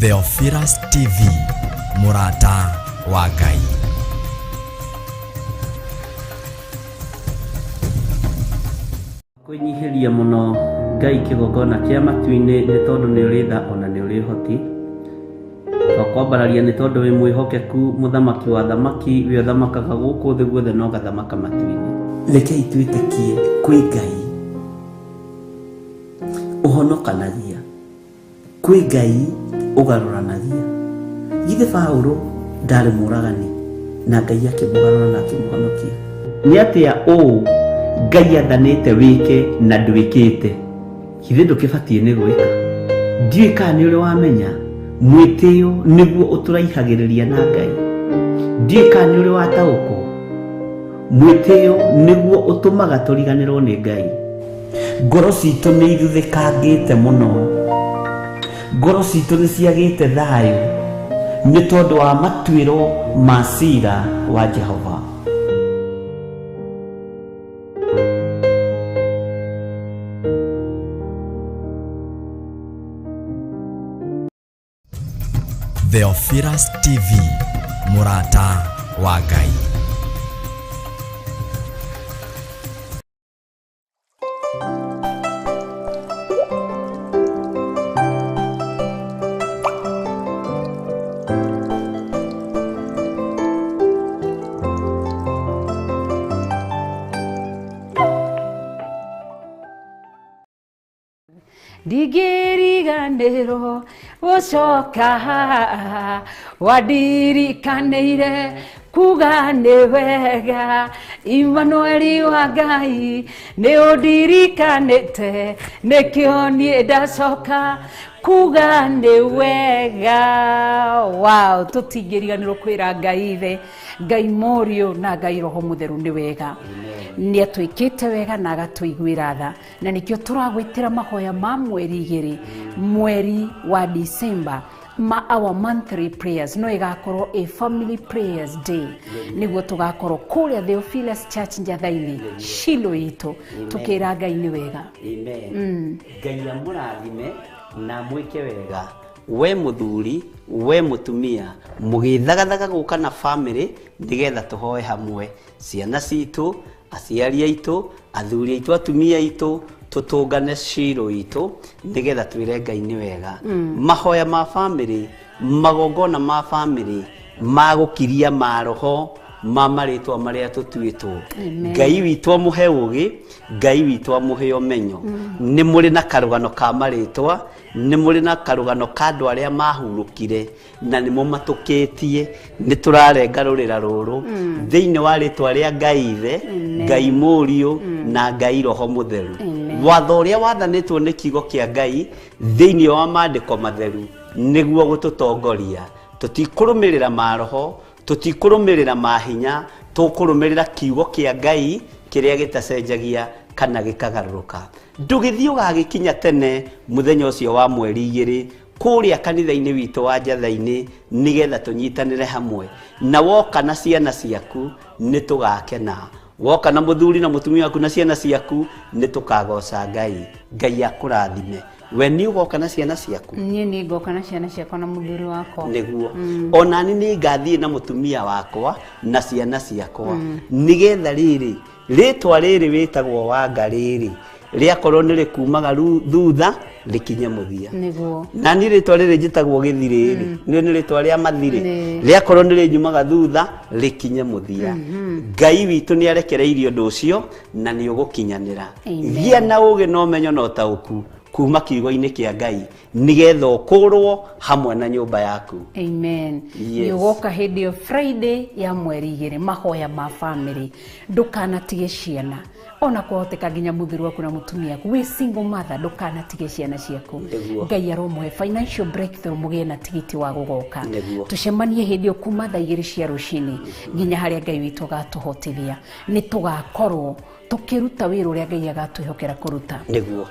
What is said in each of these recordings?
Theophilus TV, mũrata wa Ngai. Kwĩnyihĩria mũno Ngai kĩgongona kĩa matu-inĩ nĩ tondũ nĩ ũrĩ tha ona nĩ ũrĩ ũhoti. Twakwambararia nĩ tondũ wĩ mwĩhokeku, mũthamaki wa athamaki, we ũthamakaga gũkũ thĩ guothe na ũgathamaka matu-inĩ. Rekei twĩtĩkie kwĩ Ngai ũhonokanagia, kwĩ Ngai ũgarũranagia. Githĩ Paũlũ ndarĩ mũragani na Ngai akĩmũgarũra na akĩmũhonokia? Nĩ atĩa ũũ Ngai athanĩte wĩke na ndwĩkĩte? Githĩ ndũkĩbatiĩ nĩ gwĩka? Ndiũĩ kana nĩ ũrĩ wamenya mwĩtĩo nĩguo ũtũraihagĩrĩria na Ngai. Ndiũĩ kana nĩ ũrĩ wataũkwo mwĩtĩo nĩguo ũtũmaga tũriganĩrwo nĩ Ngai. Ngoro citũ nĩ ithuthĩkangĩte mũno, ngoro citũ nĩ ciagĩte thayũ nĩ tondũ wa matuĩro ma cira wa Jehova. Theophilus TV, mũrata wa Ngai. Ndingĩriganĩrwo gũcoka wandirikanĩire kuga nĩ wega. Immanueli wa Ngai nĩ ũndirikanĩte, nĩkĩo niĩ ndacoka kuga nĩ wega. Wow, tũtingĩriganĩrwo kwĩra Ngai ithe, Ngai Mũriũ na Ngai Roho Mũtheru nĩ wega. Nĩ atwĩkĩte wega na agatũiguĩra tha, na nĩkĩo tũragwĩtĩra mahoya ma mweri igĩrĩ, mweri wa December, ma our monthly prayers no ĩgakorwo a family prayers day, nĩguo tũgakorwo kũrĩa Theophilus Church Njatha-inĩ, Shilo itũ, tũkĩra Ngai nĩ wega. Amen. Ngai amũrathime na amwĩke wega, we mũthuri, we mũtumia, mũgĩthagathaga gũka na family nĩgetha tũhoe hamwe, ciana citũ, aciari aitũ, athuri aitũ, atumia aitũ, tũtũngane Shilo itũ nĩgetha twĩre Ngai nĩ wega. Mahoya ma family, magongona ma family, ma gũkiria maroho ma marĩtwa marĩa tũtuĩtwo. Ngai witũ amũhe ũgĩ, Ngai witũ amũhe ũmenyo. Nĩ mũrĩ na karũgano ka marĩtwa, nĩ mũrĩ na karũgano ka andũ arĩa mahurũkire na nĩmo matũkĩtie. Nĩ tũrarenga rũrĩra rũrũ thĩinĩ wa rĩtwa rĩa Ngai Ithe, Ngai Mũriũ na Ngai Roho Mũtheru. Watho ũrĩa wathanĩtwo nĩ kiugo kĩa Ngai thĩinĩ wa maandĩko matheru nĩguo gũtũtongoria. Tũtikũrũmĩrĩra maroho, tũtikũrũmĩrĩra mahinya, tũkũrũmĩrĩra kiugo kĩa Ngai kĩrĩa gĩtacenjagia kana gĩkagarũrũka. Ndũgĩthiĩ ũgagĩkinya tene mũthenya ũcio wa mweri igĩrĩ kũrĩa kanitha-inĩ witũ wa Njatha-inĩ nĩgetha tũnyitanĩre hamwe. Na woka na ciana ciaku nĩ tũgakena. Woka na mũthuri na mũtumia waku na ciana ciaku nĩ tũkagoca Ngai. Ngai akũrathime. We nĩ ũgoka na ciana ciaku? Niĩ nĩ ngoka na ciana ciakwa na mũthuri wakwa. Nĩguo. Onani nĩ ngathiĩ na mũtumia wakwa na ciana ciakwa. Nĩgetha rĩrĩ, rĩtwa rĩrĩ wĩtagwo Wanga rĩrĩ, rĩakorwo nĩ rĩkumaga thutha rĩkinye mũthia. Nĩguo. Na niĩ rĩtwa rĩrĩ njĩtagwo Gĩthirĩ rĩ, nĩ rĩtwa rĩa mathirĩ, rĩakorwo nĩ rĩnyumaga thutha rĩkinye mũthia. Ngai witũ nĩ arekereirie ũndũ ũcio na nĩ ũgũkinyanĩra. Gĩa na ũgĩ na ũmenyo na ũtaũku kuma kiugo-inĩ kĩa Ngai nĩgetha ũkũrwo hamwe na nyũmba yaku. Amen. Nĩ ũgoka hĩndĩ ĩyo Friday ya mweri igĩrĩ, mahoya ma family. Ndũkanatige ciana, ona kwahoteka nginya mũthuri waku na mũtumia waku. Wĩ single mother, ndũkanatige ciana ciaku. Ngai aromũhe financial breakthrough, mũgĩe na tigiti wa gũgoka. Tũcemanie hĩndĩ ĩyo kuma thaa igĩrĩ cia rũcinĩ nginya harĩa Ngai witũ agatũhotithia. Nĩ tũgakorwo tũkĩruta wĩra ũrĩa Ngai agatwĩhokera kũruta.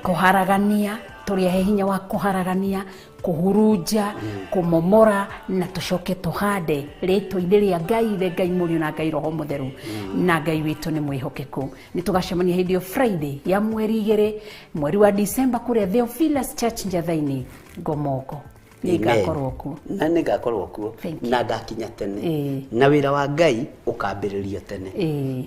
Kũharagania, tũrĩahe hinya wa kũharagania, kũhurunja, kũmomora, na tũcoke tũhande rĩtwa-inĩ rĩa Ngai Ithe, Ngai Mũriũ na Ngai Roho Mũtheru. Na Ngai witũ nĩ mwĩhokeku. Nĩ tũgacemania hĩndĩ ĩyo Friday ya mweri igĩrĩ, mweri wa December kũrĩa Theophilus Church Njatha-inĩ, Ngomongo. Nĩ ngakorwo kuo. Na nĩ ngakorwo kuo. Thank you. Na ngakinya tene. Ĩĩ. Na wĩra wa Ngai ũkambĩrĩrio tene. Ĩĩ.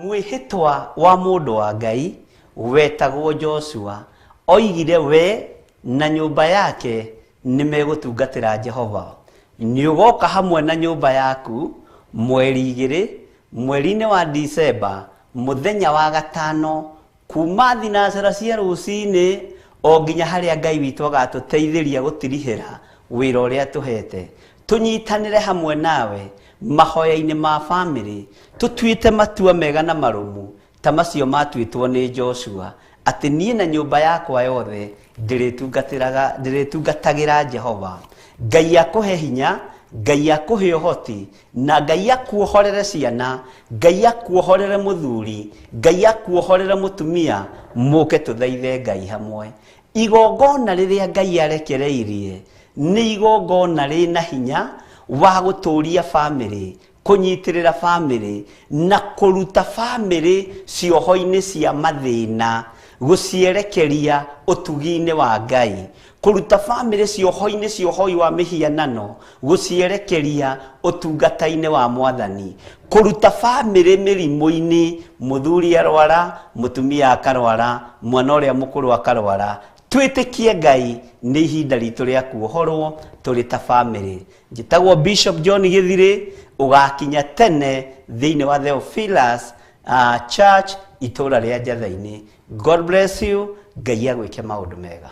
Mwĩhĩtwa wa mũndũ wa Ngai wetagwo Joshua oigire we na nyũmba yake nĩ megũtungatĩra Jehova. Nĩ ũgoka hamwe na nyũmba yaku mweri 2 mweri-inĩ wa Disemba mũthenya wa 5 kuma thinacara cia rũcinĩ o nginya harĩa Ngai witũ agatũteithĩria gũtirihĩra wĩra ũrĩa tũhete. Tũnyitanĩre hamwe nawe mahoya-inĩ ma famĩlĩ, tũtuĩte matua mega na marũmu ta macio matuĩtwo nĩ Joshua atĩ niĩ na nyũmba yakwa yothe ndĩrĩtungatagĩra Jehova. Ngai akũhe hinya, Ngai akũhe ũhoti, na Ngai akuohorere ciana, Ngai akuohorere mũthuri, Ngai akuohorere mũtumia, mũke tũthaithe Ngai hamwe. Igongona rĩrĩa Ngai arekereirie nĩ igongona rĩna hinya wa gũtũria famĩlĩ, kũnyitĩrĩra famĩlĩ na kũruta famĩlĩ cioho-inĩ cia mathĩna, gũcierekeria ũtugi-inĩ wa Ngai, kũruta famĩlĩ cioho-inĩ cia ũhoi wa mĩhianano, gũcierekeria ũtungata-inĩ wa Mwathani, kũruta famĩlĩ mĩrimũ-inĩ, mũthuri arwara, mũtumia akarwara, mwana ũrĩa mũkũrũ akarwara. Twĩtĩkie Ngai nĩ ihinda ritũ rĩa kuohorwo tũrĩ ta famĩlĩ. Njĩtagwo Bishop John Gĩthirĩ, ũgakinya tene thĩinĩ wa Theophilus Church itũra rĩa Njatha-inĩ. God bless you. Ngai agwĩke maũndũ mega.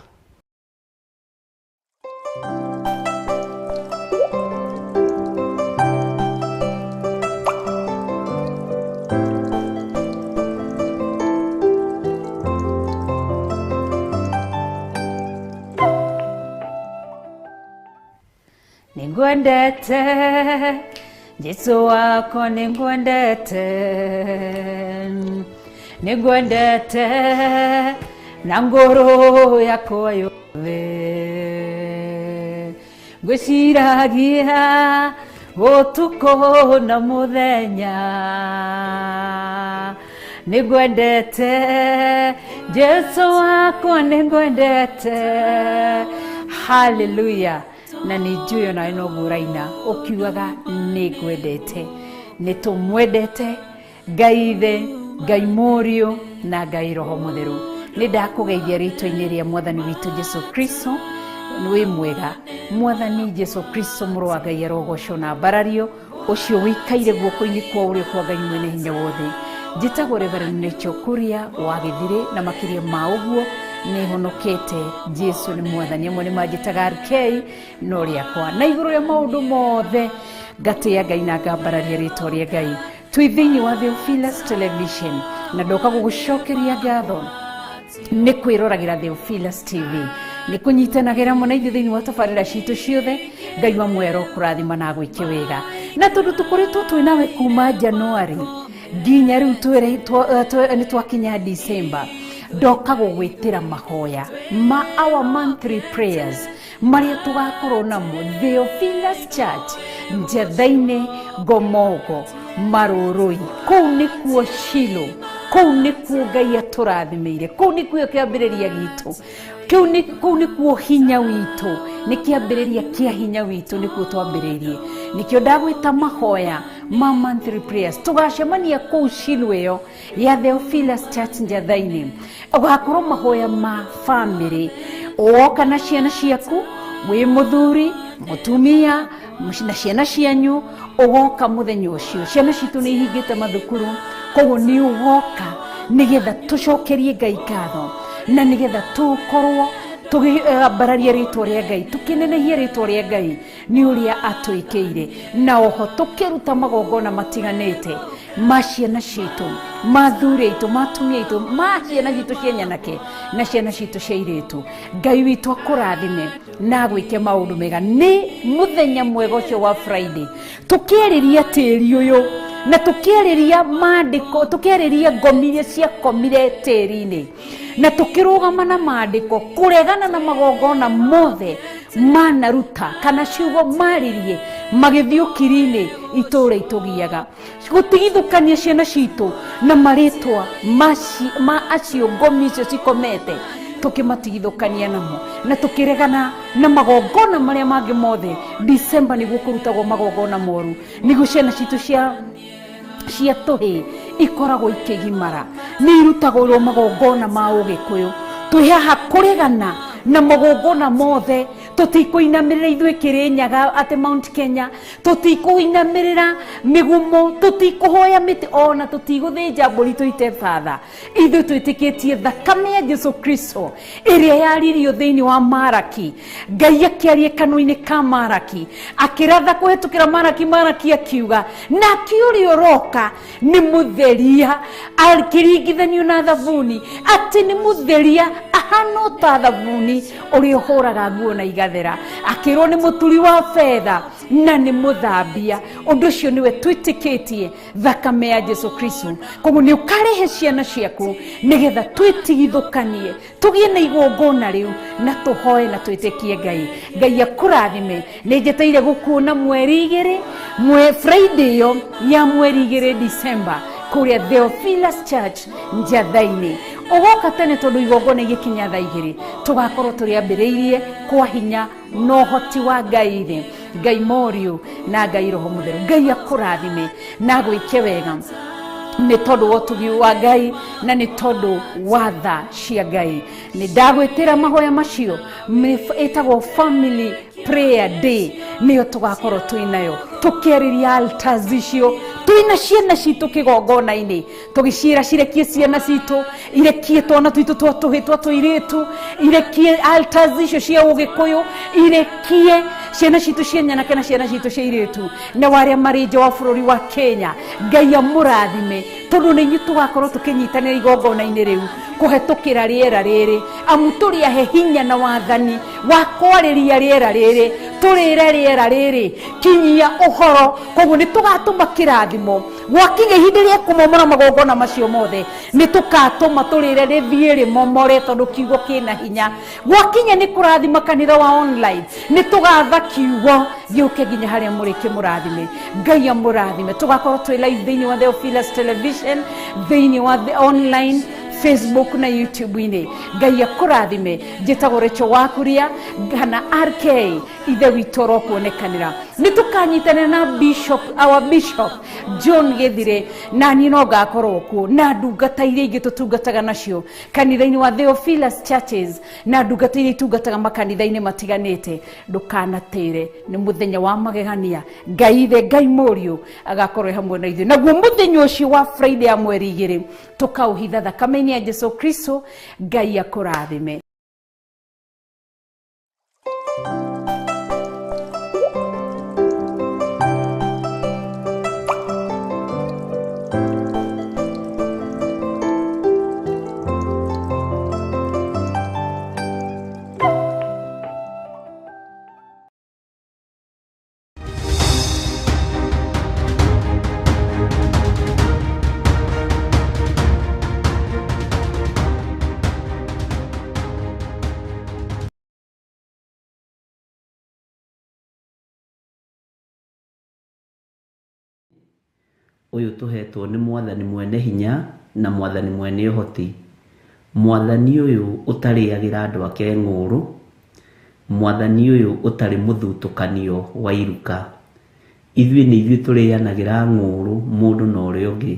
Ningwendete Jesu wako, ningwendete, ningwendete na ngoro yakwa yothe, ngwĩciragia ũtukũ na mũthenya, nĩngwendete Jesu wakwa, nĩngwendete. Hallelujah. Na nĩ njũĩ onawe noguo ũraina ũkiugaga nĩngwendete. Nĩ tũmwendete Ngai Ithe, Ngai Mũriũ na Ngai Roho Mũtheru. Nĩ ndakũgeithia rĩtwa-inĩ rĩa Mwathani witũ Jesu Kristo. Wĩ mwega. Mwathani Jesu Kristo mũrũ wa Ngai arogocwo na mbarario, ũcio wĩikaire guoko-inĩ kwa ũrĩo kwa Ngai mwene hinya wothe. Njĩtagwo Reverend Rachel Kuria wa Gĩthirĩ, na makĩria ma ũguo nĩ honokete. Jesu nĩ Mwathani. Amwe nĩ manjĩtaga RK no rĩakwa. Na igũrũ rĩa maũndũ mothe ngatĩĩa Ngai na ngambararia rĩtwa rĩa Ngai. Twĩ thĩinĩ wa Theophilus Television na ndoka gũgũcokeria ngatho nĩ kwĩroragĩra Theophilus TV, nĩ kũnyitanagĩra mũno ithuĩ thĩinĩ wa tabarĩra citũ ciothe. Ngai wa muoyo kũrathima na agwĩke wega. Na tondũ tũkoretwo twĩ nawe kuma January nginya rĩu nĩ twakinya December, ndoka gũgwĩtĩra mahoya ma our monthly prayers marĩa tũgakorwo namo Theophilus Church Njatha-inĩ, Ngomongo, Marũrũi. Kũu nĩkuo Shilo, kũu nĩkuo Ngai atũrathimĩire, kũu nĩkuo kĩambĩrĩria gitũ, kũu nĩkuo hinya witũ, nĩ kĩambĩrĩria kĩa hinya witũ, nĩkuo twambĩrĩirie. Nĩkĩo ndagwĩta mahoya ma monthly prayers. Tũgacemania kũu Shilo ĩyo ya Theophilus Church Njatha-inĩ. Ũgakorwo mahoya ma famĩlĩ, ũgoka na ciana ciaku, wĩ mũthuri, mũtumia na ciana cianyu, ũgoka mũthenya ũcio. Ciana citũ nĩ ihingĩte mathukuru, koguo nĩ ũgoka nĩgetha tũcokerie Ngai ngatho na nĩgetha tũkorwo tũgĩambararia rĩtwa rĩa Ngai, tũkĩnenehia rĩtwa rĩa Ngai nĩ ũrĩa atwĩkĩire, na oho tũkĩruta magongona matiganĩte ma ciana citũ, ma athuri aitũ, ma atumia aitũ, ma ciana citũ cia nyanake na ciana citũ cia airĩtu. Ngai witũ akũrathime na agwĩke maũndũ mega. Nĩ mũthenya mwega ũcio wa Friday, tũkĩarĩria tĩri ũyũ Na tũkĩarĩria maandĩko, tũkĩarĩria ngomi iria ciakomire tĩri-inĩ, na tũkĩrũgama na maandĩko kũregana na magongona mothe manaruta kana ciugo maririe magĩthiĩ ũkiri-inĩ itũũra itũgiaga gũtigithũkania ciana citũ na marĩtwa ma acio ngomi icio cikomete, tukimatigithũkania namo na tukiregana na magongona maria mangĩ mothe. December niguo kũrutagwo magongona moru, niguo ciana citũ cia tũhĩ ikoragwo ikĩgimara, nĩ irutagwo magongona ma ũgĩkũyũ. Twĩ haha kũregana na magongona mothe, tũtikũinamĩrĩra ithuĩ Kĩrĩnyaga atĩ Mount Kenya, tũtikũinamĩrĩra mĩgumo, tũtikũhoya mĩtĩ, ona tũtigũthĩnja mbũri tũite batha. Ithuĩ twĩtĩkĩtie thakame ya Jesu Kristo ĩrĩa yaririo thĩinĩ wa Maraki. Ngai akĩaria kanua-inĩ ka Maraki, akĩratha kũhetũkĩra Maraki, Maraki akiuga nake ũrĩa ũroka nĩ mũtheria, akĩringithanio na thabuni, atĩ nĩ mũtheria ahana ta thabuni ũrĩa ũhũraga nguo na igathera, akĩrwo nĩ mũturi wa betha na nĩ mũthambia. Ũndũ ũcio nĩwe twĩtĩkĩtie thakame ya Jesu Kristo. Koguo nĩ ũkarehe ciana ciaku nĩgetha twĩtigithũkanie, tũgĩe na igongona rĩu na tũhoe na twĩtĩkie Ngai. Ngai akũrathime. Nĩ njeteire gũkuona mweri igĩrĩ, Friday ĩyo ya mweri igĩrĩ December kũrĩa Theophilus Church Njatha-inĩ. Ũgoka tene tondũ igongona igĩkinya thaa igĩrĩ tũgakorwo tũrĩambĩrĩirie kwa hinya na ũhoti wa Ngai thĩ, Ngai Mũriũ na Ngai Roho Mũtheru. Ngai akũrathime na agwĩke wega nĩ tondũ wa ũtugi wa Ngai na nĩ tondũ wa tha cia Ngai. Nĩ ndagwĩtĩra mahoya macio ĩtagwo Family Prayer Day, nĩyo tũgakorwo twĩ nayo tũkĩarĩria altars icio twĩna ciana citũ kĩgongona-inĩ, tũgĩciĩra cirekie ciana citũ, irekie twana twitũ twa tũhĩ twa tũirĩtu, irekie altars icio cia ũgĩkũyũ, irekie ciana citũ cia nyanake na ciana citũ cia irĩtu na warĩa marĩ nja wa bũrũri wa Kenya. Ngai amũrathime tondũ nĩ inyuĩ tũgakorwo tũkĩnyitanĩra igongona-inĩ rĩu kũhetũkĩra rĩera rĩrĩ, amu tũrĩ ahe hinya na wathani wa kwarĩria rĩera rĩrĩ, tũrĩre rĩera rĩrĩ kinyia ũhoro. Koguo nĩ tũgatũma kĩrathimo gwakinya ihinda rĩa kũmomora magongona macio mothe, nĩ tũkatũma tũrĩre rĩthiĩ rĩmomore tondũ kiugo kĩna hinya. Gwakinya nĩ kũrathima kanitha wa online, nĩ tũgatha kiugo gĩũke nginya harĩa mũrĩ kĩmũrathime. Ngai amũrathime. Tũgakorwo twĩ live thĩinĩ wa Theophilus Television, thĩinĩ wa the online Facebook na YouTube-inĩ. Ngai akũrathime. Njĩtagwo Rachel Wakuria kana RK, ithe witũ ũrokuonekanĩra. Nĩ tũkanyitanĩra na Bishop, our Bishop John Gĩthire, na niĩ no ngakorwo kuo na ndungata iria ingĩ tũtungataga nacio kanitha-inĩ wa Theophilus Churches na ndungata iria itungataga makanitha-inĩ matiganĩte. Ndũkanatĩre, nĩ mũthenya wa magegania. Ngai ithe, Ngai Mũriũ agakorwo hamwe na ithuĩ. Naguo mũthenya ũcio wa Friday ya mweri igĩrĩ tũkaũhitha thakame-inĩ ya Jesu Kristo. Ngai akũrathime. Ũyũ tũhetwo nĩ mwathani mwene hinya na mwathani mwene ũhoti, mwathani ũyũ ũtarĩagĩra andũ ake ng'ũrũ, mwathani ũyũ ũtarĩ mũthutũkanio wa iruka. Ithuĩ nĩ ithuĩ tũrĩanagĩra ng'ũrũ mũndũ na ũrĩa ũngĩ,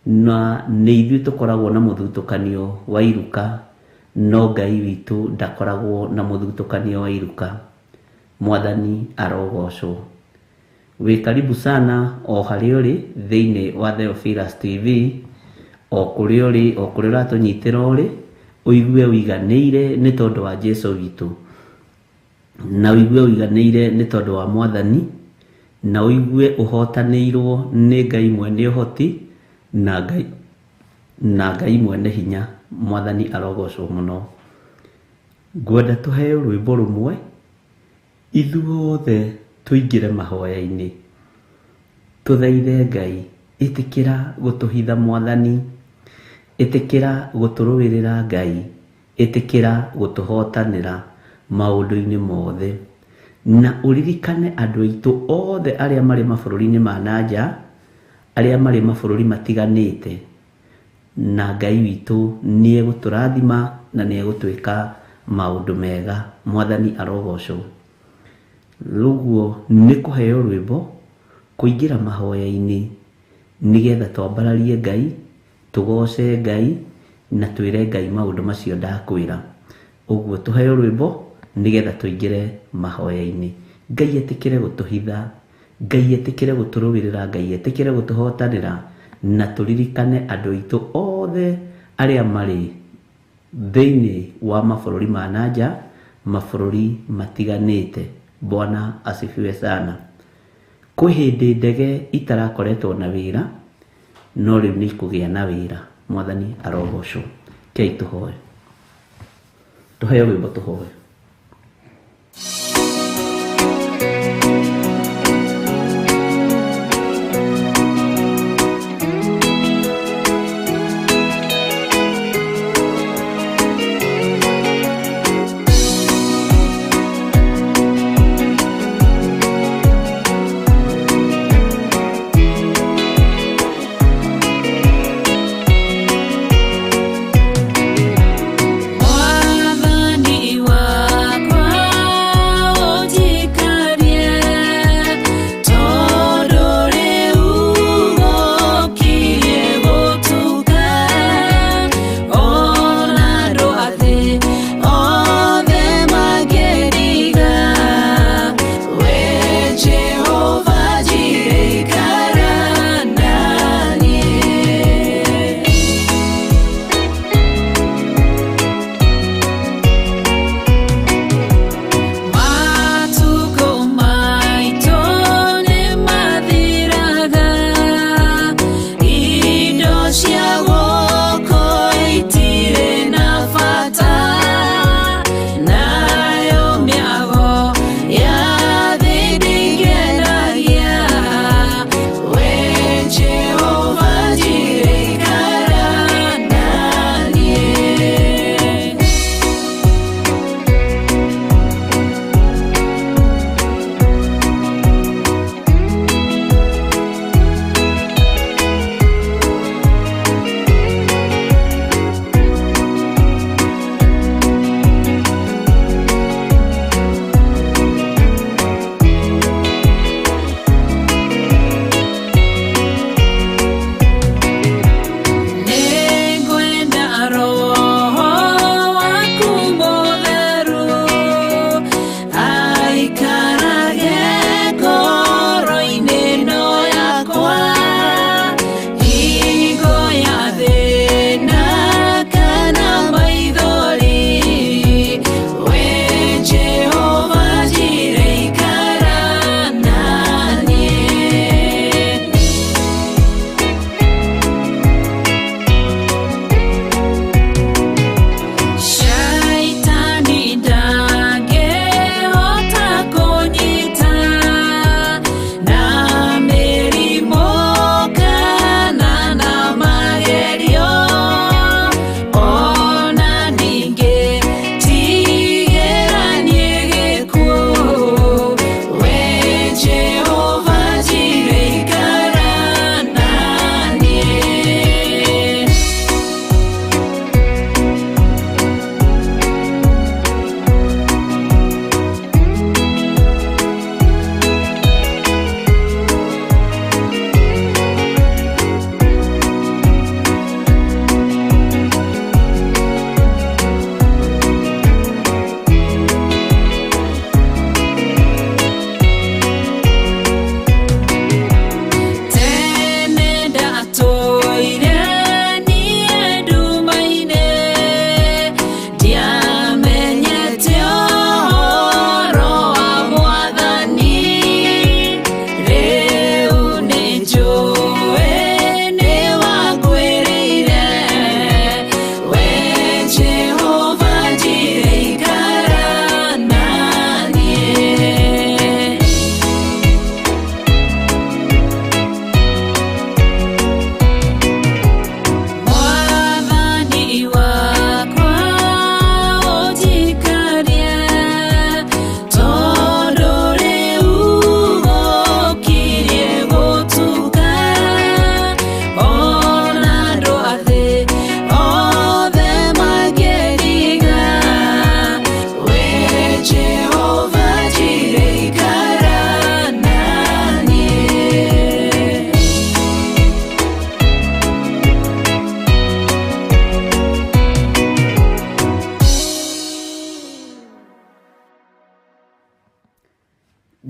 na nĩ ithuĩ tũkoragwo na mũthutũkanio wa iruka, no Ngai witũ ndakoragwo na mũthutũkanio wa iruka. Mwathani arogocwo. Wĩ karibu sana o harĩa ũrĩ thĩinĩ wa Theophilus TV, o kũrĩa ũrĩ, o kũrĩa ũratũnyitĩra ũrĩ, ũigue ũiganĩire nĩ tondũ wa Jesu witũ, na ũigue ũiganĩire nĩ tondũ wa mwathani, na ũigue ũhotanĩirwo nĩ Ngai mwene ũhoti na Ngai mwene hinya. Mwathani arogocwo mũno. Ngwenda tũheo rwĩmbo rũmwe ithuothe tũingĩre mahoya-inĩ, tũthaithe Ngai Ĩtĩkĩra gũtũhitha Mwathani, ĩtĩkĩra gũtũrũĩrĩra Ngai, ĩtĩkĩra gũtũhotanĩra maũndũ-inĩ mothe. Na ũririkane andũ aitũ othe arĩa marĩ mabũrũri-inĩ ma na nja, arĩa marĩ mabũrũri matiganĩte, na Ngai witũ nĩ egũtũrathima na nĩ egũtwĩka maũndũ mega. Mwathani arogocwo. Rũguo nĩ kũheo rwĩmbo, kũingĩra mahoya-inĩ, nĩgetha twambararie Ngai, tũgoce Ngai, na twĩre Ngai maũndũ macio ndakwĩra. Ũguo tũheo rwĩmbo nĩgetha tũingĩre mahoya-inĩ. Ngai etĩkĩre gũtũhitha, Ngai etĩkĩre gũtũrũĩrĩra, Ngai etĩkĩre gũtũhotanĩra, na tũririkane andũ aitũ othe arĩa marĩ thĩinĩ wa mabũrũri ma na nja, mabũrũri matiganĩte. Bwana asifiwe sana. Kwĩ hĩndĩ ndege itarakoretwo na wĩra, no rĩu nĩ ikũgĩa na wĩra. Mwathani arogocwo. Kei tũhoe. Tũheo rwĩmbo tũhoe. Mwathani wa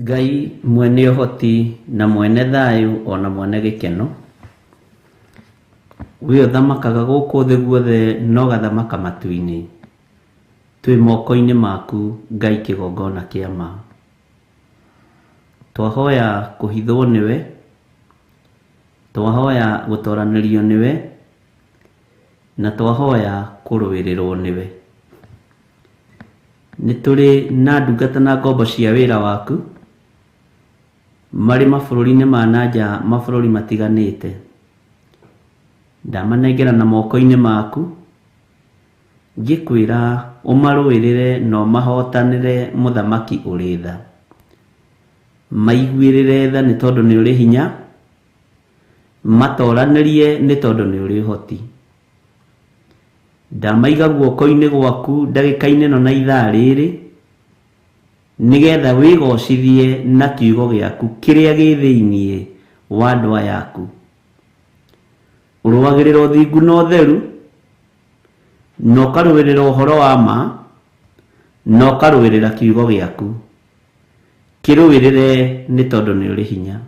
Ngai mwene ũhoti na mwene thayũ ona mwene gĩkeno, we ũthamakaga gũkũ thĩ guothe na ũgathamaka matu-inĩ, twĩ moko-inĩ maku Ngai kĩgongona kĩa ma. Twahoya kũhithwo nĩwe, twahoya gũtoranĩrio nĩwe, na twahoya kũrũĩrĩrwo nĩwe. Nĩ tũrĩ na ndungata na ngombo cia wĩra waku marĩ mabũrũri-inĩ ma na nja, mabũrũri matiganĩte. Ndamanengera na moko-inĩ maku, ngĩkwĩra ũmarũĩrĩre na ũmahotanĩre mũthamaki ũrĩ tha. Maiguĩrĩre tha nĩ tondũ nĩ ũrĩ hinya, matoranĩrie nĩ tondũ nĩ ũrĩ ũhoti. Ndamaiga guoko-inĩ gwaku ndagĩka-inĩ ĩno na ithaa rĩrĩ, nĩgetha wĩgocithie na kiugo gĩaku kĩrĩa gĩ thĩiniĩ wa andũ aya aku. Ũrũagĩrĩra ũthingu na ũtheru, na ũkarũĩrĩra ũhoro wa ma, na ũkarũĩrĩra kiugo gĩaku. Kĩrũĩrĩre nĩ tondũ nĩ ũrĩ hinya.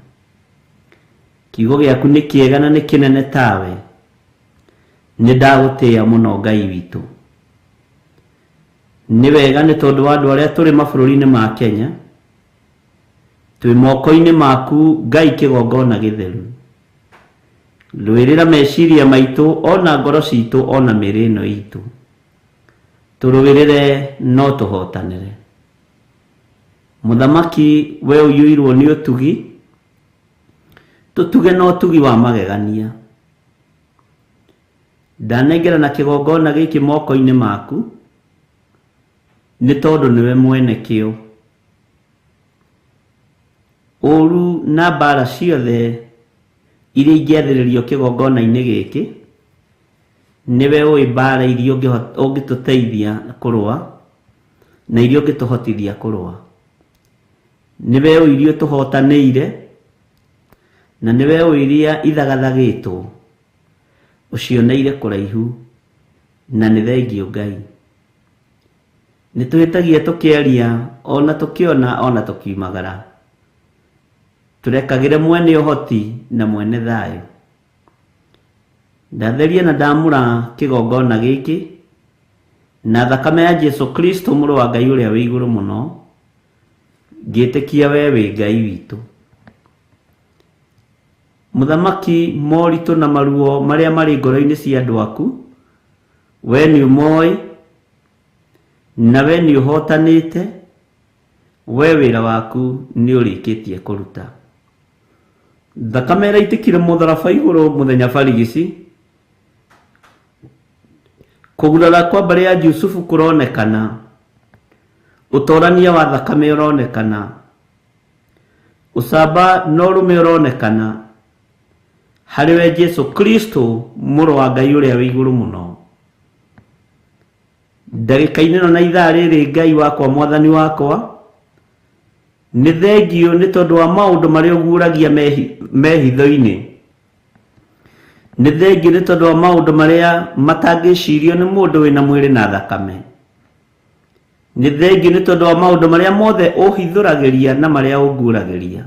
Kiugo gĩaku nĩ kĩega na nĩ kĩnene tawe. Nĩ ndagũtĩĩa mũno Ngai witũ. Nĩ wega nĩ tondũ wa andũ arĩa tũrĩ mabũrũri-inĩ ma Kenya, twĩ moko-inĩ maku Ngai kĩgongona gĩtheru. Rũĩrĩra meciria maitũ ona ngoro citũ ona mĩĩrĩ ĩno itũ. Tũrũĩrĩre no tũhotanĩre. Mũthamaki we ũiyũirwo nĩ ũtugi, tũtuge na ũtugi wa magegania. Ndanengera na kĩgongona gĩkĩ moko-inĩ maku, nĩ tondũ nĩwe mwene kĩo. Ũru na mbara ciothe iria ingĩathĩrĩrio kĩgongona-inĩ gĩkĩ, nĩwe ũĩ mbara iria ũngĩtũteithia kũrũa na iria ũngĩtũhotithia kũrũa. Nĩwe ũĩ iria ũtũhotanĩire na nĩwe ũĩ iria ithagathagĩtwo, ũcioneire kũraihu, na nĩ thengio Ngai. Nĩ tũhĩtagia tũkĩaria ona tũkĩona ona tũkiumagara. Tũrekagĩre mwene ũhoti na mwene thayũ. Ndatheria na ndamũra kĩgongona gĩkĩ na thakame ya Jesu Kristo mũrũ wa Ngai ũrĩa wĩ igũrũ mũno, ngĩtĩkia we wĩ Ngai witũ. Mũthamaki, moritũ na maruo marĩa marĩ ngoro-inĩ cia andũ aku, we nĩ ũmoĩ na we nĩ ũhotanĩte, we wĩra waku nĩ ũrĩkĩtie kũruta. Thakame ĩraitĩkire mũtharaba igũrũ mũthenya barigici, kũgurara kwa mbarĩ ya Jusufu kũronekana, ũtorania wa thakame ũronekana, ũcamba na ũrũme ũronekana harĩ we Jesu Kristo mũrũ wa Ngai ũrĩa wĩ igũrũ mũno. Ndagĩka-inĩ ĩno na ithaa rĩrĩ Ngai wakwa mwathani wakwa, nĩ thengio nĩ tondũ wa maũndũ marĩa ũguũragia mehitho-inĩ. Nĩ thengio nĩ tondũ wa maũndũ marĩa matangĩcirio nĩ mũndũ wĩna mwĩrĩ na thakame. Nĩ thengio nĩ tondũ wa maũndũ marĩa mothe ũhithũragĩria na marĩa ũnguũragĩria.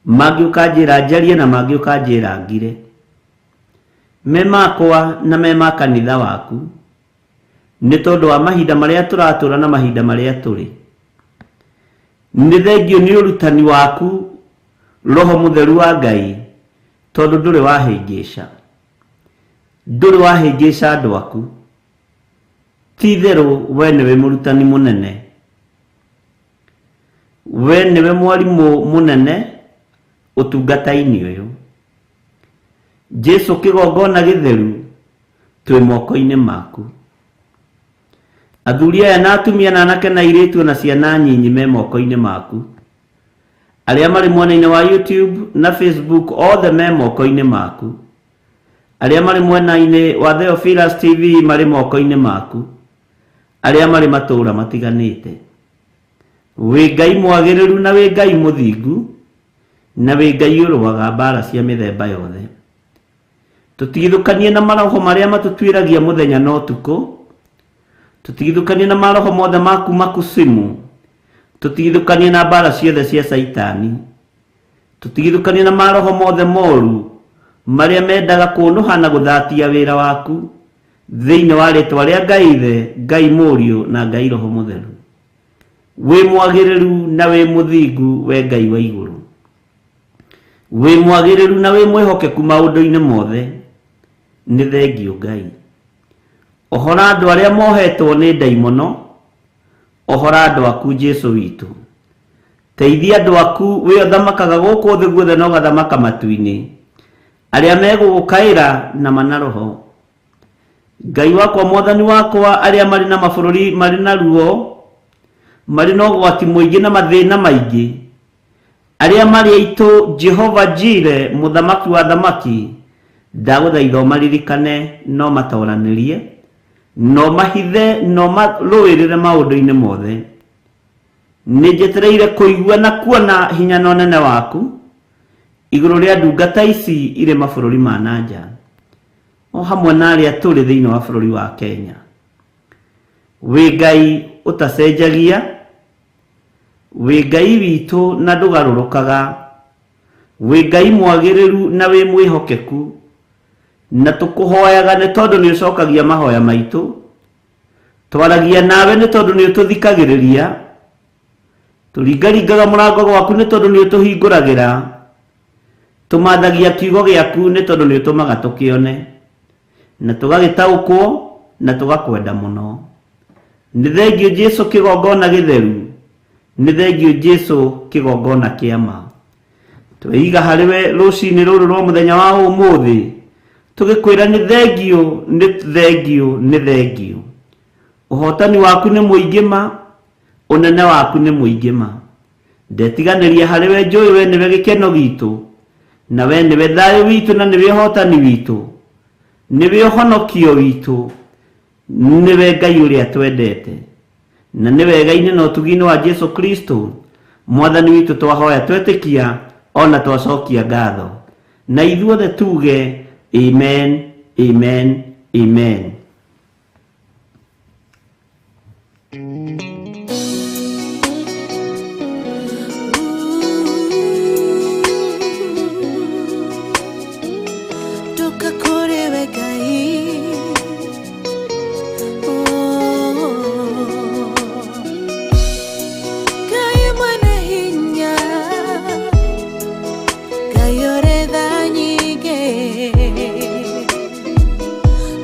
Mangĩ ũkanjĩra njarie na mangĩ ũkanjĩra ngire. Me makwa na me ma kanitha waku, nĩ tondũ wa mahinda marĩa tũratũra na mahinda marĩa tũrĩ. Nĩ thengio nĩ ũrutani waku Roho Mũtheru wa Ngai, tondũ ndũrĩ wahĩngĩca. Ndũrĩ wahĩngĩca andũ aku. Ti itherũ we nĩwe mũrutani mũnene. We nĩwe mwarimũ mũnene ũtungata-inĩ ũyũ. Jesu kĩgongona gĩtheru twĩ moko-inĩ maku. Athuri aya na atumia na anake na airĩtu na ciana nyinyi me moko-inĩ maku. Arĩa marĩ mwena-inĩ wa YouTube na Facebook othe me moko-inĩ maku. Arĩa marĩ mwena-inĩ wa Theophilus TV marĩ moko-inĩ maku. Arĩa marĩ matũũra matiganĩte. Wĩ Ngai mwagĩrĩru na wĩ Ngai mũthingu na wĩ Ngai ũrũaga mbara cia mĩthemba yothe. Tũtigithũkanie na maroho marĩa matũtuĩragia mũthenya na ũtukũ. Tũtigithũkanie na maroho mothe ma kuma kusimu. Tũtigithũkanie na mbara ciothe cia Caitani. Tũtigithũkanie na maroho mothe moru marĩa mendaga kũnũha na gũthatia wĩra waku thĩinĩ wa rĩtwa rĩa Ngai Ithe, Ngai Mũriũ na Ngai Roho Mũtheru. Wĩ mwagĩrĩru na wĩ mũthingu we Ngai wa igũrũ. Wĩ mwagĩrĩru na wĩ mwĩhokeku maũndũ-inĩ mothe. Nĩ thengio Ngai. Ohora andũ arĩa mohetwo nĩ ndaimono, ohora andũ aku Jesu witũ. Teithia andũ aku wĩ ũthamakaga gũkũ thĩ guothe na ũgathamaka matu-inĩ, arĩa megũgũkaĩra na ma na roho. Ngai wakwa mwathani wakwa, arĩa marĩ na mabũrũri marĩ na ruo, marĩ na ũgwati mũingĩ na mathĩna maingĩ, arĩa marĩ aitũ Jehova Jire, mũthamaki wa thamaki, ndagũthaitha ũmaririkane no matoranĩrie, no mahithe, no marũĩrĩre maũndũ-inĩ mothe. Nĩ njetereire kũigua na kuona hinya na ũnene waku igũrũ rĩa ndungata ici irĩ mabũrũri ma na nja, o hamwe na arĩa tũrĩ thĩinĩ wa bũrũri wa Kenya. Wĩ Ngai ũtacenjagia, wĩ Ngai witũ na ndũgarũrũkaga, wĩ Ngai mwagĩrĩru na wĩ mwĩhokeku, na tũkũhoyaga nĩ tondũ nĩ ũcokagia mahoya maitũ, twaragia nawe nĩ tondũ nĩ ũtũthikagĩrĩria, tũringaringaga mũrango gwaku nĩ tondũ nĩ ũtũhingũragĩra, tũmathagia kiugo gĩaku nĩ tondũ nĩ ũtũmaga tũkĩone, na tũgagĩtaũkwo na tũgakwenda mũno. Nĩ thengio Jesu kĩgongona gĩtheru, nĩ thengio Jesu kĩgongona kĩa ma. Tweiga harĩ we rũcinĩ rũrũ rwa mũthenya wa ũmũthĩ, tũgĩkwĩra nĩ thengio, nĩ thengio, nĩ thengio. Ũhotani waku nĩ mũingĩ ma, ũnene waku nĩ mũingĩ ma. Ndetiganĩria harĩ we njũĩ we nĩwe gĩkeno gitũ, na we nĩwe thayũ witũ na nĩwe ũhotani witũ, nĩwe ũhonokio witũ, nĩwe Ngai ũrĩa twendete, na nĩ wega-inĩ na ũtugi-inĩ wa Jesu Kristo mwathani witũ twahoya twetĩkia ona twacokia ngatho, na ithuothe tuge amen, amen, amen. Toka kũrĩ we Ngai. Oh. Ngai mwene hinya, Ngai ũrĩ tha nyingĩ,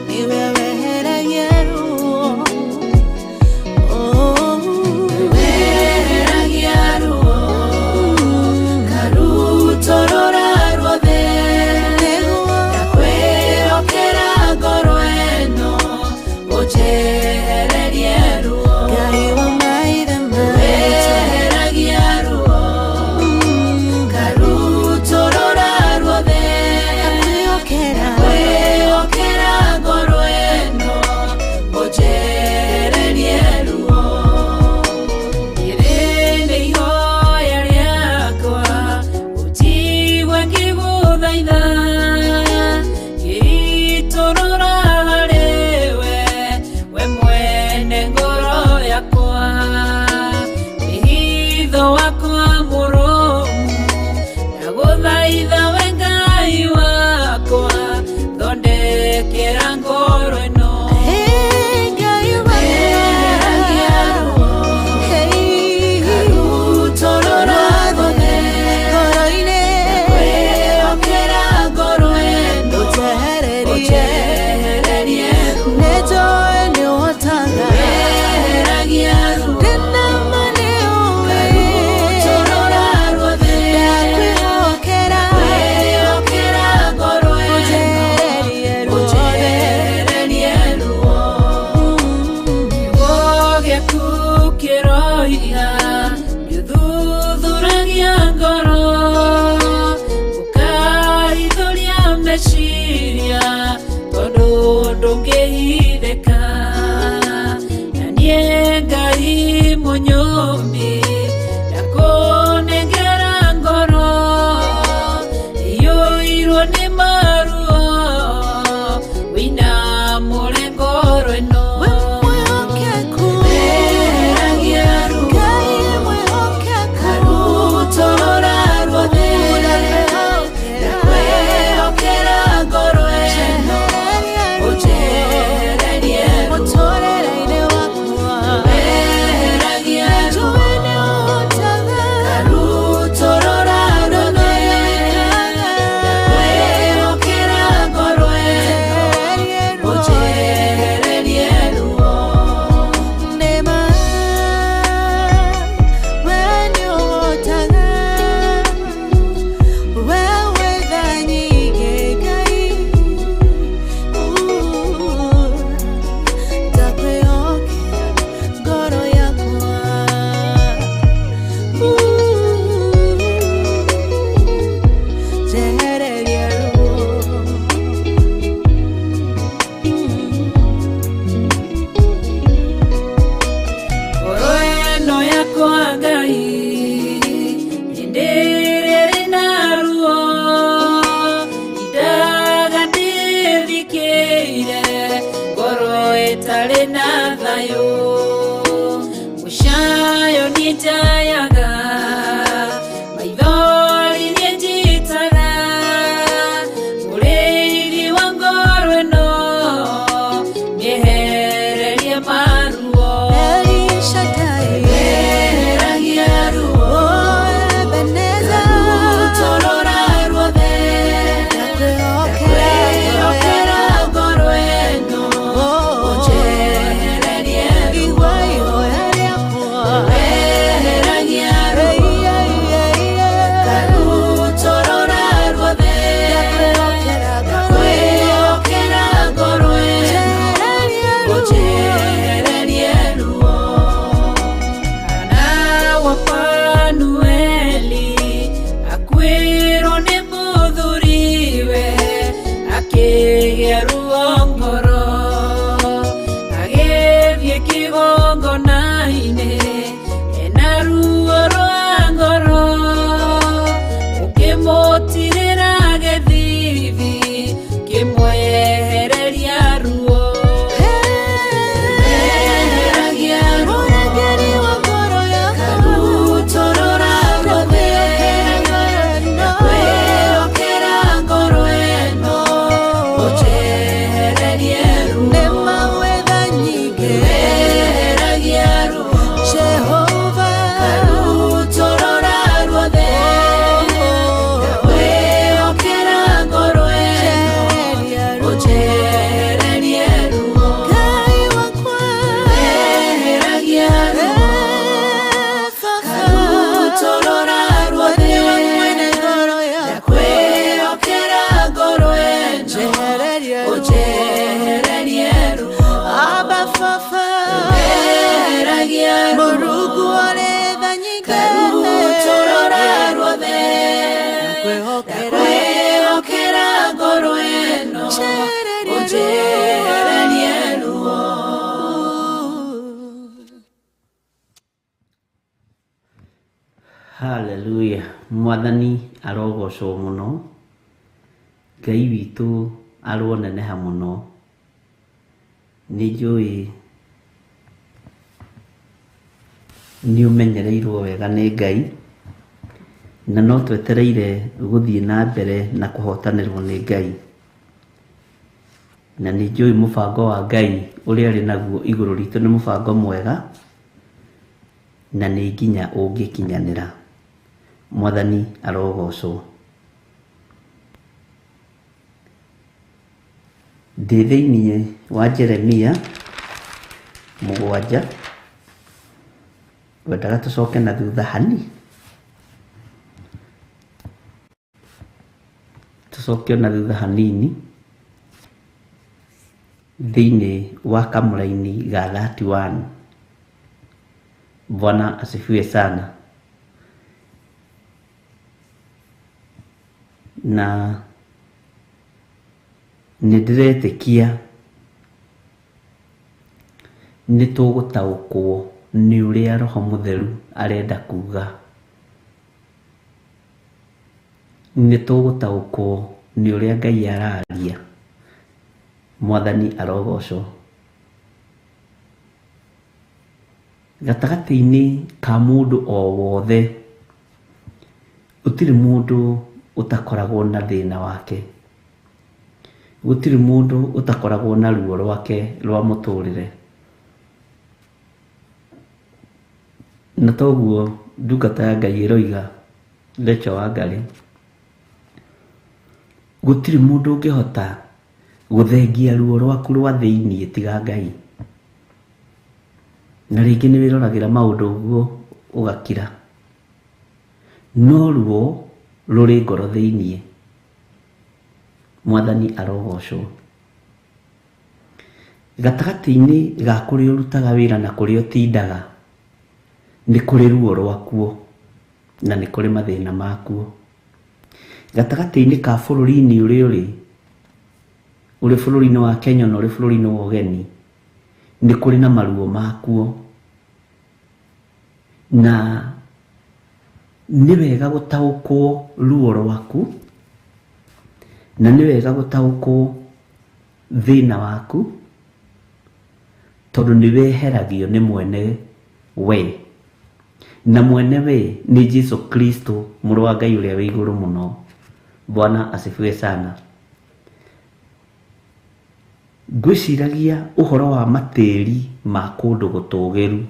nĩwe weheragia ruo. Oh. Weheragia ruo, karutorora ruothe, ndakwĩhokera ngoro ĩno, ũnjehererie ruo. Ngai wa maithe maitũ, weheragia ruo, karutorora ruothe, ndakwĩhokera ngoro ĩno, ũnjehererie ruo. Rĩrĩ nĩ ihoya rĩakwa, ũnjigue ngĩgũthaitha, ngĩitũrũra harĩ we, we mwene ngoro yakwa. Wĩhitho wakwa mũrũmu, ndagũthaitha we Ngai wakwa, thondekera ngoro ĩno. Weheragia ruo, karutorora ruothe, ndakwĩhokera ngoro ĩno, ũnjehererie ruo. Weheragia ruo, karutorora ruothe, ndakwĩhokera ngoro ĩno, ũnjehererie ruo. Kiugo gĩaku kĩroiga nĩũthuthuragia ngoro, ũkaithũria meciria, tondũ ndũngĩhithĩka. Na niĩ Ngai mũnyũmbi, ndakũnengera ngoro iyũirwo nĩ maruo, wĩinamũre ngoro ĩno. Weheragia ruo, Ĩtarĩ na thayũ mũcayo nĩ njayaga maithori nĩ njitaga mũrĩithi wa ngoro ĩno mĩehererie maruo eheragia ruo ngarutũrũra ruothe ndakwĩhokera ngoro ĩno ũnjehererie ruo eheragia ruo ngarutũrũra ruothe ndakwĩhokera ngoro ĩno ũnjehererie ruo. Hana wa Fanueli akuĩrwo nĩ mũthuriwe akĩgĩa ruo ngoro agĩthiĩ kĩgongona-inĩ ena ruo rwa ngoro ũkĩmũtirĩra gĩthithi kĩmwehereria ruo eheragia ruo ngarutũrũra ruothe ndakwĩhokera ngoro ĩno ũnjehererie ruo eheragia ruo ngarutũrũra ruothe ndakwĩhokera ngoro ĩno ũnjehererie ruo eheragia ruo ngarutũrũra ruothe ndakwĩhokera ngoro ĩno ũnjehererie ruo eheragia ruo ngarutũrũra ruothe ndakwĩhokera ngoro ĩno ũnjehererie ruo. Haleluya. Mwathani arogocwo mũno, Ngai witũ aroneneha mũno. Nĩ njũĩ nĩ ũmenyereirwo wega nĩ Ngai, na no twetereire gũthiĩ na mbere na kũhotanĩrwo nĩ Ngai. Na nĩ njũĩ mũbango wa Ngai ũrĩa arĩ naguo igũrũ ritũ nĩ mũbango mwega, na nĩ nginya ũngĩkinyanĩra. Mwathani arogocwo. Ndĩ thĩinĩ wa Jeremia 7, ngwendaga tũcoke na thutha hani, tũcoke na thutha hanini thĩinĩ wa kamũraini ga 31. Bwana asifiwe sana. Na nĩ ndĩretĩkia nĩ tũgũtaũkwo nĩ ũrĩa Roho Mũtheru arenda kuga. Nĩ tũgũtaũkwo nĩ ũrĩa Ngai araria. Mwathani arogocwo. Gatagatĩ-inĩ ka mũndũ o wothe gũtirĩ mũndũ ũtakoragwo na thĩna wake, gũtirĩ mũndũ ũtakoragwo na ruo rwake rwa mũtũrĩre. Na toguo ndungata ya Ngai ĩroiga, Rachel Wangari, gũtirĩ mũndũ ũngĩhota gũthengia ruo rwaku rwa thĩiniĩ tiga Ngai. Na rĩngĩ nĩ wĩroragĩra maũndũ ũguo ũgakira, no ruo rũrĩ ngoro thĩiniĩ. Mwathani arogocwo. Gatagatĩ-inĩ ga kũrĩa ũrutaga wĩra na kũrĩa ũtindaga nĩ kũrĩ ruo rwakuo na nĩ kũrĩ mathĩna makuo. Gatagatĩ-inĩ ka bũrũri-inĩ ũrĩa ũrĩ, ũrĩ bũrũri-inĩ wa Kenya na ũrĩ bũrũri-inĩ wa ũgeni, nĩ kũrĩ na maruo makuo. Na nĩ wega gũtaũkwo ruo rwaku, na nĩ wega gũtaũkwo thĩna waku, Tondũ nĩ weheragio nĩ mwene we. Na mwene we nĩ Jesu Kristo, mũrũ wa Ngai ũrĩa wĩ igũrũ mũno. Bwana asifiwe sana. Ngwĩciragia ũhoro wa matĩri ma kũndũ gũtũgĩru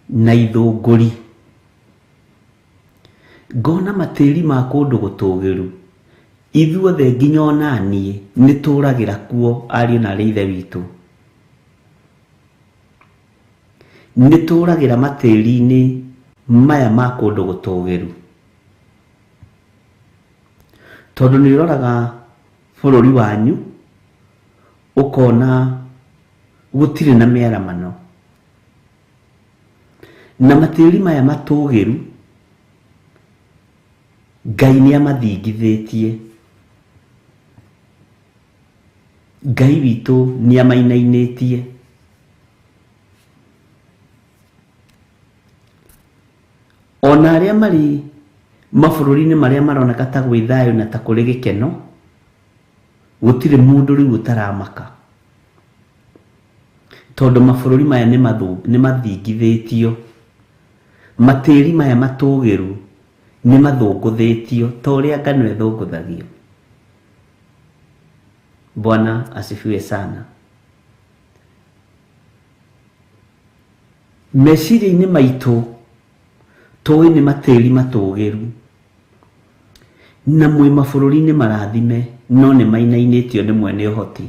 na ithũngũri. Ngona matĩri ma kũndũ gũtũgĩru, ithuothe nginya ona niĩ nĩ tũragĩra kuo, ariũ na arĩ ithe witũ. Nĩ tũragĩra matĩri-inĩ maya ma kũndũ gũtũgĩru. Tondũ nĩ ũroraga bũrũri wanyu ũkona gũtirĩ na mĩaramano. Na matĩri maya matũgĩru Ngai nĩ amathingithĩtie. Ngai witũ nĩ amainainĩtie. Ona arĩa marĩ mabũrũri-inĩ marĩa maroneka ta gwĩ thayũ na ta kũrĩ gĩkeno, gũtirĩ mũndũ rĩu ũtaramaka. Tondũ mabũrũri maya nĩ mathingithĩtio. Matĩri maya matũgĩru nĩ mathũngũthĩtio ta ũrĩa ngano ĩthũngũthagio. Bwana asifiwe sana. Meciria-inĩ maitũ tũĩ nĩ matĩri matũgĩru na mwĩ mabũrũri-inĩ marathime, no nĩ mainainĩtio nĩ mwene ũhoti.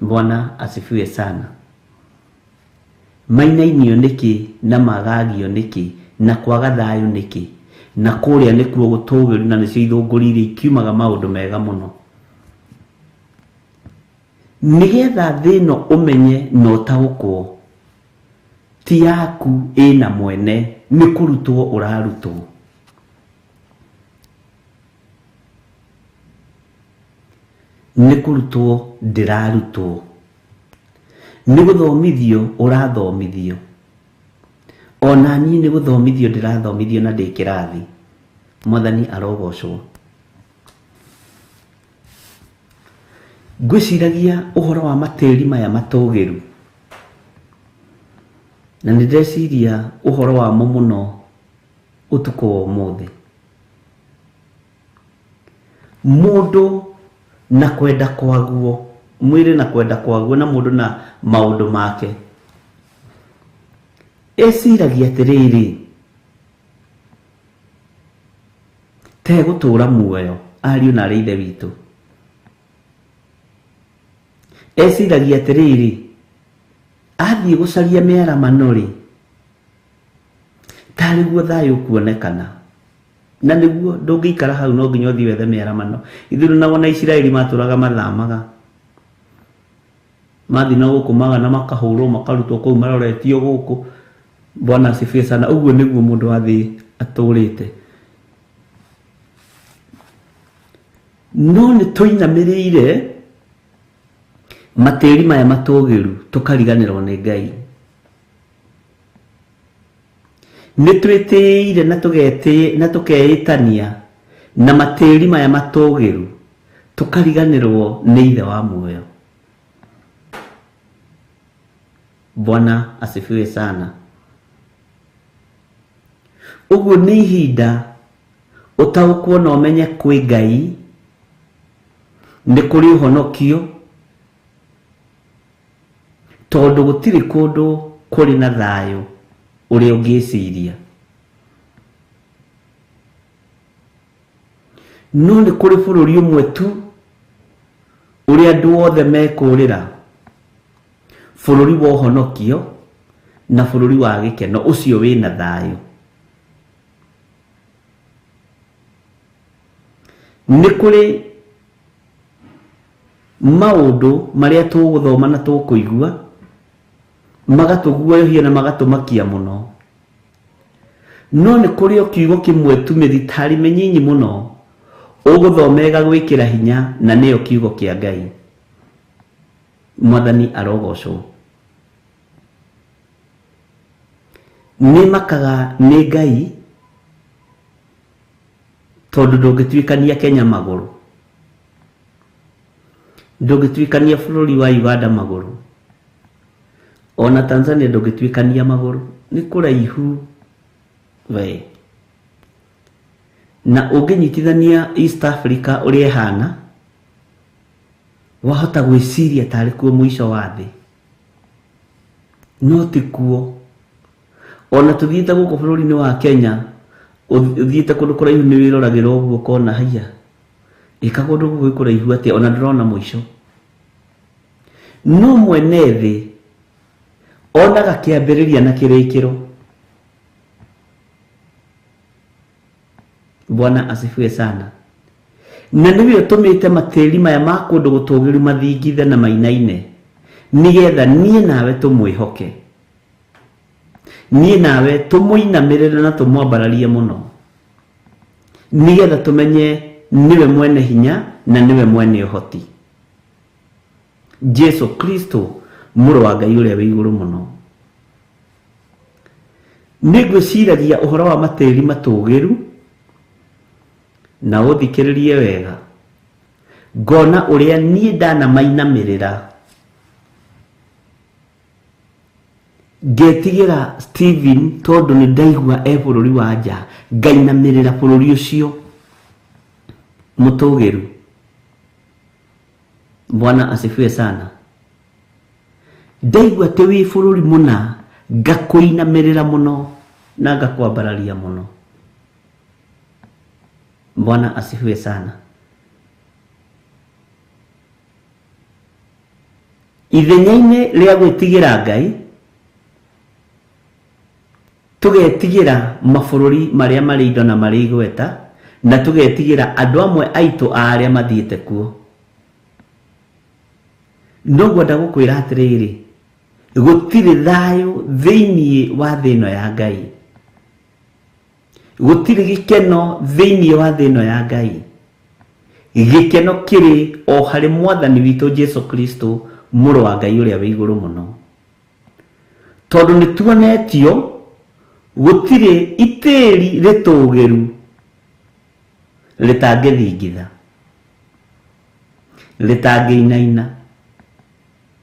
Bwana asifiwe sana. Mainainio nĩkĩ na magagio nĩkĩ na kwaga thayũ nĩkĩ? Na kũrĩa nĩkuo gũtũgĩru na nĩcio ithũngũri iria ikiumaga maũndũ mega mũno. Nĩgetha thĩ ĩno ũmenye na ũtaũkwo ti yaku ĩna mwene, nĩ kũrutwo ũrarutwo. Nĩ kũrutwo ndĩrarutwo. Nĩ gũthomithio ũrathomithio. Ona niĩ nĩ gũthomithio ndĩrathomithio na ndĩ kĩrathi. Mwathani arogocwo. Ngwĩciragia ũhoro wa matĩri maya matũgĩru na nĩ ndeciria ũhoro wamo mũno ũtukũ wa ũmũthĩ. Mũndũ na kwenda kwaguo, mwĩrĩ na kwenda kwaguo, na mũndũ na maũndũ make, eciragia atĩrĩrĩ, tegũtũra muoyo, ariũ na arĩ ithe witũ. Eciragia atĩrĩrĩ, athiĩ gũcaria mĩaramano rĩ, tarĩ guo thayũ ũkuonekana. Na nĩguo ndũngĩikara hau, no nginya ũthiĩ wethe mĩaramano. Ithuĩ nao na Isiraeli matũraga mathamaga, mathiĩ na gũkũ magana makahũrwo makarutwo kũu maroretio gũkũ. Bwana asifiwe sana. Ũguo nĩguo mũndũ athiĩ atũrĩte. No nĩ tũinamĩrĩire matĩri maya matũgĩru tũkariganĩrwo nĩ Ngai. Nĩ twĩtĩĩire na tũkeĩtania na matĩri maya matũgĩru tũkariganĩrwo nĩ Ithe wa muoyo. Bwana asifiwe sana. Ũguo nĩ ihinda ũtaũkwo na ũmenye kwĩ Ngai nĩ kũrĩ ũhonokio, tondũ gũtirĩ kũndũ kũrĩ na thayũ ũrĩa ũngĩciria. No nĩ kũrĩ bũrũri ũmwe tu ũrĩa andũ othe mekũrĩra, bũrũri wa ũhonokio na bũrũri wa gĩkeno, ũcio wĩna thayũ. Nĩ kũrĩ maũndũ marĩa tũgũthoma na tũkũigua magatũguoyohia na magatũmakia mũno, no nĩ kũrĩ o kiugo kĩmwe tu mĩthitari mĩnyinyi mũno ũgũthoma ĩgagwĩkĩra hinya, na nĩyo kiugo kĩa Ngai. Mwathani arogocwo. Nĩ makaga nĩ Ngai tondũ ndũngĩtuĩkania Kenya magũrũ. Ndũngĩtuĩkania bũrũri wa Uganda magũrũ, ona Tanzania ndũngĩtuĩkania magũrũ, nĩ kũraihu we. Na ũngĩnyitithania East Africa ũrĩa ĩhana, wahota gwĩciria tarĩ kuo mũico wa thĩ, no ti kuo. Ona tũthiĩte gũkũ bũrũri-inĩ wa Kenya, ũthiĩte kũndũ kũraihu nĩ wĩroragĩra ũguo ũkona haiya, ĩka kũndũ gũkũ kũraihu atĩa, ona ndũrona mũico. No mwene thĩ onaga kĩambĩrĩria na kĩrĩkĩro. Bwana asifiwe sana. Na nĩwe ũtũmĩte matĩri maya ma kũndũ gũtũgĩru mathingithe na mainaine, nĩgetha niĩ nawe tũmwĩhoke, niĩ nawe tũmũinamĩrĩre na tũmwambararie mũno, nĩgetha tũmenye nĩwe mwene hinya na nĩwe mwene ũhoti, Jesu Kristo mũrũ wa Ngai ũrĩa wĩ igũrũ mũno. Nĩngwĩciragia ũhoro wa matĩri matũgĩru, na ũthikĩrĩrie wega, ngona ũrĩa niĩ ndanamainamĩrĩra, ngetigĩra Stephen tondũ nĩ ndaigua e bũrũri wa nja, ngainamĩrĩra bũrũri ũcio mũtũgĩru. Bwana asifiwe sana. Ndaigua atĩ wĩ bũrũri mũna, ngakũinamĩrĩra mũno na ngakwambararia mũno. Bwana asifiwe sana. Ithenya-inĩ rĩa gwĩtigĩra Ngai, tũgetigĩra mabũrũri marĩa marĩ indo na marĩ igweta, na tũgetigĩra andũ amwe aitũ a arĩa mathiĩte kuo. No ngwenda gũkwĩra atĩrĩrĩ, gũtirĩ thayũ thĩinĩ wa thĩ ĩno ya Ngai, gũtirĩ gĩkeno thĩinĩ wa thĩ ĩno ya Ngai. Gĩkeno kĩrĩ o harĩ Mwathani witũ Jesu Kristo, mũrũ wa Ngai ũrĩa wĩ igũrũ mũno. Tondũ nĩ tuonetio gũtirĩ itĩri rĩtũgĩru rĩtangĩthingitha, rĩtangĩinaina.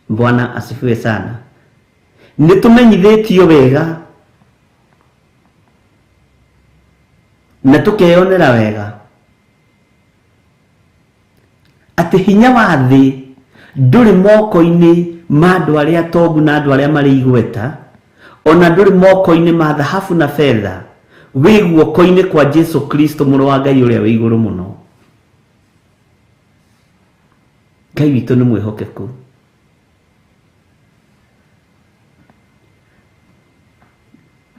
Bwana asifiwe sana. Nĩ tũmenyithĩtio wega na tũkeyonera wega atĩ hinya wa thĩ ndũrĩ moko-inĩ ma andũ arĩa atongu na andũ arĩa marĩ igweta, ona ndũrĩ moko-inĩ ma thahabu na betha, wĩ guoko-inĩ kwa Jesu Kristo mũrũ wa Ngai ũrĩa wĩ igũrũ mũno. Ngai witũ nĩ mwĩhokeku.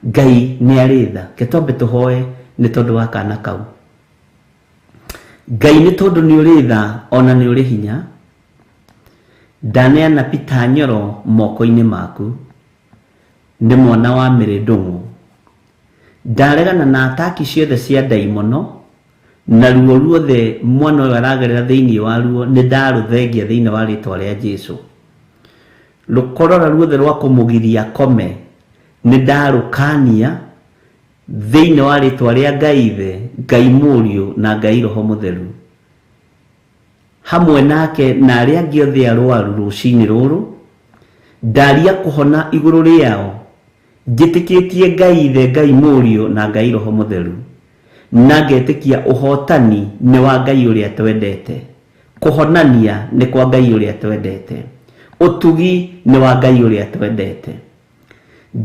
Ngai nĩ arĩ tha. Ke twambe tũhoe nĩ tondũ wa kana kau. Ngai nĩ tondũ nĩ ũrĩ tha ona nĩ ũrĩ hinya, ndaneana Peter Nyoro moko-inĩ maku, nĩ mwana wa Mary Ndung'u. Ndaregana na ataki ciothe cia ndaimono, na ruo ruothe mwana ũyũ aragerera thĩinĩ wa ruo nĩ ndarũthengia thĩinĩ wa rĩtwa rĩa Jesu. Rũkorora ruothe rwa kũmũgiria akome nĩ ndarũkania thĩinĩ wa rĩtwa rĩa Ngai Ithe, Ngai Mũriũ na Ngai Roho Mũtheru. Hamwe nake na arĩa angĩ othe arwaru rũcinĩ rũrũ, ndaria kũhona igũrũ rĩao, njĩtĩkĩtie Ngai Ithe, Ngai Mũriũ na Ngai Roho Mũtheru, na ngetĩkia ũhotani nĩ wa Ngai ũrĩa twendete, kũhonania nĩ kwa Ngai ũrĩa twendete, ũtugi nĩ wa Ngai ũrĩa twendete.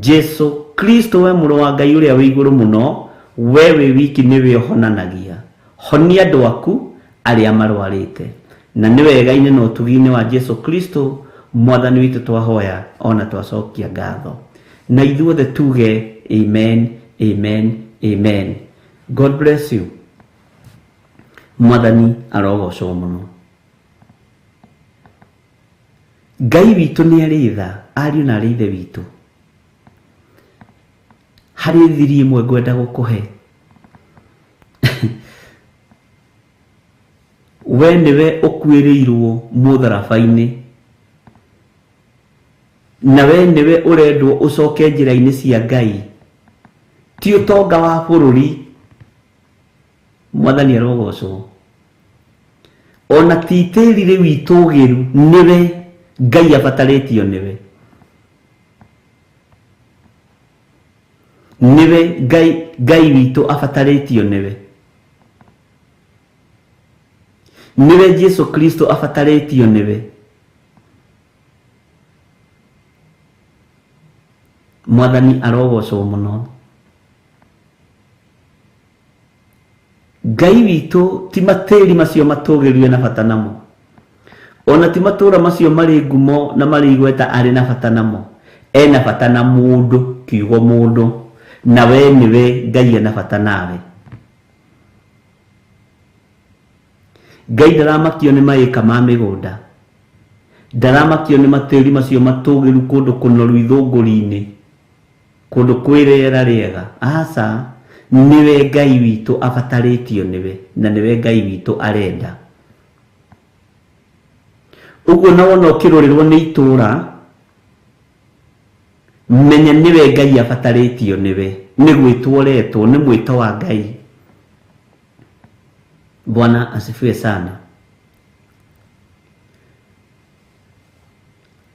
Jesu Kristo we mũrũ wa Ngai ũrĩa wĩ igũrũ mũno, we wĩ wiki nĩwe ũhonanagia. Honia andũ aku arĩa marwarĩte. Na nĩ wega-inĩ na ũtugi-inĩ wa Jesu Kristo Mwathani witũ twahoya ona twacokia ngatho. Na ithuothe tuge amen, amen, amen. God bless you. Mwathani arogocwo mũno. Ngai witũ nĩ arĩ tha, ariũ na arĩ ithe witũ. Harĩ thiri ĩmwe ngwenda gũkũhe. We nĩwe ũkuĩrĩirwo mũtharaba-inĩ, na we nĩwe ũrendwo ũcoke njĩra-inĩ cia Ngai, ti ũtonga wa bũrũri. Mwathani arogocwo. Ona ti tĩri rĩu itũgĩru, nĩwe Ngai abatarĩtio nĩwe. Nĩwe Ngai witũ abatarĩtio nĩwe. Nĩwe Jesu Kristo abatarĩtio nĩwe. Mwathani arogocwo mũno. Ngai witũ ti matĩri macio matũgĩru ena bata namo. Ona ti matũra macio marĩ ngumo na marĩ igweta arĩ na bata namo. Ena bata na mũndũ, kiugo mũndũ, na we nĩwe Ngai ena bata nawe. Ngai ndaramakio nĩ maĩka ma mĩgũnda. Ndaramakio nĩ matĩri macio matũgĩru kũndũ kũnoru ithũngũri-inĩ, kũndũ kwĩ rĩera rĩega. Aca, nĩwe Ngai witũ abatarĩtio nĩwe, na nĩwe Ngai witũ arenda. Ũguo na wona ũkĩrũrĩrwo nĩ itũra, menya nĩwe Ngai abatarĩtio nĩwe, nĩ gwĩtwo ũretwo, nĩ mwĩto wa Ngai. Bwana asifiwe sana.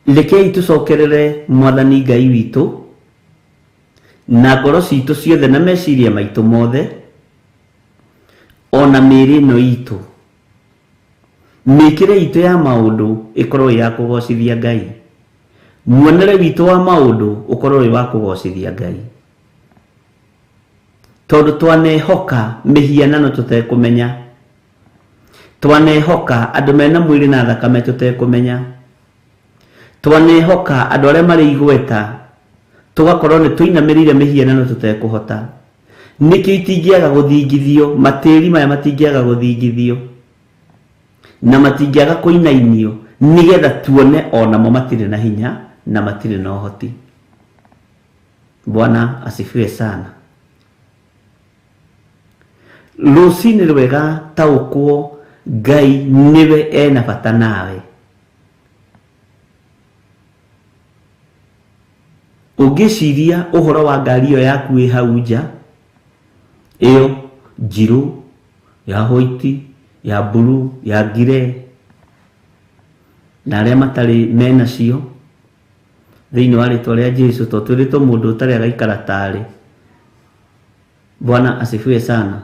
Rekei tũcokerere Mwathani Ngai witũ na ngoro citũ ciothe na meciria maitũ mothe, ona mĩĩrĩ ĩno itũ. Mĩkĩre itũ ya maũndũ ĩkorwo ĩ ya kũgocithia Ngai. Muonere witũ wa maũndũ ũkorwo wĩ wa kũgocithia Ngai. Tondũ twanehoka mĩhianano tũtekũmenya, twanehoka andũ mena mwĩrĩ na thakame tũtekũmenya, twanehoka andũ arĩa marĩ igweta tũgakorwo nĩ tũinamĩrĩire mĩhianano tũtekũhota. Nĩkĩo itingĩaga gũthingithio, matĩri maya matingĩaga gũthingithio na matingĩaga kũinainio, nĩgetha tuone onamo matirĩ na hinya na matirĩ na ũhoti. Bwana asifiwe sana. Rũcinĩ rwega taũkwo Ngai nĩwe ena bata nawe. Ũngĩciria ũhoro wa ngari ĩyo yaku ĩ hau nja, ĩyo njirũ, ya white, ya blue, ya grey, na arĩa matarĩ menacio thĩinĩ wa rĩtwa rĩa Jesu, tondũ twĩrĩtwo mũndũ ũtarĩ agaikara tarĩ. Bwana asifiwe sana.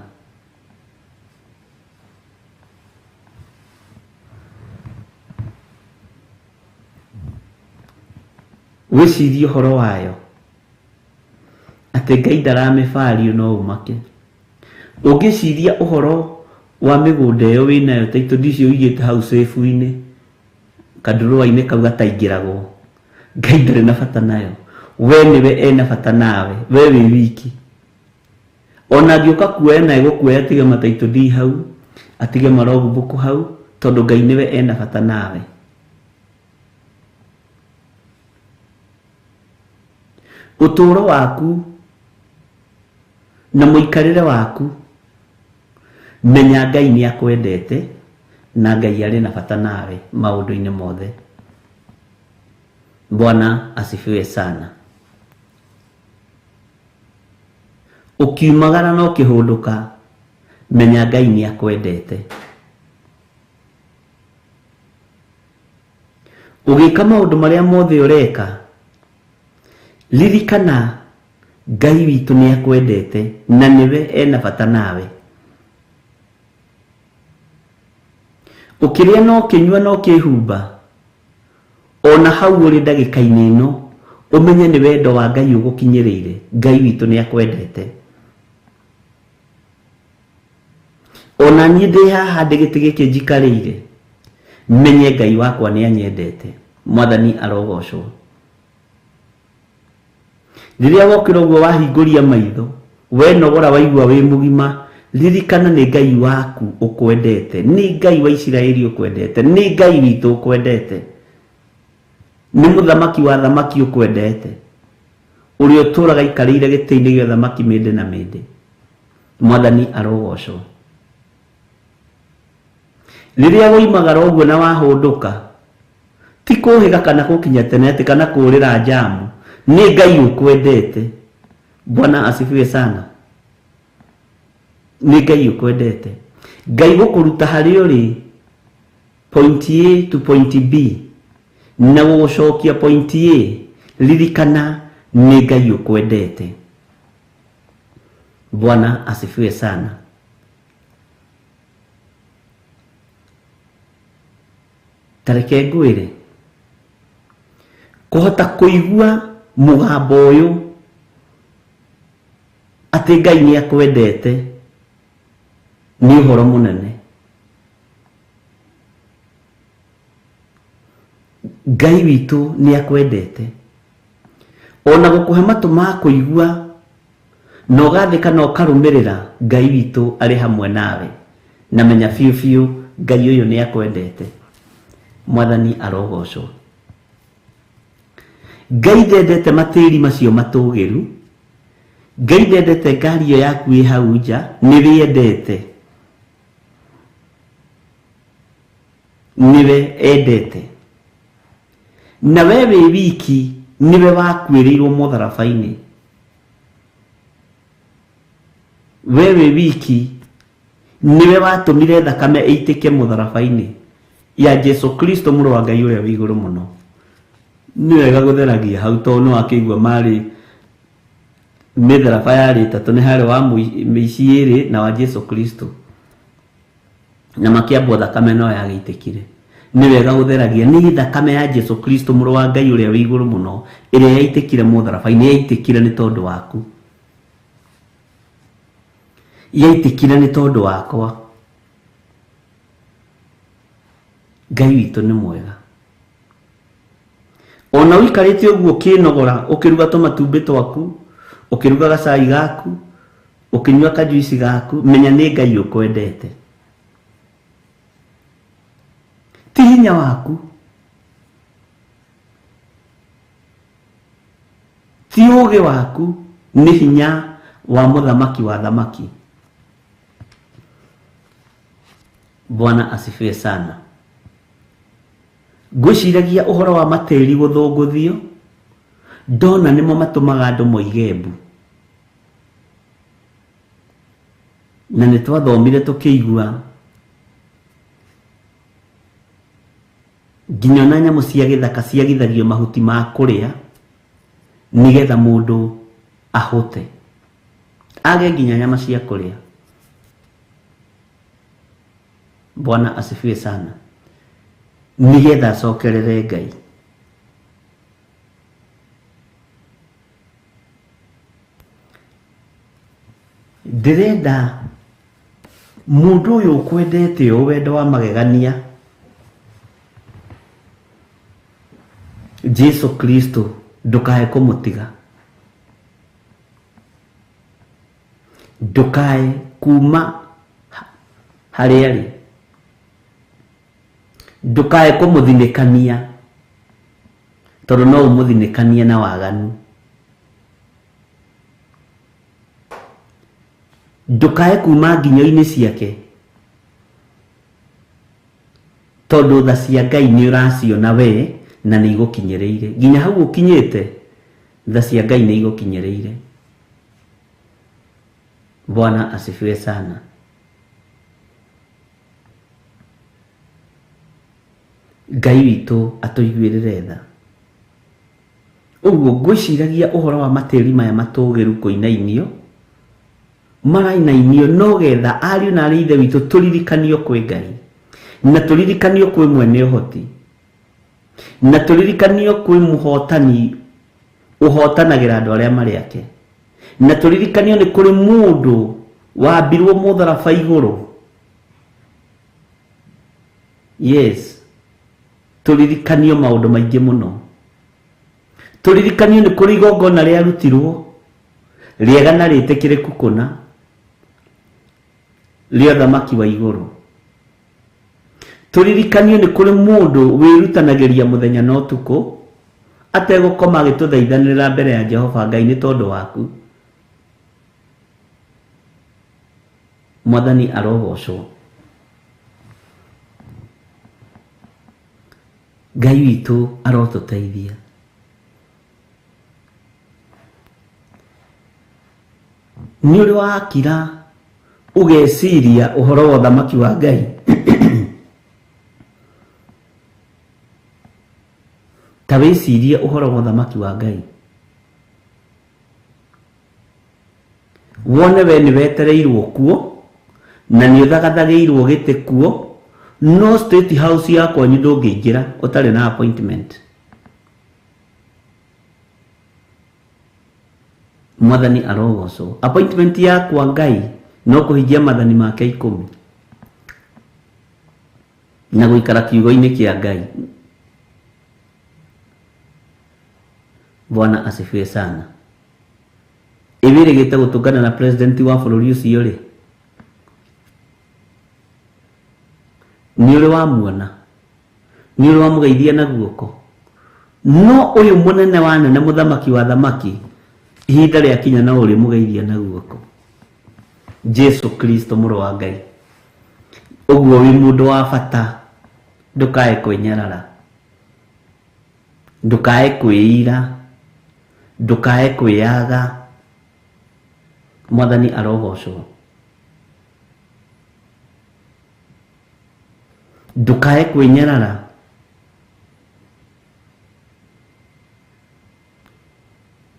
Wĩcirie ũhoro wayo atĩ Ngai ndaramĩbario no ũmake. Ũngĩciria ũhoro wa mĩgũnda ĩyo wĩnayo, ta indo icio ũigĩte hau safe-inĩ, kandũrũa-inĩ kau gataingĩragwo, Ngai ndarĩ na bata nayo. We nĩwe ena bata nawe, we wĩ wiki. Ona angĩũka kuoya na egũkuoya atige mataitũ ndi hau, atige marogbuku hau, tondũ Ngai nĩwe ena bata nawe. Ũtũũro waku na mũikarĩre waku, menya Ngai nĩ akwendete na Ngai arĩ na bata nawe maũndũ-inĩ mothe. Bwana asifiwe sana. Ũkiumagara na ũkĩhũndũka, menya Ngai nĩ akwendete. Ũgĩka maũndũ marĩa mothe ũreka, ririkana Ngai witũ nĩ akwendete na nĩwe ena bata nawe. Ũkĩrĩa na ũkĩnyua na ũkĩhumba, ona hau ũrĩ ndagĩka-inĩ ĩno, ũmenye nĩ wendo wa Ngai ũgũkinyĩrĩire. Ngai witũ nĩ akwendete. Ona niĩ ndĩ haha ndĩ gĩtĩ gĩkĩ njikarĩire, menye Ngai wakwa nĩ anyendete. Mwathani arogocwo. Rĩrĩa wokĩra ũguo wahingũria maitho, wenogora waigua wĩ mũgima, ririkana nĩ Ngai waku ũkwendete, nĩ Ngai wa Isiraeli ũkwendete, nĩ Ngai witũ ũkwendete, nĩ mũthamaki wa thamaki ũkwendete, ũrĩa ũtũũraga aikarĩire gĩtĩ-inĩ gĩa ũthamaki mĩndĩ na mĩndĩ. Mwathani arogocwo. Rĩrĩa woimagara ũguo na wahũndũka, ti kũhĩga kana gũkinya tene atĩ kana kũũrĩra njamu, nĩ Ngai ũkwendete. Bwana asifiwe sana. Nĩ Ngai ũkwendete. Ngai gũkũruta harĩa ũrĩ Point A to point B na gũgũcokia point A, ririkana nĩ Ngai ũkwendete. Bwana asifiwe sana. Ta reke ngwĩre, kũhota kũigua mũgambo ũyũ atĩ Ngai nĩ akwendete nĩ ũhoro mũnene. Ngai witũ nĩ akwendete, ona gũkũhe matũ ma kũigua na ũgathĩka na ũkarũmĩrĩra, Ngai witũ arĩ hamwe nawe, na menya biũ biũ Ngai ũyũ nĩ akwendete. Mwathani arogocwo. Ngai ndendete matĩri macio matũgĩru, Ngai ndendete ngari ĩyo yaku ĩ hau nja, nĩwe endete. Nĩwe endete. Na we wĩ wiki nĩwe wakuĩrĩirwo mũtharaba-inĩ. We wĩ wiki nĩwe watũmire thakame ĩitĩke mũtharaba-inĩ ya Jesu Kristo mũrũ wa Ngai ũrĩa wĩ igũrũ mũno. Nĩ wega gũtheragia hau tondũ nĩ wakĩigua marĩ mĩtharaba yarĩ ĩtatũ, nĩ harĩ wa mĩici ĩrĩ na wa Jesu Kristo. Na makĩambwo thakame no yagĩitĩkire. Nĩ wega gũtheragia nĩ thakame ya Jesu Kristo mũrũ wa Ngai ũrĩa wĩ igũrũ mũno ĩrĩa yaitĩkire mũtharaba-inĩ, yaitĩkire nĩ tondũ waku, yaitĩkire nĩ tondũ wakwa. Ngai witũ nĩ mwega. Ona ũikarĩte ũguo ũkĩnogora, ũkĩruga tũmatumbĩ twaku, ũkĩruga gacai gaku, ũkĩnyua kajuici gaku, menya nĩ Ngai ũkwendete. Ti hinya waku, ti ũũgĩ waku, nĩ hinya wa mũthamaki wa thamaki. Bwana asifiwe sana. Ngwĩciragia ũhoro wa matĩri gũthũngũthio, ndona nĩmo matũmaga andũ moige mbu. Na nĩ twathomire tũkĩigua nginya ona nyamũ cia gĩthaka ciagithagio mahuti ma kũrĩa nĩgetha mũndũ ahũte, age nginya nyama cia kũrĩa. Bwana asifiwe sana. Nĩgetha acokerere Ngai. Ndĩrenda mũndũ ũyũ ũkwendete ũũ wendo wa magegania, Jesu Kristo, ndũkae kũmũtiga, ndũkae kuma harĩa arĩ, ndũkae kũmũthinĩkania, tondũ no ũmũthinĩkanie na waganu. Ndũkae kuma nginyo-inĩ ciake, tondũ tha cia Ngai nĩ ũraciona we na nĩ igũkinyĩrĩire. Nginya hau ũkinyĩte, tha cia Ngai nĩ igũkinyĩrĩire. Bwana asifiwe sana. Ngai witũ atũiguĩrĩre tha. Ũguo ngwĩciragia ũhoro wa matĩri maya matũgĩru kũinainio, marainainio no getha ariũ na arĩ ithe witũ tũririkanio kwĩ Ngai, na tũririkanio kwĩ mwene ũhoti, na tũririkanio kwĩ mũhotani ũhotanagĩra andũ arĩa marĩ ake, na tũririkanio nĩ kũrĩ mũndũ wambirwo mũtharaba igũrũ. Yes, tũririkanio maũndũ maingĩ mũno. Tũririkanio nĩ kũrĩ igongona rĩarutirwo rĩega na rĩtĩkĩrĩku kũna rĩa ũthamaki wa igũrũ. Tũririkanio nĩ kũrĩ mũndũ wĩrutanagĩria mũthenya na ũtukũ ategũkoma agĩtũthaithanĩrĩra mbere ya Jehova Ngai nĩ tondũ waku. Mwathani arogocwo. Ngai witũ arotũteithia. Nĩ ũrĩ wakira ũgeciria ũhoro wa ũthamaki wa Ngai? Ta wĩcirie ũhoro wa ũthamaki wa Ngai, wone we nĩ wetereirwo kuo na nĩ ũthagathagĩirwo gĩtĩ kuo, no State House ya kwanyu ndũngĩingĩra ũtarĩ na appointment. Mwathani arogocwo. Appointment yakwa Ngai no kũhingia mathani make 10 na gũikara kiugo-inĩ kĩa Ngai. Bwana asifiwe sana. Ĩwĩrĩgĩte gũtũngana na president wa bũrũri ũcio rĩ, nĩ ũrĩ wamuona, nĩ ũrĩ wamũgeithia na guoko, no ũyũ mũnene wa nene, mũthamaki wa thamaki, ihinda rĩakinya no ũrĩmũgeithia na guoko. Jesu Kristo mũrũ wa Ngai. Ũguo wĩ mũndũ wa bata, ndũkae kwĩnyarara, ndũkae kwĩira, ndũkae kwĩyaga. Mwathani arogocwo. Ndũkae kwĩnyarara,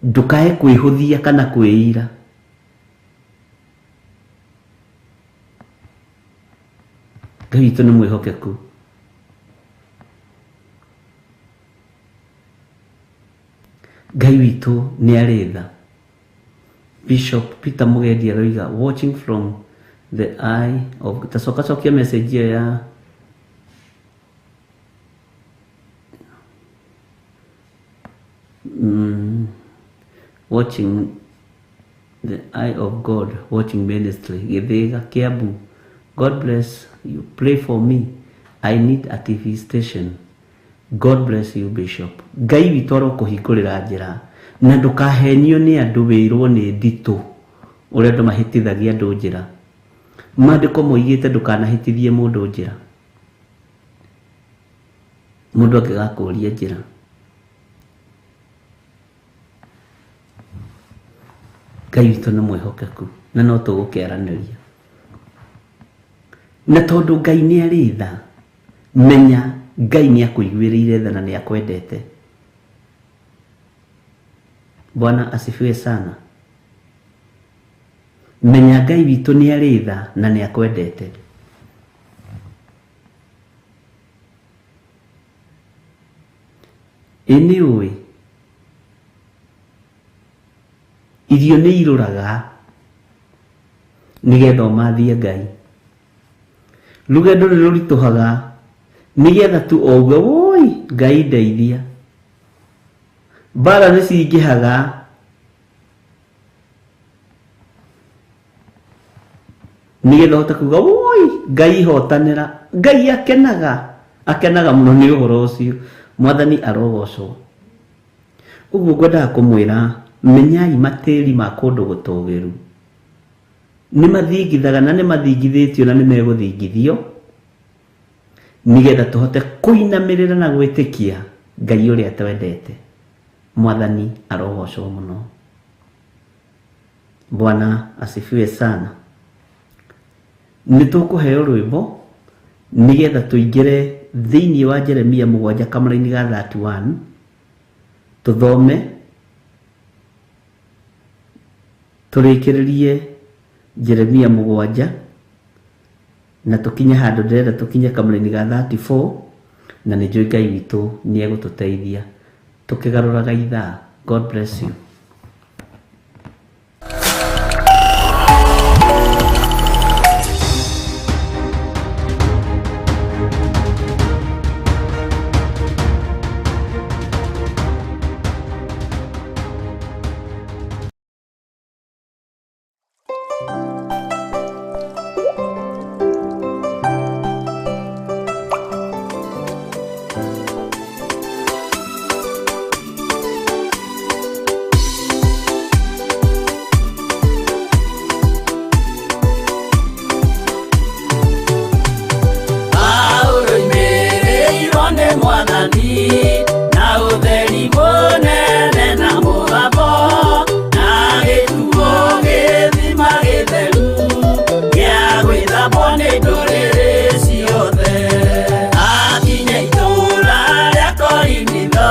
ndũkae kwĩhũthia kana kwĩira. Ngai witũ nĩ mwĩhokeku. Ngai witũ nĩ arĩ tha. Bishop Peter Mugendi aroiga watching from the eye of tacoka cokia message ĩyo ya watching the eye of God watching ministry Githiga Kiambu. God bless you. Pray for me, I need a TV station. God bless you, Bishop. Ngai witũ arokũhingũrĩra njĩra na ndũkahenio nĩ andũ wĩrwo nĩ nditũ ũrĩa andũ mahĩtithagia andũ njĩra. Maandĩko moigĩte ndũkanahĩtithie mũndũ njĩra, mũndũ angĩgakũria njĩra. Ngai witũ nĩ mwĩhokeku na no tũgũkĩaranĩria. Na tondũ Ngai nĩ arĩ tha, menya Ngai nĩ akũiguĩrĩire tha na nĩ akwendete. Bwana asifiwe sana. Menya Ngai witũ nĩ arĩ tha na nĩ akwendete. Ĩ nĩ ũĩ irio nĩ irũraga nĩgetha ũmathie Ngai. Rũgendo nĩ rũritũhaga nĩgetha tu ouge woi Ngai ndeithia. Mbara nĩ cingĩhaga nĩgetha ũhote kuga woi Ngai hotanĩra. Ngai akenaga, akenaga mũno nĩ ũhoro ũcio. Mwathani arogocwo. Ũguo ngwendaga kũmwĩra, menyai matĩri ma kũndũ gũtũgĩru nĩ mathingithaga na nĩ mathingithĩtio na nĩ megũthingithio, nĩgetha tũhote kũinamĩrĩra na gwĩtĩkia Ngai ũrĩa twendete. Mwathani arogocwo mũno. Bwana asifiwe sana. Nĩ tũkũheo rwĩmbo nĩgetha tũingĩre thĩinĩ wa Jeremia 7 kamũraini ga 31, tũthome tũrĩkĩrĩrie Jeremia 7 na tũkinye handũ ndĩrenda tũkinye kamũraini ga 34, na nĩ njũĩ Ngai witũ nĩ egũtũteithia tũkĩgarũraga ithaa. God bless you. Akinya itũũra rĩa Korinitho.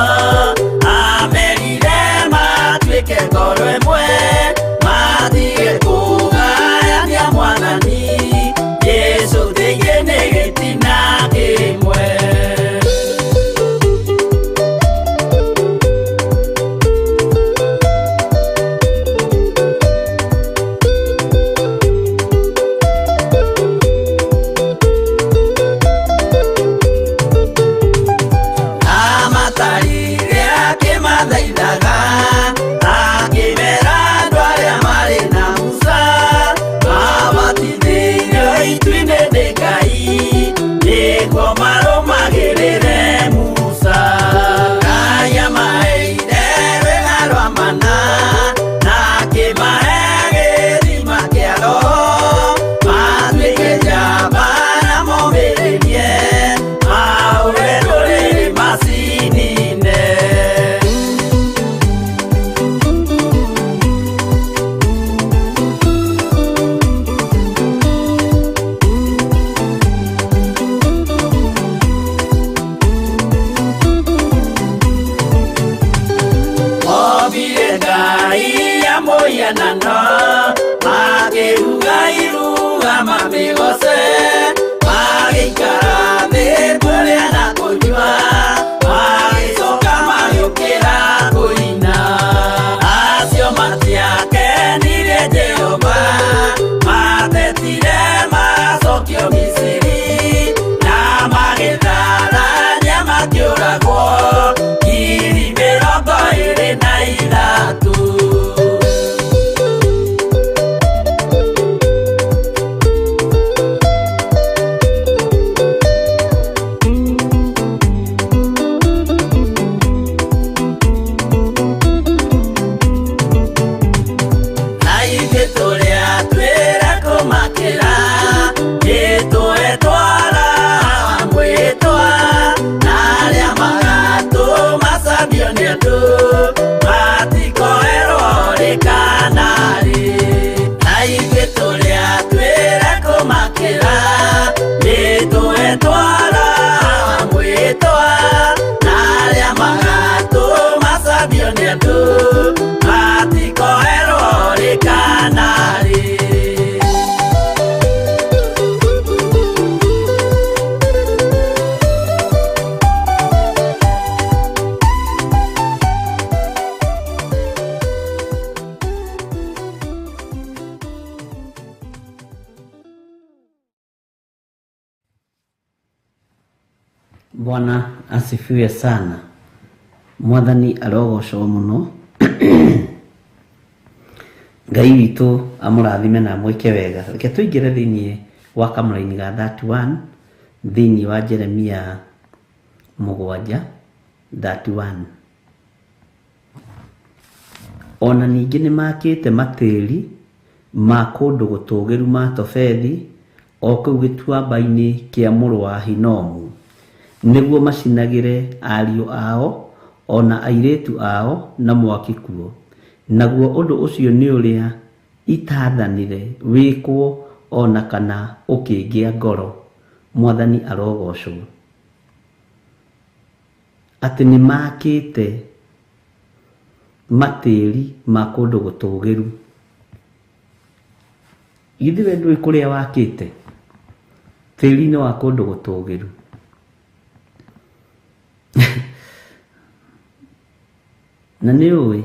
Mũhianano makĩruga iruga mamĩgoce magĩikara thĩ kũrĩa na kũnyua magĩcoka magĩũkĩra kũina acio matiakenirie Jehova matetire macokio Misiri na magĩtharania makĩũragwo 23,000. Na ithuĩ tũrĩa twĩra kũmakĩra nĩtũetwara mwĩtwa na arĩa magatũmacambio nĩ andũ matikoerwo rĩ kana rĩ. Na ithuĩ tũrĩa twĩra kũmakĩra nĩtũetwara mwĩtwa na arĩa magatũmacambio nĩ andũ matikoerwo rĩ kana rĩ. Bwana asifiwe sana. Mwathani arogocwo muno. Ngai witũ amũrathime na amwĩke wega. Reke tũingĩre thĩinĩ wa kamũraini ga 31 thĩinĩ wa Jeremia 7:31. Ona ningĩ nĩmakĩte matĩri ma kũndũ gũtũũgĩru ma Tofethi o kũu gĩtuamba-inĩ kĩa mũrũ wa Hinomu nĩguo macinagĩre ariũ ao ona airĩtu ao na mwaki kuo. Naguo ũndũ ũcio nĩ ũrĩa itaathanire wĩkwo ona kana ũkĩngĩa ngoro. Mwathani arogocwo. Atĩ nĩmakĩte matĩri ma kũndũ gũtũũgĩru. Githĩ we ndũĩ kũrĩa wakĩte? Tĩri-inĩ wa kũndũ gũtũũgĩru. Na nĩ ũĩ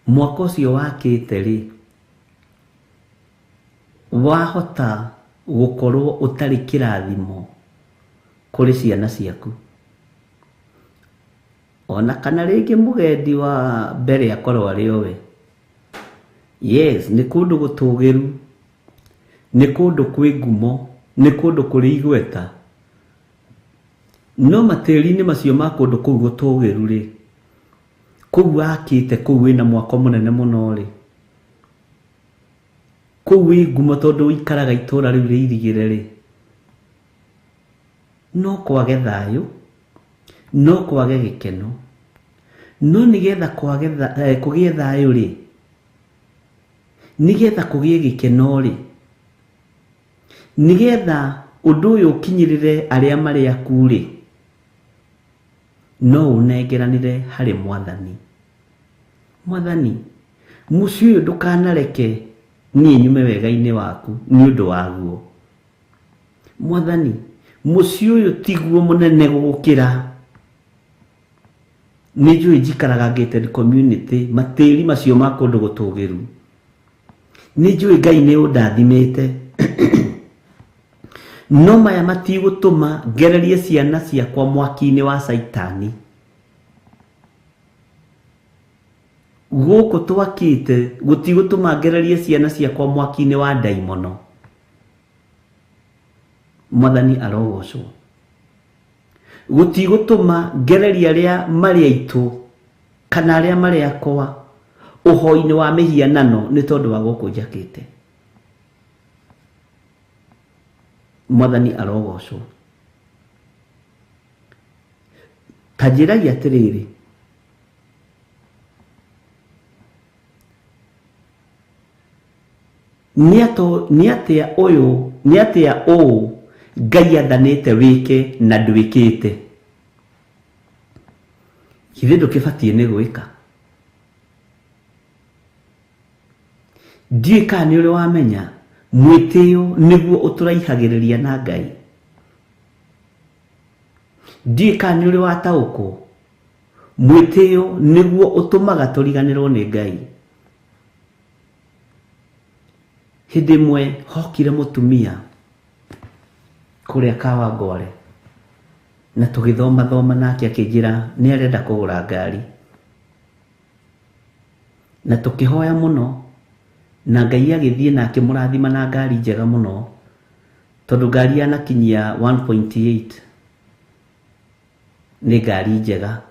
mwaka ũcio wakĩte rĩ, wahota gũkorwo ũtarĩ kĩrathimo kũrĩ ciana ciaku. Ona kana rĩngĩ mũgendi wa mbere akorwo arĩ o we. Yes, nĩ kũndũ gũtũũgĩru, nĩ kũndũ kwĩ ngumo, nĩ kũndũ kũrĩ igweta. No matĩri-inĩ macio ma kũndũ kũu gũtũũgĩru rĩ, kũu wakĩte kũu wĩna mwako mũnene mũno rĩ, kũu wĩ ngumo tondũ ũikaraga itũũra rĩu rĩirigĩre rĩ, no kwage thayũ, no kwage gĩkeno. No nĩgetha kũgĩe thayũ rĩ, nĩgetha kũgĩe gĩkeno rĩ, nĩgetha ũndũ ũyũ ũkinyĩrĩre arĩa marĩ aku rĩ, no ũnengeranĩre harĩ Mwathani. Mwathani, mũciĩ ũyũ ndũkanareke niĩ nyume wega-inĩ waku nĩ ũndũ waguo. Mwathani, mũciĩ ũyũ tiguo mũnene gũgũkĩra. Nĩ njũĩ njikaraga gated community, matĩri macio ma kũndũ gũtũũgĩru. Nĩ njũĩ Ngai nĩ ũndathimĩte. No maya matigũtũma ngererie ciana ciakwa mwaki-inĩ wa Caitani. Gũkũ twakĩte gũtigũtũma ngererie ciana ciakwa mwaki-inĩ wa ndaimono. Mwathani arogocwo. Gũtigũtũma ngererie arĩa marĩ aitũ kana arĩa marĩ akwa ũhoi-inĩ wa mĩhianano nĩ tondũ wa gũkũ njakĩte. Mwathani arogocwo. Ta njĩragia atĩrĩrĩ, nĩ atĩa ũyũ, nĩ atĩa ũũ Ngai athanĩte wĩke na ndwĩkĩte? Githĩ ndũkĩbatiĩ nĩ gwĩka? Ndiũĩ kana nĩ ũrĩ wamenya mwĩtĩo nĩguo ũtũraihagĩrĩria na Ngai. Ndiũĩ kana nĩ ũrĩ wataũkwo mwĩtĩo nĩguo ũtũmaga tũriganĩrwo nĩ Ngai. Hĩndĩ ĩmwe hokire mũtumia kũrĩa Kawangware na tũgĩthoma thoma nake akĩnjĩra nĩ arenda kũgũra ngari, na tũkĩhoya mũno na Ngai agĩthiĩ na akĩmũrathima na ngari njega mũno, tondũ ngari yanakinyia 1.8 nĩ ngari njega.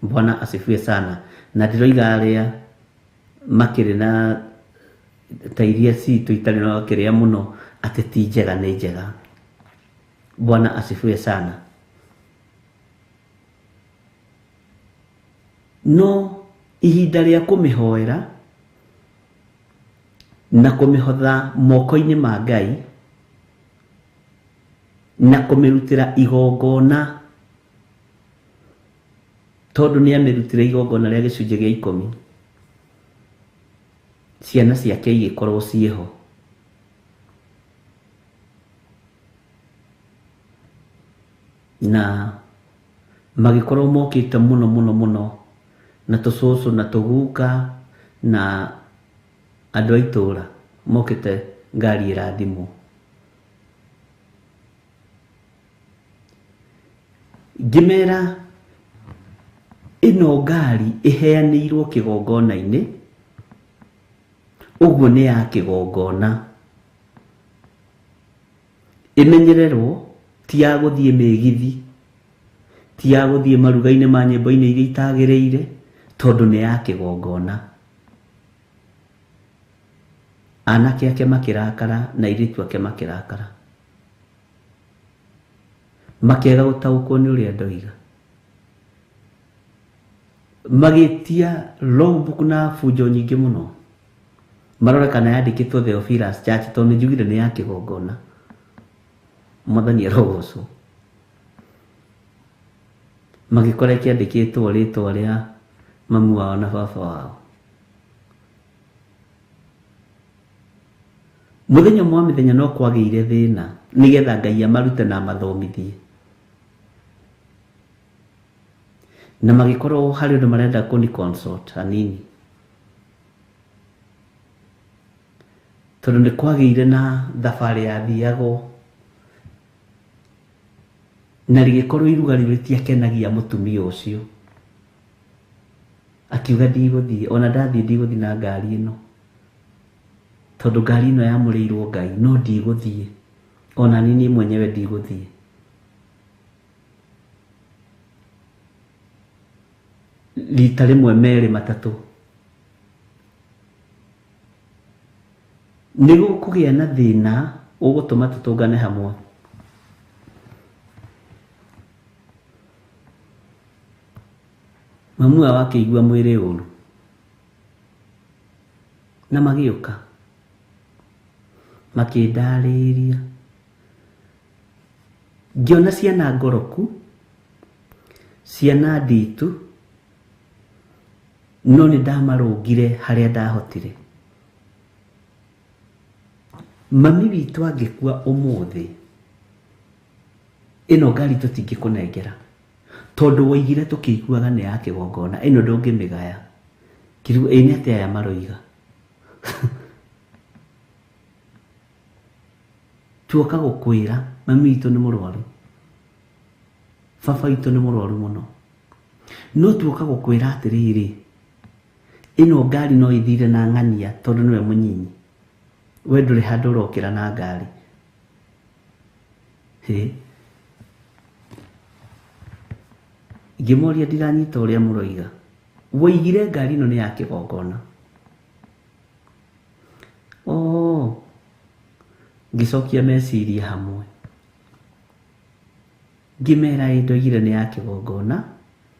Bwana asifiwe sana. Na ndĩroiga arĩa makĩrĩ na ta iria citũ itarĩ na kĩrĩa mũno atĩ ti njega, nĩ njega. Bwana asifiwe sana. No ihinda rĩa kũmĩhoera na kũmĩhotha moko-inĩ ma Ngai na kũmĩrutĩra igongona, tondũ nĩ amĩrutĩre igongona rĩa gĩcunjĩ gĩa 10, ciana ciake igĩkorwo ciĩho. Na magĩkorwo mokĩte mũno mũno mũno na tũcũcũ na tũguka na andũ a itũũra mokĩte ngari ĩrathimwo. Ngĩmera ĩno ngari ĩheanĩirwo kĩgongona-inĩ, ũguo nĩ ya kĩgongona, ĩmenyererwo, ti ya gũthiĩ mĩgithi, ti ya gũthiĩ maruga-inĩ ma nyĩmbo-inĩ iria itagĩrĩire, tondũ nĩ ya kĩgongona. Anake ake makĩrakara na airĩtu ake makĩrakara, makĩaga gũtaũkwo nĩ ũrĩa ndoiga, magĩtia logbook na bunjo nyingĩ mũno, marore kana yandĩkĩtwo Theophilus Church, tondũ nĩ njugire nĩ ya kĩgongona. Mwathani arogocwo. Magĩkora kĩandĩkĩtwo rĩtwa rĩa mamu wao na baba wao. Mũthenya ũmwe wa mĩthenya no kwagĩire thĩna nĩgetha Ngai amarute na amathomithie, na magĩkorwo harĩ ũndũ marenda kũni consult hanini, tondũ nĩ kwagĩire na thabarĩ yathiagwo na rĩgĩkorwo iruga rĩu rĩtiakenagia mũtumia ũcio. Akiuga ndigũthiĩ, ona ndathiĩ ndigũthiĩ na ngari ĩno, tondũ ngari ĩno yamũrĩirwo Ngai, no ndigũthiĩ, ona niĩ mwenyewe ndigũthiĩ. Rita rĩmwe merĩ matatũ nĩ gũkũgĩa na thĩna ũgũtũma tũtũngane hamwe. Mamu wao akĩigua mwĩrĩ ũru na magĩũka makĩndarĩria, ngĩona ciana ngoroku, ciana nditũ, no nĩ ndamarũngire harĩa ndahotire. Mami witũ angĩkua ũmũthĩ, ĩno ngari tũtingĩkũnengera, tondũ woigire tũkĩiguaga nĩ ya kĩgongona, ĩno ndũngĩmĩgaya. Kĩrigũ, ĩ nĩ atĩa aya maroiga? Tuoka gũkwĩra mami witũ nĩ mũrwaru, baba witũ nĩ mũrwaru mũno, no tuoka gũkwĩra atĩrĩrĩ, ĩno ngari no ĩthire na ng'ania tondũ nĩwe mũnyinyi, we ndũrĩ handũ ũrokĩra na ngari. Hĩ, ngĩmoria ndiranyita ũrĩa mũroiga, woigire ngari ĩno nĩ ya kĩgongona. Oh, ngĩcokia meciria hamwe, ngĩmera ĩ ndoigire nĩ ya kĩgongona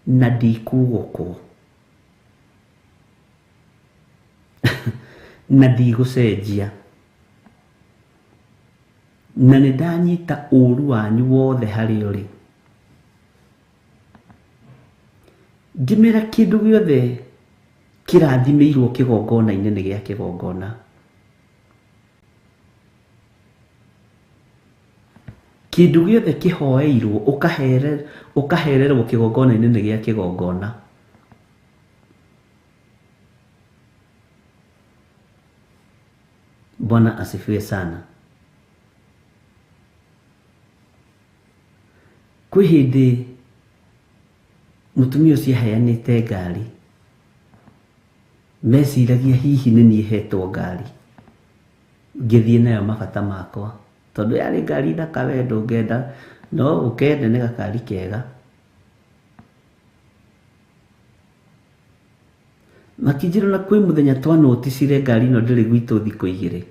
na ndikugũkwo na ndigũcenjia, na nĩ ndanyita ũru wanyu wothe harĩ ũrĩ. Ngĩmera kĩndũ gĩothe Kĩrathimĩirwo kĩgongona-inĩ nĩ gĩa kĩgongona. Kĩndũ gĩothe kĩhoeirwo ũkahererwo kĩgongona-inĩ nĩ gĩa kĩgongona. Bwana asifiwe sana. Kwĩ hĩndĩ mũtumia ũcio aheanĩte ngari, meciragia hihi nĩ niĩ hetwo ngari ngĩthiĩ nayo mabata makwa, tondũ yarĩ ngari thaka we ndũngĩenda, no ũkende nĩ gakari kega. Makĩnjĩra na kwĩ mũthenya twanoticire ngari ĩno ndĩrĩ gwitũ thikũ igĩrĩ,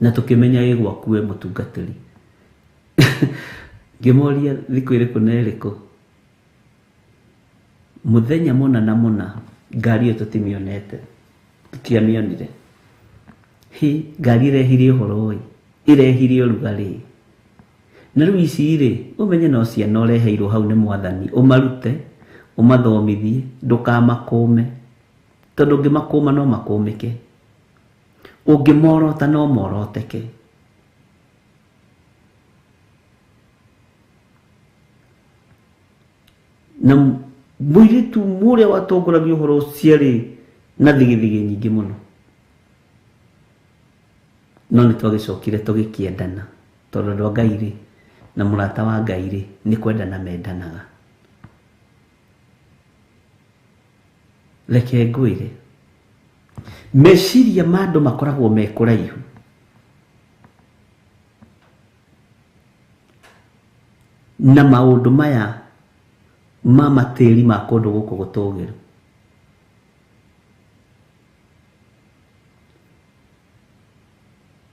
na tũkĩmenya ĩ gwaku we mũtungatĩri. Ngĩmoria thikũ ĩrĩkũ na ĩrĩkũ, mũthenya mũna na mũna ngari ĩyo tũtimĩonete, tũtiamĩonire. Hĩ, ngari ĩrehire ũhoro ĩ, ĩrehire ũrugarĩ. Na rĩu ici rĩ, ũmenye no ciana ũreheirwo hau nĩ mwathani, ũmarute, ũmathomithie, ndũkamakũme, tondũ ũngĩmakũma no makũmĩke, ũngĩmorota no moroteke. Na mũirĩtu ũrĩa watongoragia ũhoro ũcio rĩ, na thigithigi nyingĩ mũno, no nĩ twagĩcokire tũgĩkĩendana, tondũ andũ a Ngai rĩ, na mũrata wa Ngai rĩ, nĩ kwendana mendanaga. Reke ngwĩre, meciria ma andũ makoragwo me kũraihu. Na maũndũ maya ma matĩri ma kũndũ gũkũ gũtũgĩru.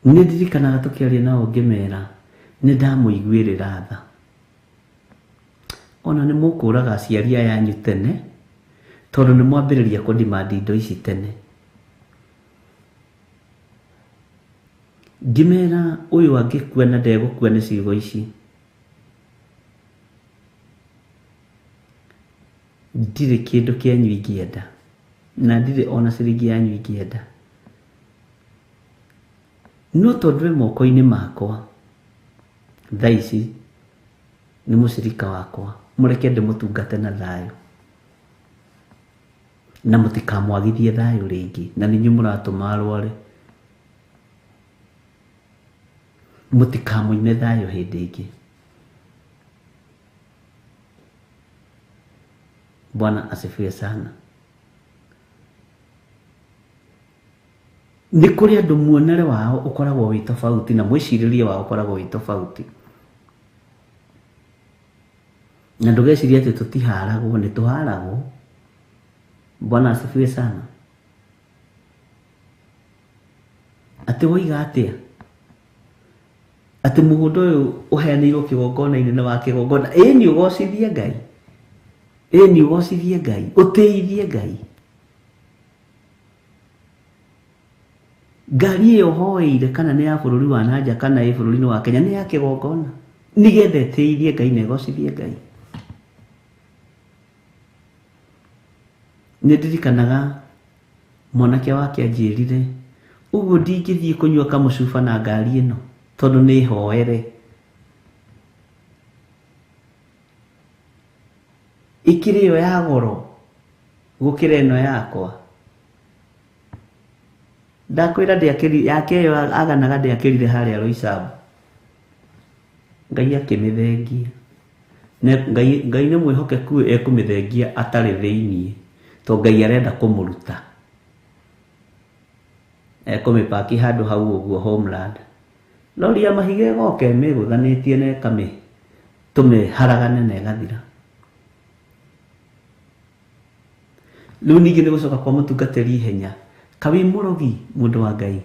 Nĩ ndirikanaga tũkĩaria nao ngĩmera nĩ ndamũiguĩrĩra tha. Ona nĩ mũkũraga aciari aya anyu tene, tondũ nĩ mwambĩrĩria kũdemand indo ici tene. Ngĩmera ũyũ angĩkua na ndegũkua nĩ ciugo ici, ndirĩ kĩndũ kĩanyu ingĩenda, na ndirĩ ona ciringi yanyu ingĩenda. No tondũ wĩ moko-inĩ makwa thaa ici nĩ mũcirika wakwa, mũreke ndĩmũtungate na thayũ, na mũtikamwagithie thayũ rĩngĩ, na nĩ inyuĩ mũratũma arware. Mũtikamũime thayũ hĩndĩ ĩngĩ. Bwana asifiwe sana. Nĩ kũrĩ andũ muonere wao ũkoragwo wĩ tofauti na mwĩcirĩrie wao ũkoragwo wĩ tofauti. Na ndũgecirie atĩ tũtiharagwo, nĩ tũharagwo. Bwana asifiwe sana. Atĩ woiga atĩa? Atĩ mũgũnda ũyũ ũheanĩirwo kĩgongona-inĩ nĩ wa kĩgongona. Ĩĩ nĩ ũgocithie Ngai. Ĩĩ nĩ ũgocithie Ngai, ũtĩithie Ngai. Ngari ĩyo hoeire kana nĩ ya bũrũri wa nanja kana ĩ bũrũri-inĩ wa Kenya nĩ ya kĩgongona, nĩgetha ĩtĩithie Ngai na ĩgocithie Ngai. Nĩ ndirikanaga mwanake wake anjĩrire ũguo ndingĩthiĩ kũnyua kamũcuba na ngari ĩno tondũ nĩ hoere. Ĩkĩrĩ ĩyo ya goro gũkĩra ĩno yakwa. Ndakwĩra ndĩakĩri yake ĩyo aganaga ndĩakĩrire harĩa Roysambu. Ngai akĩmĩthengia. Ngai nĩ mwĩhokeku ekũmĩthengia atarĩ thĩiniĩ, tondũ Ngai arenda kũmũruta. Ekũmĩpaki handũ hau ũguo homeland. Lori ya mahiga ĩgoka ĩmĩgũthanĩtie na ĩkamĩtũme haragane na ĩgathira. Rĩu ningĩ nĩ gũcoka kwa mũtungatĩri ihenya. Ka wĩ mũrogi mũndũ wa Ngai.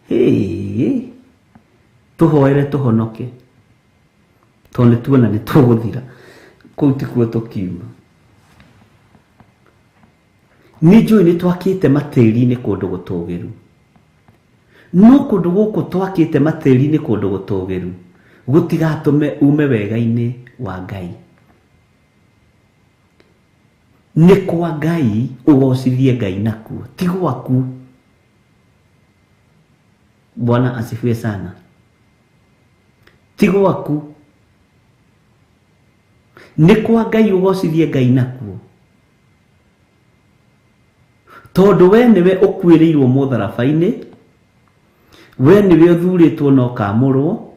Hĩ, tũhoere tũhonoke, tondũ nĩ tuona nĩ tũgũthira. Kũu tikuo tũkiuma. Nĩ njũĩ nĩ twakĩte matĩri-inĩ kũndũ gũtũgĩru. No kũndũ gũkũ twakĩte matĩri-inĩ kũndũ gũtũgĩru gũtigatũme ume wega-inĩ wa Ngai. Nĩ kwa Ngai, ũgocithie Ngai nakuo, ti gwaku. Bwana asifiwe sana. Ti gwaku, nĩ kwa Ngai, ũgocithie Ngai nakuo, tondũ we nĩwe ũkuĩrĩirwo mũtharaba-inĩ, we nĩwe ũthurĩtwo na ũkamũrwo,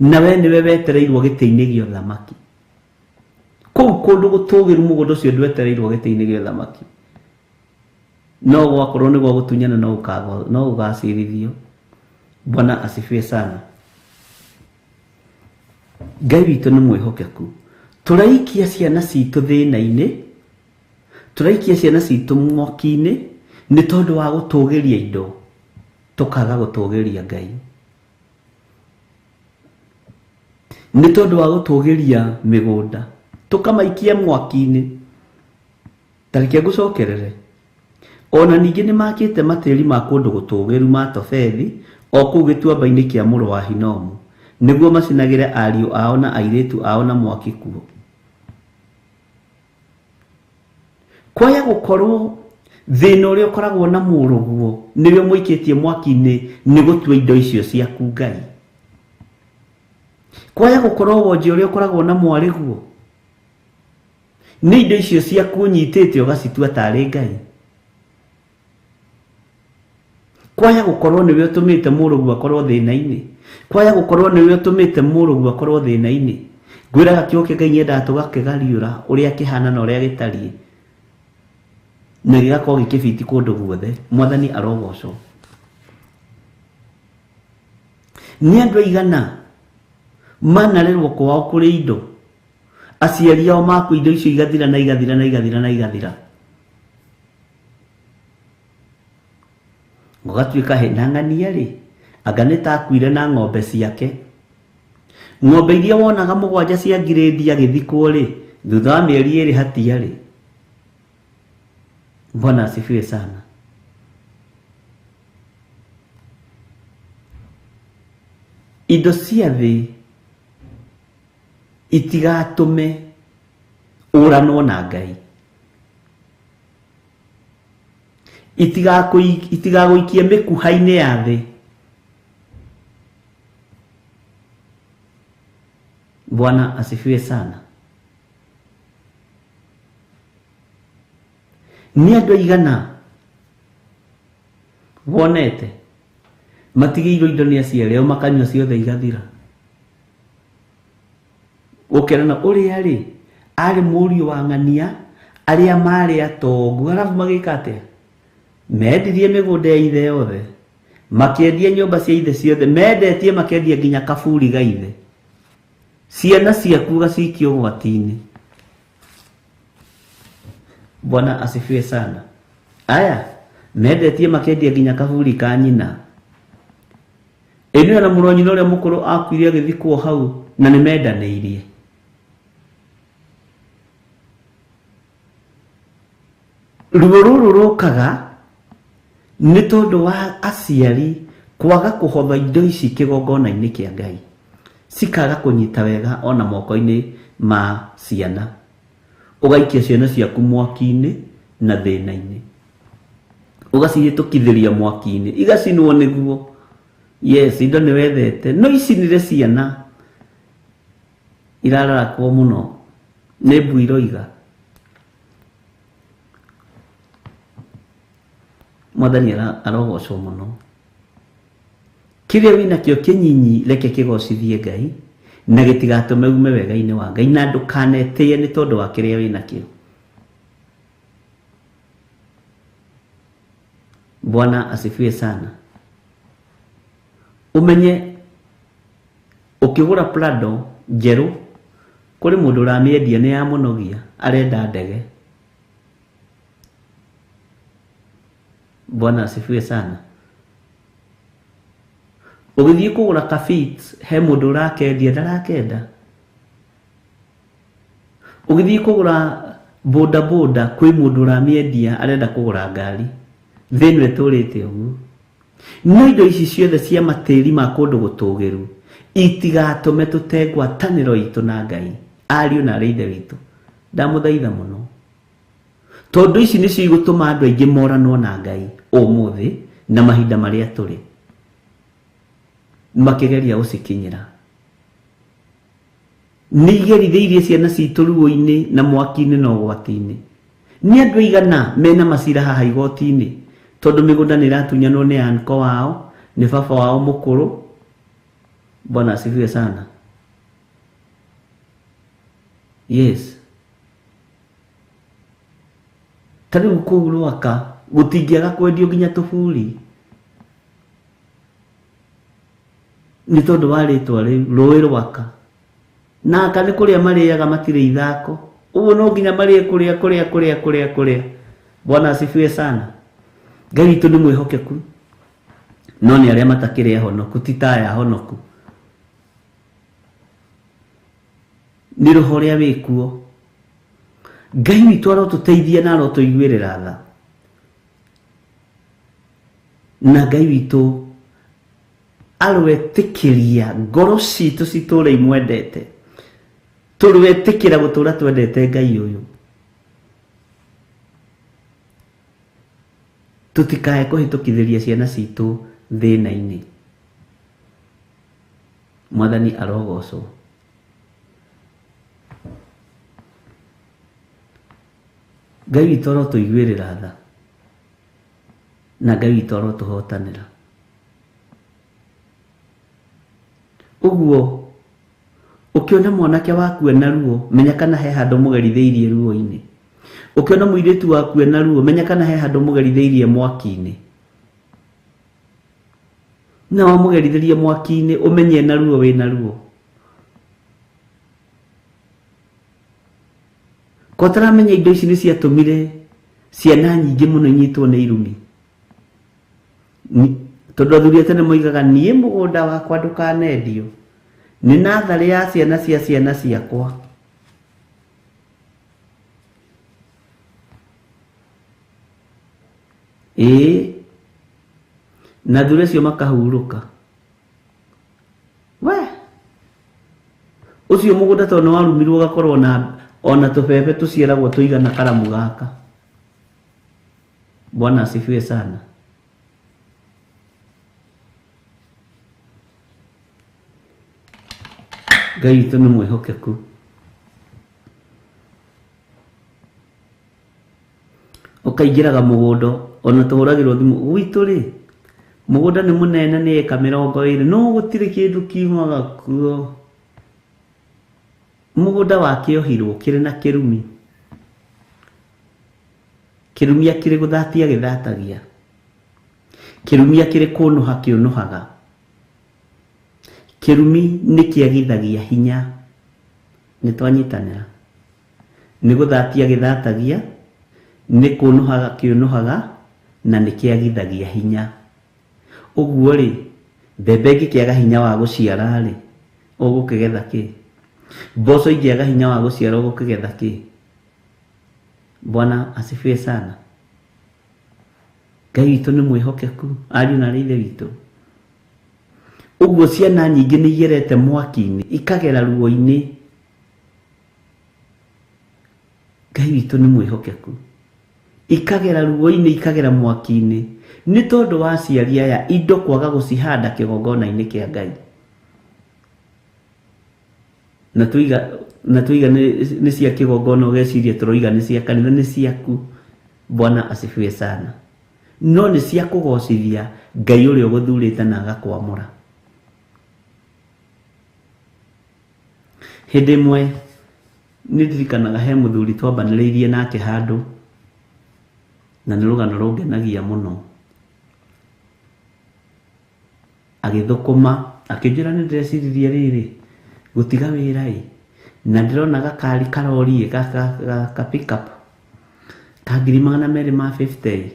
na we nĩwe wetereirwo gĩtĩ-inĩ gĩa ũthamaki. Kũu kũndũ gũtũgĩru mũgũnda ũcio ndwetereirwo gĩtĩ-inĩ gĩa ũthamaki, no gwakorwo nĩ gwa gũtunyana, no ũgacirithio. Bwana asifiwe sana. Ngai witũ nĩ mwĩhokeku. Tũraikia ciana citũ thĩna-inĩ, tũraikia ciana citũ mwaki-inĩ nĩ tondũ wa gũtũgĩria indo, tũkaga gũtũgĩria Ngai. Nĩ tondũ wa gũtũgĩria mĩgũnda, tũkamaikia mwaki-inĩ. Ta reke ngũcokerere. Ona ningĩ nĩ makĩte matĩri ma kũndũ gũtũgĩru ma Tofethi o kũu gĩtuamba-inĩ kĩa mũrũ wa Hinomu, nĩguo macinagĩre ariũ ao na airĩtu ao na mwaki kuo. Kwaya gũkorwo thĩna ũrĩa ũkoragwo na mũrũguo nĩwe ũmũikĩtie mwaki-inĩ nĩ gũtua indo icio ciaku Ngai. Kwaya gũkorwo wonje ũrĩa ũkoragwo na mwarĩguo nĩ indo icio ciaku ũnyitĩte ũgacitua tarĩ Ngai. Kwaya gũkorwo nĩwe ũtũmĩte mũrũguo akorwo thĩna-inĩ. Kwaya gũkorwo nĩwe ũtũmĩte mũrũguo akorwo thĩna-inĩ. Ngwĩraga kiugo kĩa Ngai nyendaga tũgakĩgariũra ũrĩa kĩhana na ũrĩa gĩtariĩ, na gĩgakorwo gĩkĩbiti kũndũ guothe. Mwathani arogocwo. Nĩ andũ aigana manarerwo kwao kũrĩ indo, aciari ao makua indo icio igathira na igathira na igathira na igathira, gũgatuĩka hena ng'ania rĩ, anga nĩ ta akuire na ng'ombe ciake. Ng'ombe iria wonaga mũgwanja cia ngirĩndi agĩthikwo rĩ, thutha wa mĩeri ĩrĩ hatiarĩ. Bwana asifiwe sana. Indo cia thĩ itigatũme ũranwo na Ngai, itigagũikie mĩkuha-inĩ ya thĩ. Bwana asifiwe sana. Nĩ andũ aigana wonete matigĩirwo indo nĩ aciari ao makanyua ciothe igathira, ũkerana ũrĩa rĩ arĩ mũriũ wa ng'ania arĩa marĩ atongu, arabu magĩka atĩa? Mendirie mĩgũnda ya ithe yothe, makĩendia nyũmba cia ithe ciothe, mendetie makendia nginya kaburi ga ithe. Ciana ciaku ũgacikia ũgwati-inĩ. Bwana asifiwe sana. Aya mendetie makendia nginya kaburi ka nyina. Ĩno na mũrũ wa nyina ũrĩa mũkũrũ akuire agĩthikwo hau, na nĩ mendanĩirie. Ruo rũrũ rũkaga nĩ tondũ wa aciari kwaga kũhotha indo ici kĩgongona-inĩ kĩa Ngai, cikaga kũnyita wega ona moko-inĩ ma ciana. Ũgaikia ciana ciaku mwaki-inĩ na thĩna-inĩ, ũgacihĩtũkithĩria mwaki-inĩ igacinwo nĩguo. Yes, indo nĩ wethete, no icinire ciana irararakwo mũno nĩ mbu iroiga. Mwathani arogocwo mũno. Kĩrĩa wĩnakĩo kĩnyinyi reke kĩgocithie Ngai, na gĩtigatũme ume wega-inĩ wa Ngai, na ndũkanetĩe nĩ tondũ wa kĩrĩa wĩnakĩo. Bwana asifiwe sana. Ũmenye ũkĩgũra Prado njerũ kũrĩ mũndũ ũramĩendia nĩ ya mũnogia, arenda ndege. Bwana asifiwe sana. Ũgĩthiĩ kũgũra ka Fit he mũndũ ũrakendia ndarakenda. Ũgĩthiĩ kũgũra boda boda kwĩ mũndũ ũramĩendia arenda kũgũra ngari. Thĩ ĩno ĩtũrĩte ũguo. No indo ici ciothe cia matĩri ma kũndũ gũtũgĩru itigatũme tũte ngwatanĩro itũ na Ngai. Ariũ na arĩ ithe witũ, ndamũthaitha mũno. Tondũ ici nĩcio igũtũma andũ aingĩ moranwo na Ngai ũmũthĩ na mahinda marĩa tũrĩ makĩgeria gũcikinyĩra. Nĩ igerithĩirie ciana citũ ruo-inĩ na mwaki-inĩ na ũgwati-inĩ. Nĩ andũ aigana mena macira haha igoti-inĩ tondũ mĩgũnda nĩ ĩratunyanwo nĩ anko wao, nĩ baba wao mũkũrũ. Bwana asifiwe sana. Yes. Ta rĩu kũu Rwaka gũtingĩaga kwendio nginya tũburi nĩ tondũ wa rĩtwa rĩu rũĩ Rwaka. Na aka nĩ kũrĩa marĩaga matirĩ ithako, ũguo no nginya marĩe kũrĩa kũrĩa kũrĩa kũrĩa kũrĩa. Bwana asifiwe sana. Ngai witũ nĩ mwĩhokeku, no nĩ arĩa matakĩrĩ ahonoku, ti ta aya ahonoku. Nĩ roho ũrĩa wĩkuo. Ngai witũ arotũteithia na arotũiguĩrĩra tha. Na Ngai witũ aroetĩkĩria ngoro citũ citũre imwendete. Tũroetĩkĩra gũtũra twendete Ngai ũyũ. Tũtikae kũhĩtũkithĩria ciana citũ thĩna-inĩ. Mwathani arogocwo. Ngai witũ arotũiguĩrĩra tha na Ngai witũ arotũhotanĩra. Ũguo ũkĩona mwanake waku ena ruo, menya kana he handũ mũgerithĩirie ruo-inĩ. Ũkĩona mũirĩtu waku ena ruo, menya kana he handũ mũgerithĩirie mwaki-inĩ. Na wamũgerithĩria mwaki-inĩ, ũmenye ena ruo wĩna ruo. Ko ũtaramenya indo ici nĩ ciatũmire ciana nyingĩ mũno inyitwo nĩ irumi. Tondũ athuri a tene moigaga niĩ mũgũnda wakwa ndũkanendio, nĩ natharĩ ya ciana cia ciana ciakwa. Ĩĩ, na athuri acio makahurũka. We ũcio mũgũnda tondũ nĩ warumirwo ũgakorwo na ona tũbebe tũciaragwo tũigana karamu gaka. Bwana asifiwe sana. Ngai witũ nĩ mwĩhokeku. Ũkaingĩraga mũgũnda ona tũhũragĩrwo thimũ gwitũ rĩ, mũgũnda nĩ mũnene nĩ ĩka 20 no gũtirĩ kĩndũ kiumaga kuo. Mũgũnda wakĩohirwo kĩrĩ na kĩrumi. Kĩrumi akĩrĩ gũthatia gĩthatagia. Kĩrumi akĩrĩ kũnũha kĩũnũhaga. Kĩrumi nĩ kĩagithagia hinya. Nĩ twanyitanĩra. Nĩ gũthatia gĩthatagia, nĩ kũnũhaga kĩũnũhaga, na nĩ kĩagithagia hinya. Ũguo rĩ, mbembe ĩngĩkĩaga hinya wa gũciara rĩ, ũgũkĩgetha kĩ? Mboco ingĩaga hinya wa gũciara ũgũkĩgetha kĩ? Bwana asifiwe sana. Ngai witũ nĩ mwĩhokeku, ariũ na aarĩ a Ithe witũ. Ũguo ciana nyingĩ nĩ igerete mwaki-inĩ, ikagera ruo-inĩ. Ngai witũ nĩ mwĩhokeku. Ikagera ruo-inĩ, ikagera mwaki-inĩ. Nĩ tondũ wa aciari aya indo kwaga gũcihanda kĩgongona-inĩ kĩa Ngai. Na tuiga nĩ cia kĩgongona ũgeciria tũroiga nĩ cia kanitha, nĩ ciaku. Bwana asifiwe sana. No nĩ cia kũgocithia Ngai ũrĩa ũgũthurĩte na agakwamũra. Hĩndĩ ĩmwe nĩ ndirikanaga he mũthuri twambanĩrĩirie nake handũ, na nĩ rũgano rũngenagia mũno. Agĩthũkũma, akĩnjĩra nĩ ndĩreciririe rĩrĩ, gũtiga wĩra ĩ, na ndĩrona gakari karori ĩ, ka pick up ka 250,000 ĩ,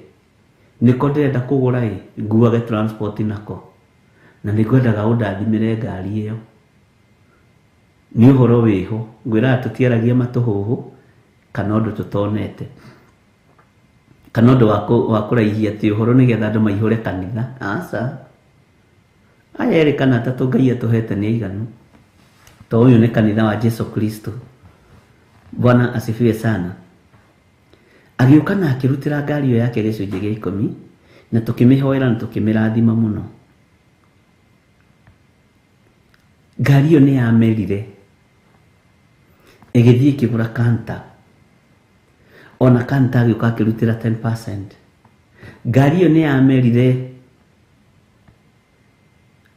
nĩko ndĩrenda kũgũra ĩ, nguage transport nako, na nĩngwendaga ũndathimĩre ngari ĩyo. Nĩ ũhoro wĩho, ngwĩraga tũtiaragia matũhũhũ kana ũndũ tũtonete, kana ũndũ wa kũraihia atĩ ũhoro nĩgetha andũ maihũre kanitha. Aca, aya erĩ kana atatũ Ngai atũhete nĩ aiganu, to ũyũ nĩ kanitha wa Jesu Kristo. Bwana asifiwe sana. Agĩũka na akĩrutĩra ngari ĩyo yake gĩcunjĩ gĩa 10 na tũkĩmĩhoera na tũkĩmĩrathima mũno. Ngari ĩyo nĩ yamerire ĩgĩthiĩ ĩkĩgũra kanta. Ona kanta agĩũka akĩrutĩra 10%. Ngari ĩyo nĩ yamerire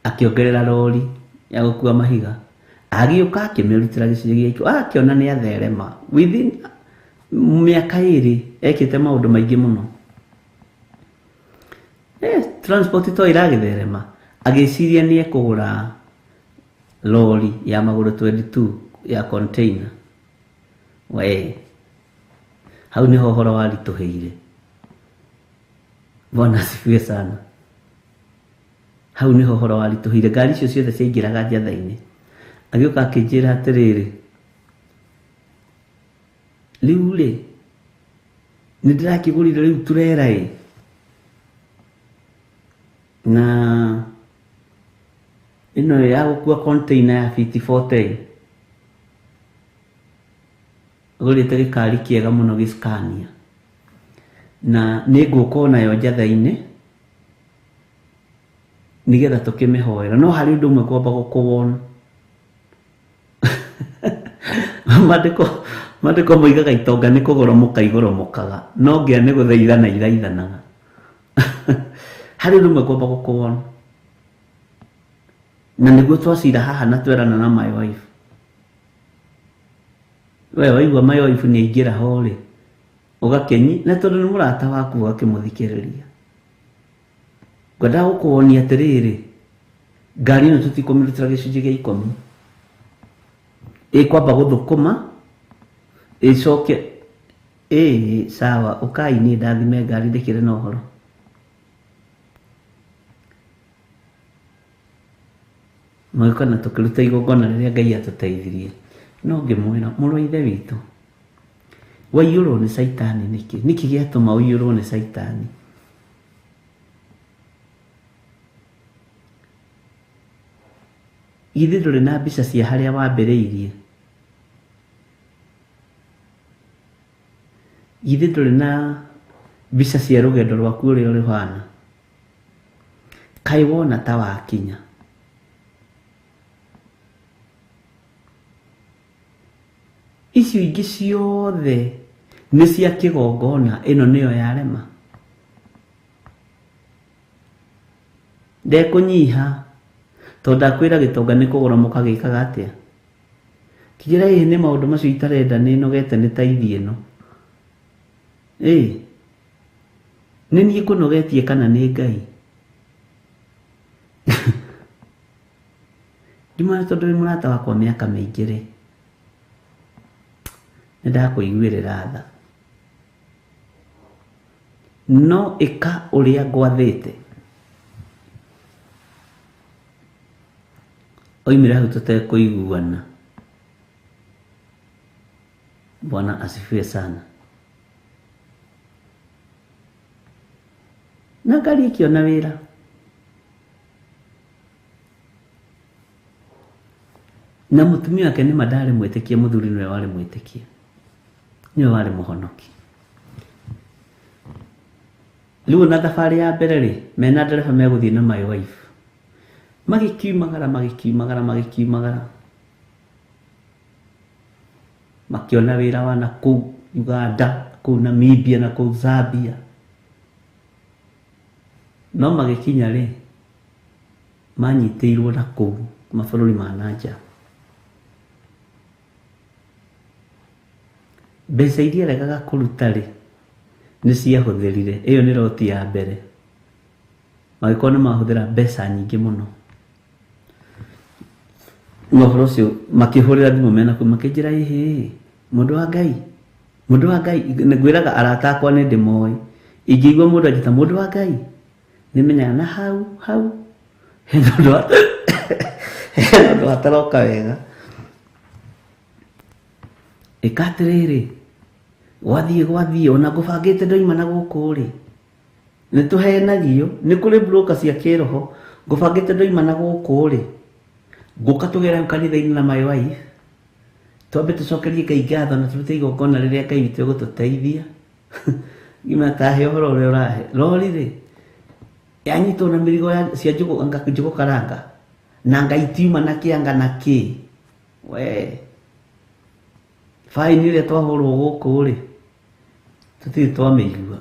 akĩongerera rori ya gũkua mahiga. Agĩũka akĩmĩrutĩra gĩcunjĩ gĩa 10. Akĩona nĩ atherema within mĩaka 2 ekĩte maũndũ maingĩ mũno. Transport to iragĩtherema. Agĩciria nĩ ekũgũra lori ya magũrũ 22 ya container. We hau nĩho ũhoro waritũhĩire. Bwana asifiwe sana. Hau nĩho ũhoro waritũhĩire. Ngari icio ciothe ciaingĩraga njatha-inĩ. Agĩũka akĩnjĩra atĩrĩrĩ, rĩu rĩ nĩ ndĩrakĩgũrire rĩu turera ĩ na ĩno ya gũkua container ya fiti 40 agũrĩte gĩkari kĩega mũno gĩ Scania na nĩ ngũka onayo njatha-inĩ nĩgetha tũkĩmĩhoera. No harĩ ũndũ ũmwe ngwamba gũkũwona. Maandĩko moigaga itonga nĩ kũgoromoka igoromokaga, no ngĩa nĩ gũthaithana ithaithanaga. Harĩ ũndũ ũmwe ngwamba gũkũwona. Na nĩguo twacira haha na twerana na my wife. We waigua my wife nĩ aingĩra ho rĩ, ũgakĩnyi na tondũ nĩ mũrata waku ũgakĩmũthikĩrĩria. Ngwendaga gũkũwonia atĩrĩrĩ, ngari ĩno tũtikũmĩrutĩra gĩcunjĩ gĩa 10. Ĩkwamba gũthũkũma ĩcoke ĩĩ sawa ũkai niĩ ndathime ngari ndĩkĩrĩ na ũhoro. Magĩũka na tũkĩruta igongona rĩrĩa Ngai atũteithirie. No ngĩmwĩra mũrũ wa ithe witũ, waiyũrwo nĩ caitani nĩkĩ? Nĩkĩ gĩatũma ũiyũrwo nĩ caitani? Githĩ ndũrĩ na mbica cia harĩa wambĩrĩirie? Githĩ ndũrĩ na mbica cia rũgendo rwaku ũrĩa rũhana? Kaĩ wona ta wakinya? Icio ingĩ ciothe nĩ cia kĩgongona, ĩno nĩyo yarema. Ndekũnyiha tondũ ndakwĩra gĩtonga nĩ kũgoromoka gĩkaga atĩa. Kĩnjĩra ĩĩ nĩ maũndũ macio itarenda nĩ nogete nĩ taithi ĩno. Ĩĩ nĩ niĩ ngũnogetie kana nĩ Ngai? Ngĩmwĩra tondũ wĩ mũrata wakwa mĩaka mĩingĩ rĩ, nĩ ndakũiguĩrĩra tha. No ĩka ũrĩa ngwathĩte. Oimire hau tũtekũiguana. Bwana asifiwe sana. Na ngari ĩkĩona wĩra. Na mũtumia wake nĩ ma ndarĩ mwĩtĩkia, mũthuri nĩwe warĩ mwĩtĩkia, nĩwe warĩ mũhonoki. Rĩu ona thabarĩ ya mbere rĩ, mena ndereba megũthiĩ na my wife. Magĩkiumagara, magĩkiumagara, magĩkiumagara. Makĩona wĩra wa na kũu Uganda, kũu Namibia na kũu Zambia. No magĩkinya rĩ, manyitĩirwo na kũu mabũrũri ma na nja. Mbeca iria aregaga kũruta rĩ, nĩ ciahũthĩrire. Ĩyo nĩ roti ya mbere. Magĩkorwo nĩ mahũthĩra mbeca nyingĩ mũno. Na ũhoro ũcio makĩhũrĩra thimũ mena kũu makĩnjĩra ĩhĩ, mũndũ wa Ngai, mũndũ wa Ngai, ngwĩraga arata akwa nĩ ndĩmoĩ. Ingĩigua mũndũ anjĩta mũndũ wa Ngai, nĩmenyaga na hau hau hena ũndũ ataroka wega. Ĩka atĩrĩrĩ, gwathiĩ gwathiĩ, ona ngũbangĩte ndoima na gũkũ rĩ, nĩ tũhenagio, nĩ kũrĩ broker cia kĩroho, ngũbangĩte ndoima na gũkũ rĩ, ngũka tũgere hau kanitha-inĩ na my wife, twambe tũcokerie Ngai ngatho na tũrute igongona rĩrĩa Ngai witũ egũtũteithia. Ngĩmatahe ũhoro ũrĩa ũrahe rori rĩ yanyitwo na mĩrigo ya cia njũgũ anga njũgũ karanga na anga itiuma na kĩanga na kĩ we faini ĩrĩa twahũrwo gũkũ rĩ tũtirĩ twamĩigua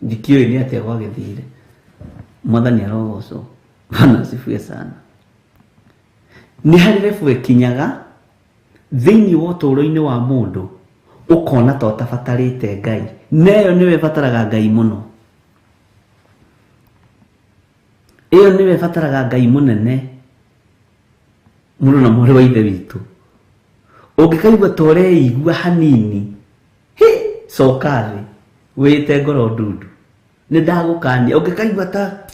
ndikĩũĩ nĩ atĩa gwagĩthire. Mwathani arogocwo. Bwana asifiwe sana. Nĩ harĩ level ĩkinyaga thĩinĩ wa ũtũũro-inĩ wa mũndũ ũkona ta ũtabatarĩte Ngai, na ĩyo nĩyo ĩbataraga Ngai mũno. Ĩyo nĩyo ĩbataraga Ngai mũnene mũno na mwarĩ wa ithe witũ. Ũngĩkaigua ta ũreigua hanini, hi, coka thĩ wĩte ngoro ndundu, nĩ ndagũkania. Ũngĩkaigua ta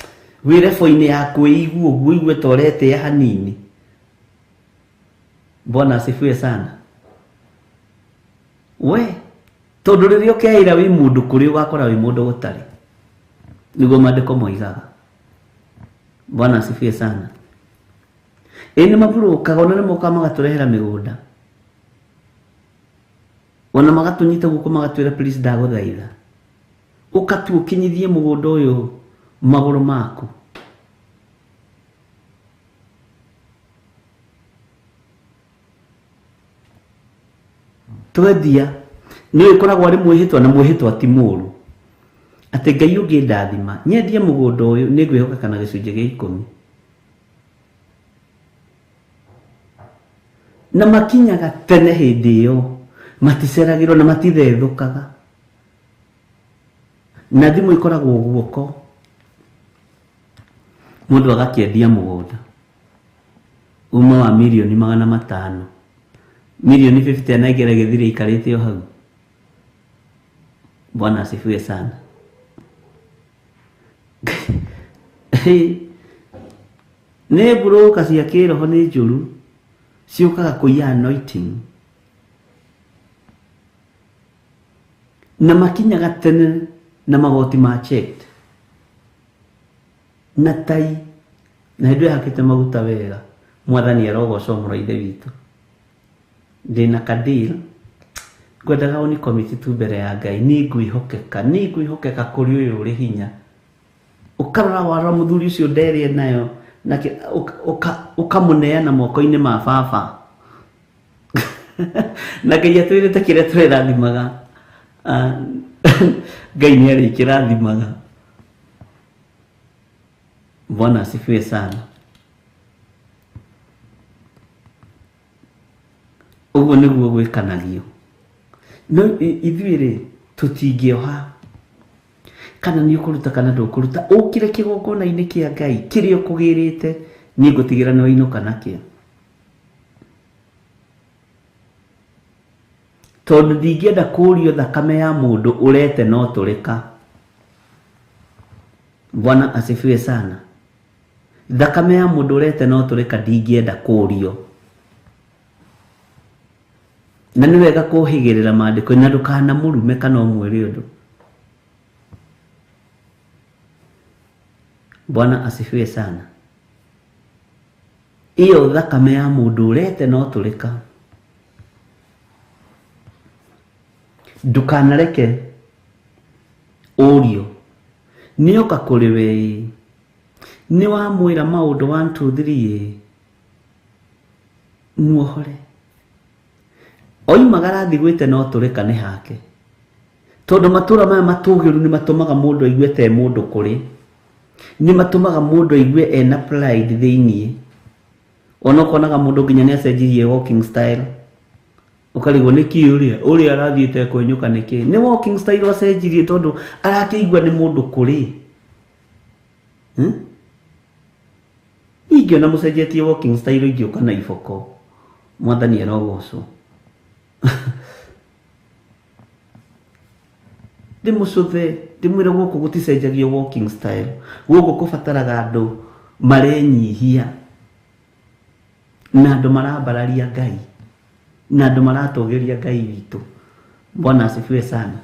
wĩ level-inĩ ya kwĩigua ũguo, ũigue ta ũretĩa hanini. Bwana asifiwe sana. We tondũ rĩrĩa ũkeĩra wĩ mũndũ kũrĩ ũgakora wĩ mũndũ gũtarĩ, nĩguo maandĩko moigaga. Bwana asifiwe sana. Ĩ nĩ maburũkaga, ona nĩ mokaga magatũrehera mĩgũnda, ona magatũnyita guoko magatwĩra please ndagũthaitha ũkatu ũkinyithie mũgũnda ũyũ magũrũ maku. Twendia nĩ ĩkoragwo arĩ mwĩhĩtwa, na mwĩhĩtwa ti mũũru, atĩ Ngai ũngĩndathima nyendie mũgũnda ũyũ nĩ ngwĩhoka kana gĩcunjĩ gĩa 10. Na makinyaga tene hĩndĩ ĩyo, maticeragĩrwo na matithethũkaga, na thimũ ĩkoragwo guoko, mũndũ agakĩendia mũgũnda uma wa mirioni 500, mirioni 50 anaingĩra gĩthiri ikarĩte o hau. Bwana asifiwe sana. Nĩ mburũka cia kĩroho nĩ njũru, ciũkaga kũiya anointing, na makinyaga tene na magoti ma checked na tai, na hĩndĩ ĩyo hakĩte maguta wega. Mwathani arogocwo mũno ithe witũ. Ndĩna kadil ngwendaga ũni commit tu mbere ya Ngai, nĩ ngwĩhokeka, nĩ ngwĩhokeka kũrĩ ũyũ ũrĩ hinya. Ũkarora warora mũthuri ũcio nderĩ nayo, nake ũkamũneana moko-inĩ ma baba. Na Ngai atwĩrĩte kĩrĩa tũrĩrathimaga, Ngai nĩ arĩkĩrathimaga. Bwana asifiwe sana. Ũguo nĩguo gwĩkanagio. No ithuĩ rĩ tũtingĩoha kana nĩ ũkũruta kana ndũkũruta, ũkire kĩgongona-inĩ kĩa Ngai kĩrĩa ũkũgĩrĩte, niĩ ngũtigĩra nĩ wainũka nakĩo, tondũ ndingĩenda kũũrio thakame ya mũndũ ũrete no tũrĩka. Bwana asifiwe sana. Thakame ya mũndũ ũrete no tũrĩka ndingĩenda kũũrio. Na nĩ wega kũhĩgĩrĩra maandĩko, na ndũkanamũrume kana ũmwĩre ũndũ. Bwana asifiwe sana. Iyo thakame ya mũndũ ũrete no tũrĩka, ndũkanareke ũrio. Nĩoka kũrĩ we, nĩ wamwĩra maũndũ 1 2 3, muohore. Oimagara athiĩ gwĩte no tũrĩka nĩ hake, tondũ matũra maya matũgĩru nĩ matũmaga mũndũ aigue ta e mũndũ kũrĩ, nĩ matũmaga mũndũ aigue ena pride thĩiniĩ. Ona ũkonaga mũndũ nginya nĩ acenjirie walking style, ũkarigwo nĩ kĩ ũrĩa ũrĩa arathiĩte kwenyũka nĩ kĩ, nĩ walking style acenjirie tondũ arakĩigua nĩ mũndũ kũrĩ. Ingĩona mũcenjetie walking style ingĩũka na iboko. Mwathani arogocwo. Ndĩmũcũthe, ndĩmwĩre gũkũ gũticenjagio walking style, gũkũ kũbataraga andũ marenyihia na andũ marambararia Ngai na andũ maratũgĩria Ngai witũ. Bwana asifiwe sana.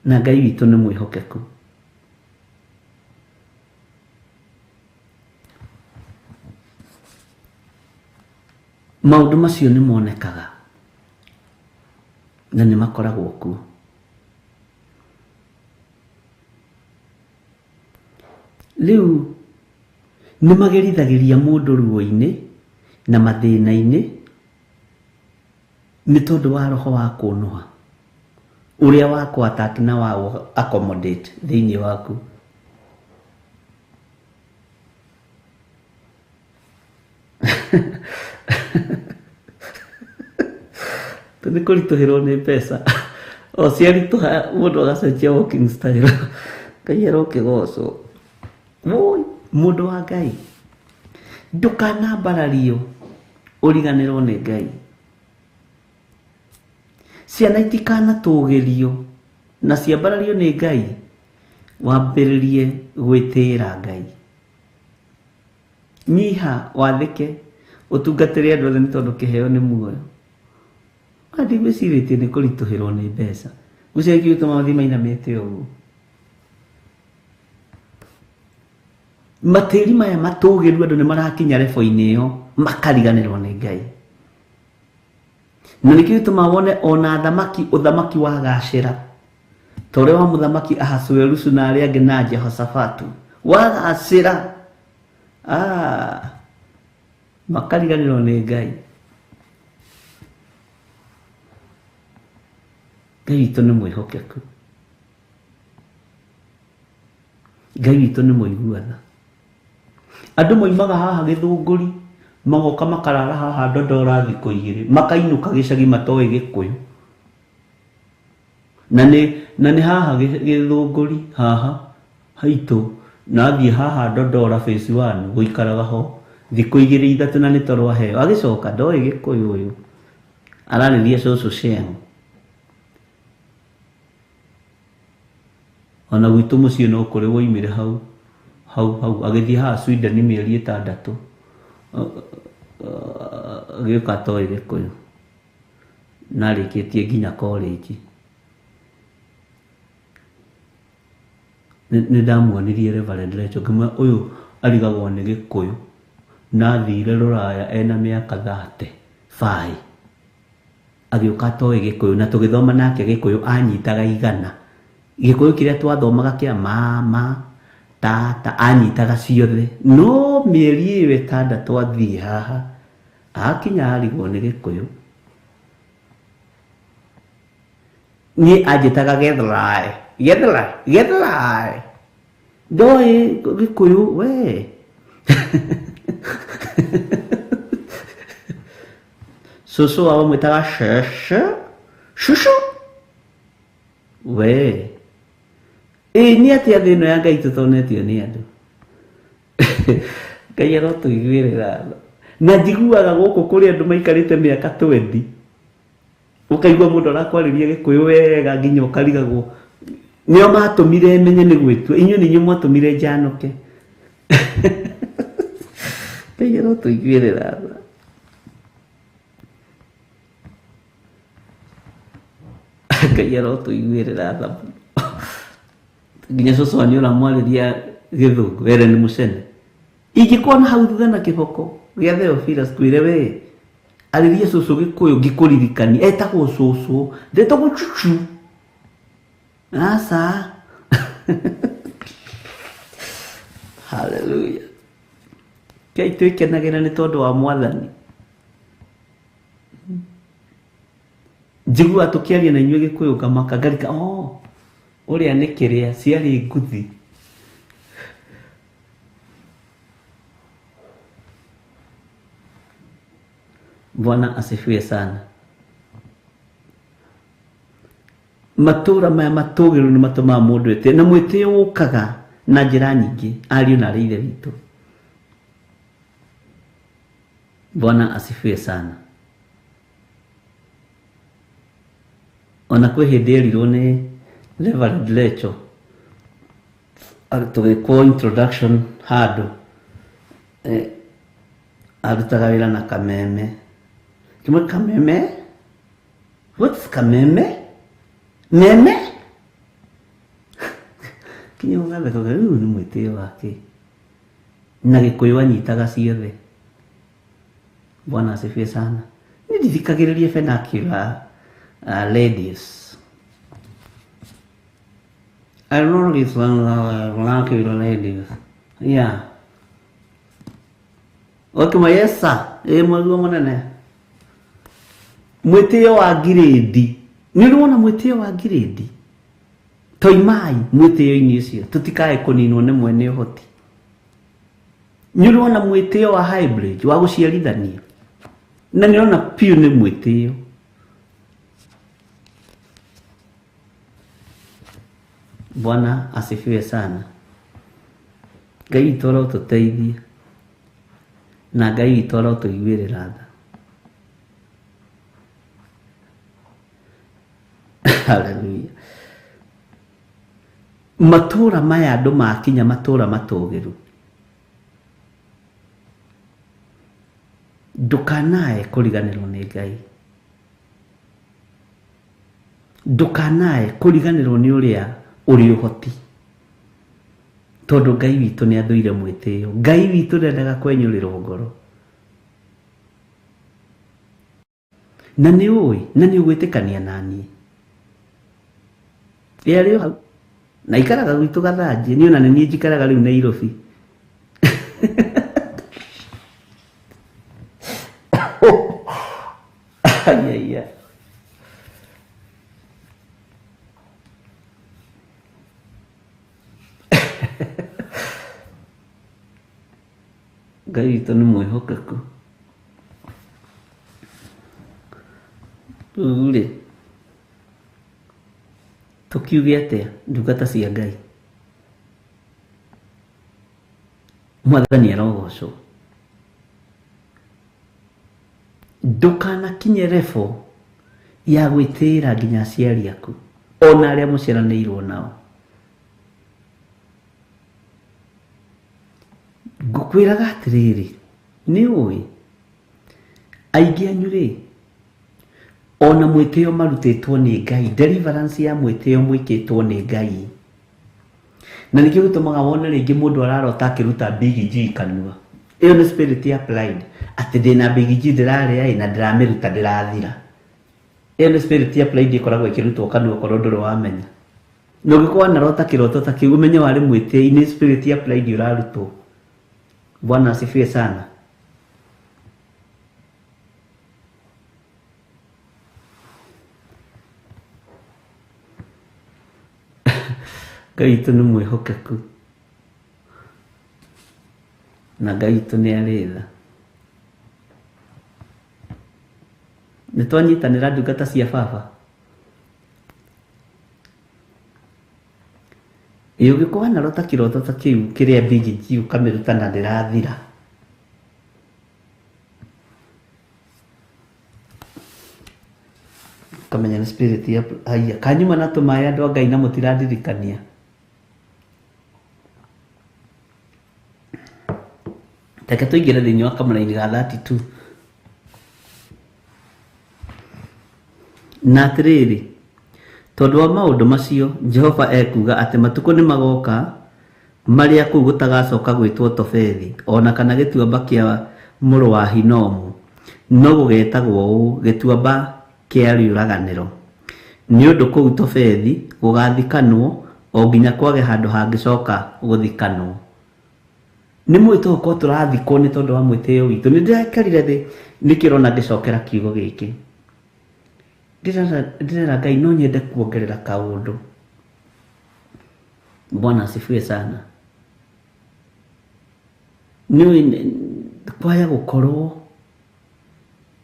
Na Ngai witũ nĩ mwĩhokeku. Maũndũ macio nĩ monekaga. Na nĩ makoragwo kuo. Rĩu nĩ magerithagĩria mũndũ ruo-inĩ na mathĩna-inĩ nĩ tondũ wa roho wa kũnũha ũrĩa wa kũ attack na wa accommodate thĩinĩ waku. Nĩ kũritũhĩrwo nĩ mbeca o ciaritũha mũndũ agacenjia walking style. Ngai arokĩgocwo. Woi, mũndũ wa Ngai, ndũkanambarario ũriganĩrwo nĩ Ngai. Ciana itikanatũgĩrio na ciambarario nĩ Ngai, wambĩrĩrie gwĩtĩĩra Ngai. Nyiha, wathĩke, ũtungatĩre andũ othe nĩ tondũ kĩheo nĩ muoyo. Ndigwĩcirĩtie nĩ kũritũhĩrwo nĩ mbeca. Ngwĩciria kĩu gĩtũmaga mathiĩ mainamĩte ũguo. Matĩri maya matũgĩru andũ nĩ marakinya rebo-inĩ ĩyo makariganĩrwo nĩ Ngai. Na nĩkĩo gĩtũmaga wone ona athamaki ũthamaki wagacĩra ta ũrĩa wa mũthamaki Ahasuerusu na arĩa angĩ na Jehoshafatu wagacĩra, makariganĩrwo nĩ Ngai. Ngai witũ nĩ mwĩhokeku. Ngai witũ nĩ mũigua tha. Andũ moimaga haha Gĩthũngũri magoka makarara haha Ndondora thikũ igĩrĩ, makainũka gĩcagi matoĩ Gĩkũyũ. Na nĩ haha Gĩthũngũri haha haitũ, na athiĩ haha Ndondora phase 1 gũikaraga ho thikũ igĩrĩ ithatũ na nĩ toro aheo. Agĩcoka ndoĩ Gĩkũyũ ũyũ, ararĩria cũcũ Sheng. Ona gwitũ mũciĩ no kũrĩ woimire hau hau hau agĩthiĩ haha Sweden mĩeri 6, agĩũka atoĩ Gĩkũyũ na arĩkĩtie nginya college. Nĩ ndamuonirie Reverend Rachel ngĩmwĩra ũyũ arigagwo nĩ Gĩkũyũ na athire Rũraya ena mĩaka 35 agĩũka atoĩ Gĩkũyũ na tũgĩthoma nake Gĩkũyũ anyitaga igana. Gĩkũyũ kĩrĩa twathomaga kĩa mama tata anyitaga ciothe, no mĩeri ĩyo 6 athiĩ haha akinya arigwo nĩ Gĩkũyũ. Niĩ anjĩtaga Gethrai, Gethrai, Gethrai, ndoĩ Gĩkũyũ we. Cũcũ wao amwĩtaga cece, cucu we. Ĩ nĩ atĩa thĩ ĩno ya Ngai tũtonetio nĩ andũ? Ngai arotũiguĩrĩra tha. Na njiguaga gũkũ kũrĩ andũ maikarĩte mĩaka 20, ũkaigua mũndũ arakwarĩria Gĩkũyũ wega nginya ũkarigagwo nĩo matũmire menye nĩ gwĩtua. Inyuĩ nĩ inyuĩ mwatũmire njanũke. Ngai arotũiguĩrĩra tha. Ngai arotũiguĩrĩra tha mũno. Nginya cũcũ wanyu ũramwarĩria Gĩthũngũ, Ellen Mũcene. Ingĩkuona hau thutha na kĩboko gĩa Theophilus kwĩre we arĩria cũcũ Gĩkũyũ ngĩkũririkania, etagwo cũcũ, ndetagwo cucu. Aca. Hallelujah. Ngai twĩkenagĩra nĩ tondũ wa Mwathani. Njiguaga tũkĩaria na inyuĩ Gĩkũyũ ngamaka ngarika, oh, ũrĩa nĩ kĩrĩa ciarĩ nguthi. Bwana asifiwe sana. Matũra maya matũgĩru nĩ matũmaga mũndũ etĩe, na mwĩtĩo ũkaga na njĩra nyingĩ, ariũ na arĩ ithe witũ. Bwana asifiwe sana. Ona kwĩ hĩndĩ erirwo nĩ Reverend Rachel tũgĩkwo introduction handũ, arutaga wĩra na Kameme. Kĩmwe Kameme? What's Kameme? Meme? Kinya ũgatheka ũkauga, ũyũ nĩ mwĩtĩo wake. Na Gĩkũyũ anyitaga ciothe. Bwana asifiwe sana. Nĩ ndithikagĩrĩria vernacular. Ladies. I know this one, black ladies. Yeah. Okay, my yes sir. Ĩ mwaguo mũnene. Mwĩtĩo wa ngirĩndi. Nĩ ũrĩ wona mwĩtĩo wa ngirĩndi? Toimai mwĩtĩo-inĩ ũcio tũtikae kũninwo nĩ mwene ũhoti. Nĩ ũrĩ wona mwĩtĩo wa hybrid wa gũciarithanio? Na nĩ ũrona piũ nĩ mwĩtĩo. Bwana asifiwe sana. Ngai witũ arotũteithia na Ngai witũ arotũiguĩrĩra tha. Hallelujah. Matũra maya andũ makinya matũra matũgĩru, ndũkanae kũriganĩrwo nĩ Ngai, ndũkanae kũriganĩrwo nĩ ũrĩa ũrĩ ũhoti, tondũ Ngai witũ nĩ athũire mwĩtĩo. Ngai witũ ndendaga kwenyũrĩrwo ngoro. Na nĩ ũĩ, na nĩ ũgwĩtĩkania naniĩ. Ĩ arĩ o hau. Na ikaraga gwitũ Gathanjĩ, niĩ ona nĩ niĩ njikaraga rĩu Nairobi. Aiya. Ngai witũ nĩ mwĩhokeku. Rĩu rĩ, tũkiuge atĩa ndungata cia Ngai? Mwathani arogocwo. Ndũkanakinye level ya gwĩtĩĩra nginya aciari aku ona arĩa mũciaranĩirwo nao. Ngũkwĩraga atĩrĩrĩ, nĩ ũĩ aingĩ anyu rĩ, ona mwĩtĩo marutĩtwo nĩ Ngai, deliverance ya mwĩtĩo mwĩkĩtwo nĩ Ngai. Na nĩkĩo gĩtũmaga wone rĩngĩ mũndũ ararota akĩruta Big G kanua. Ĩyo nĩ spirit ya pride, atĩ ndĩna Big G ndĩrarĩa ĩ na ndĩramĩruta ndĩrathira. Ĩyo nĩ spirit ya pride ĩkoragwo ĩkĩrutwo kanua okorwo ndũrĩ wamenya. Na ũngĩkorwo wanarota kĩroto ta kĩu ũmenye warĩ mwĩtĩi, nĩ spirit ya pride ũrarutwo. Bwana asifiwe sana. Ngai witũ nĩ mwĩhokeku na Ngai witũ nĩ arĩ tha. Nĩ twanyitanĩra ndungata cia baba. Ĩ ũngĩkorwo wanarota kĩroto ta kĩu kĩrĩa Big G ũkamĩruta na ndĩrathira. Ũkamenya nĩ spirit ya haiya. Kanyuma na tũmaĩ andũ a Ngai na mũtirandirikania. Reke tũingĩre thĩinĩ wa kamũraini ga 32. Na atĩrĩrĩ, tondũ wa maũndũ macio, Jehova ekuuga atĩ matukũ nĩ magoka marĩa kũu gũtagacoka gwĩtwo Tofethi, o na kana gĩtuamba kĩa mũrũ wa Hinomu, no gũgetagwo ũũ, gĩtuamba kĩa rĩũraganĩro. Nĩ ũndũ kũu Tofethi gũgathikanwo o nginya kwage handũ hangĩcoka gũthikanwo. Nĩ mũĩ tũgũkorwo tũrathikwo nĩ tondũ wa mwĩtĩo witũ. Nĩ ndĩraikarire thĩ nĩkĩo ũrona ngĩcokera kiugo gĩkĩ. Ndĩrera Ngai no nyende kuongerera kaũndũ. Bwana asifiwe sana. Nĩ kwaya gũkorwo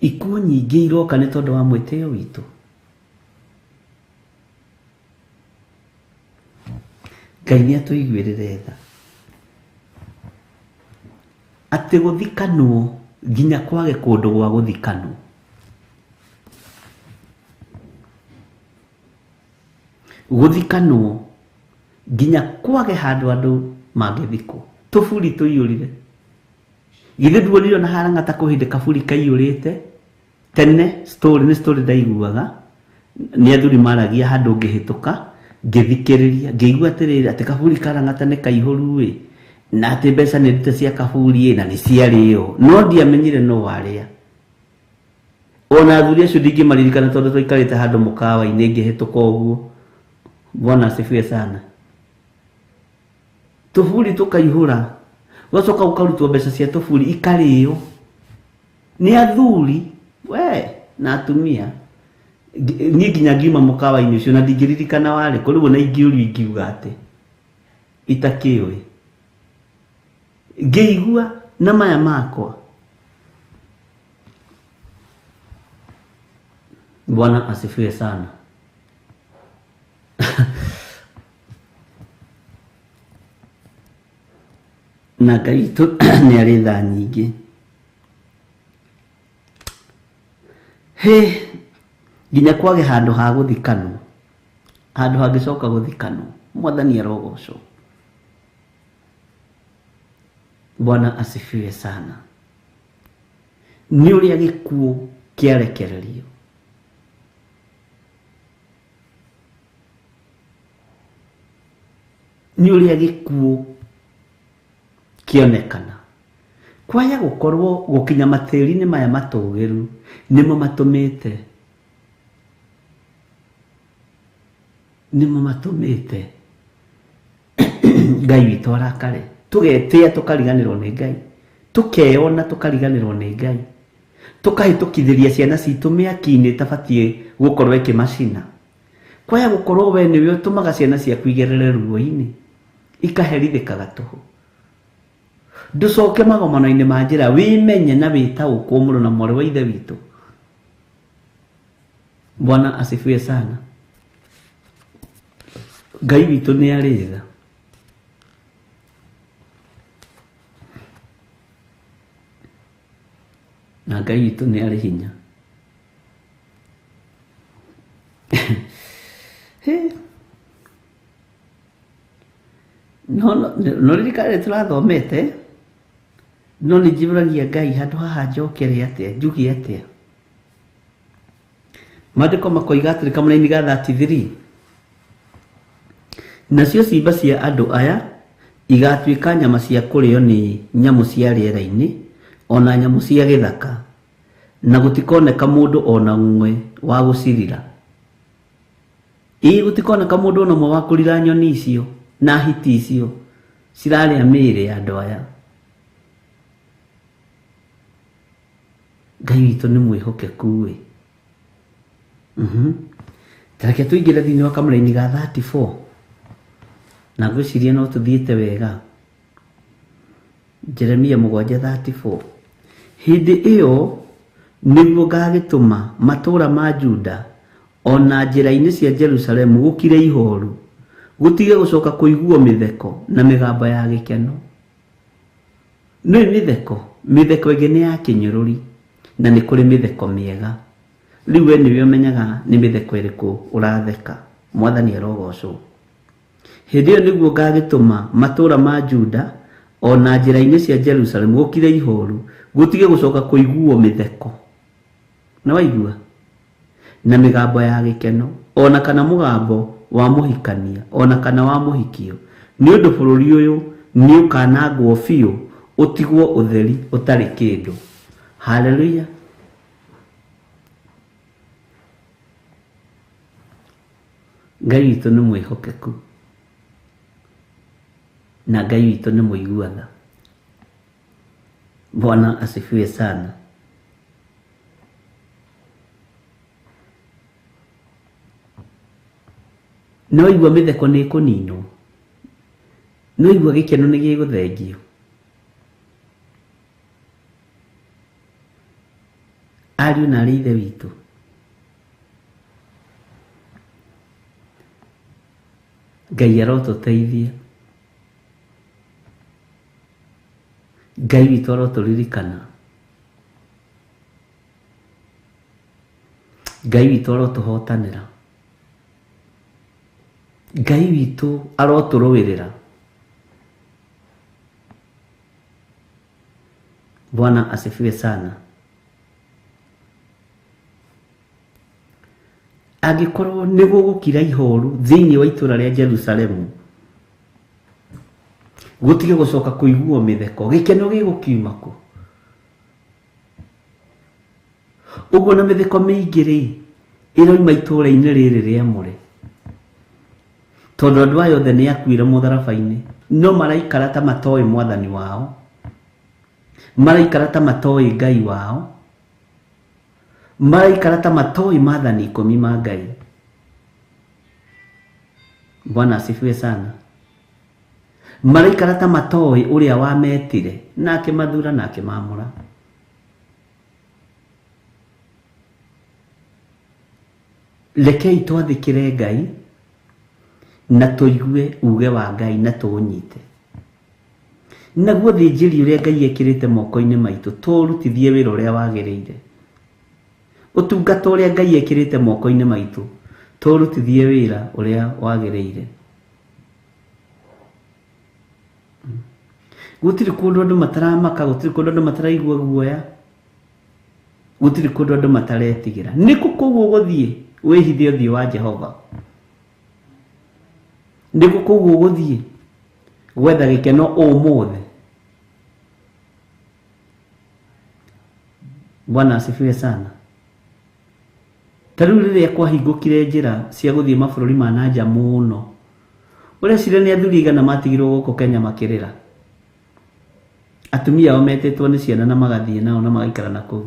ikuũ nyingĩ iroka nĩ tondũ wa mwĩtĩo witũ. Ngai nĩ atũiguĩrĩre tha. Atĩ gũthikanwo nginya kwage kũndũ gwa gũthikanwo. Gũthikanwo nginya kwage handũ andũ mangĩthikwo. Tũburi tũiyũrire. Githĩ nduonire ona harang'ata kwĩ hĩndĩ kaburi kaiyũrĩte tene, story nĩ story ndaiguaga nĩ athuri maragia handũ ngĩhĩtũka ngĩthikĩrĩria ngĩigua atĩrĩrĩ atĩ kaburi karang'ata nĩ kaihũru ĩ na atĩ mbeca nĩ ndute cia kaburi ĩ na nĩ ciarĩo, no ndiamenyire no warĩa. Ona athuri acio ndingĩmaririkana tondũ twaikarĩte handũ mũkawa-inĩ ngĩhĩtũka ũguo. Bwana asifiwe sana. Tũburi tũkaihũra, ũgacoka ũkarutwo mbeca cia tũburi ikarĩo nĩ athuri we na atumia. Niĩ nginya ngiuma mũkawa-inĩ ũcio na ndingĩririkana warĩ kũ, rĩu ona ingĩũrio ingiuga atĩ itakĩũĩ. Ngĩigua na maya makwa. Bwana asifiwe sana. Na Ngai witũ nĩ arĩ tha nyingĩ. Hĩ, nginya kwage handũ ha gũthikanwo, handũ hangĩcoka gũthikanwo, Mwathani arogocwo. Bwana asifiwe sana. Nĩ ũrĩa gĩkuũ kĩarekererio. Nĩ ũrĩa gĩkuũ kĩonekana. Kwaya gũkorwo gũkinya matĩri-inĩ maya matũgĩru nĩmo matũmĩte, nĩmo matũmĩte Ngai witũ arakare. Tũgetĩa tũkariganĩrwo nĩ Ngai, tũkeyona tũkariganĩrwo nĩ Ngai, tũkahĩtũkithĩria ciana citũ mĩaki-inĩ ĩtabatiĩ gũkorwo ĩkĩmacina. Kwaya gũkorwo we nĩwe ũtũmaga ciana ciaku igerere ruo-inĩ, ikaherithĩkaga tũhũ. Ndũcoke magomano-inĩ ma njĩra, wĩmenye na wĩtaũkwo mũrũ na mwarĩ wa ithe witũ. Bwana asifiwe sana. Ngai witũ nĩ arĩ tha. Na Ngai witũ nĩ arĩ hinya. No no ririkana tũrathomete, no nĩ njiyũragia Ngai handũ haha njokere atĩa, njuge atĩa. Maandĩko makoiga atĩrĩ kamũraini ga 33, nacio ciimba cia andũ aya igatuĩka nyama cia kũrĩo nĩ nyamũ cia rĩera-inĩ ona nyamũ cia gĩthaka, na gũtikoneka mũndũ ona ũmwe wa gũcirira. Ĩĩ, gũtikoneka mũndũ ona ũmwe wa kũrira nyoni icio na hiti icio cirarĩa mĩĩrĩ ya andũ aya. Ngai witũ nĩ mwĩhokeku ĩ. Tareke tũingĩre thĩinĩ wa kamũraini ga 34 na ngwĩciria no tũthiĩte wega. Jeremia 7:34, hĩndĩ ĩyo nĩguo ngagĩtũma matũũra ma Juda ona njĩra-inĩ cia Jerusalemu gũkire ihoru, gũtige gũcoka kũiguo mĩtheko na mĩgambo ya gĩkeno. Nĩ mĩtheko, mĩtheko ĩngĩ nĩ ya kĩnyũrũri na nĩ kũrĩ mĩtheko mĩega. Rĩu we nĩwe ũmenyaga nĩ mĩtheko ĩrĩkũ ũratheka. Mwathani arogocwo. Hĩndĩ ĩyo nĩguo ngagĩtũma matũũra ma Juda ona njĩra-inĩ cia Jerusalemu gũkire ihoru, gũtige gũcoka kũiguo mĩtheko. Na waigua? Na mĩgambo ya gĩkeno, ona kana mũgambo wa mũhikania, ona kana wa mũhikio. Nĩ ũndũ bũrũri ũyũ nĩ ũkanangwo biũ, ũtigwo ũtheri ũtarĩ kĩndũ. Haleluya. Ngai witũ nĩ mwĩhokeku na Ngai witũ nĩ mũigua tha. Bwana asifiwe sana. No igua mĩtheko nĩ ĩkũninwo, no igua gĩkeno nĩ gĩgũthengio. Ariũ na arĩ ithe witũ, Ngai arotũteithia, Ngai witũ arotũririkana, Ngai witũ arotũhotanĩra, Ngai witũ arotũrũĩrĩra. Bwana asifiwe sana. Angĩkorwo nĩ gũgũkira ihoru thĩinĩ wa itũũra rĩa Jerusalemu, gũtige gũcoka kũiguo mĩtheko, gĩkeno gĩgũkiuma kũ? Ũguo na mĩtheko mĩingĩ rĩ ĩroima itũũra-inĩ rĩrĩ rĩamũre, tondũ andũ aya othe nĩ akuire mũtharaba-inĩ, no maraikara ta matoĩ mwathani wao, maraikara ta matoĩ Ngai wao, maraikara ta matoĩ maathani 10 ma Ngai. Bwana asifiwe sana. Maraikara ta matoĩ ũrĩa wametire na akĩmathura na akĩmamũra. Rekei twathĩkĩre Ngai na tũigue uge wa Ngai na tũũnyite. Naguo thĩnjĩri ũrĩa Ngai ekĩrĩte moko-inĩ maitũ tũũrutithie wĩra ũrĩa wagĩrĩire. Ũtungata ũrĩa Ngai ekĩrĩte moko-inĩ maitũ tũũrutithie wĩra ũrĩa wagĩrĩire. Gũtirĩ kũndũ andũ mataramaka, gũtirĩ kũndũ andũ mataraigua guoya, gũtirĩ kũndũ andũ mataretigĩra. Nĩkũ kũu ũgũthiĩ wĩhithe ũthiũ wa Jehova? Nĩkũ kũu ũgũthiĩ gwetha gĩkeno ũmũthĩ? Bwana asifiwe sana. Ta rĩu rĩrĩa kwahingũkire njĩra cia gũthiĩ mabũrũri ma na nja mũno, ũreciria nĩ athuri aigana matigirwo gũkũ Kenya makĩrĩra? Atumia ao metĩtwo nĩ ciana na magathiĩ nao na magaikara na kũu.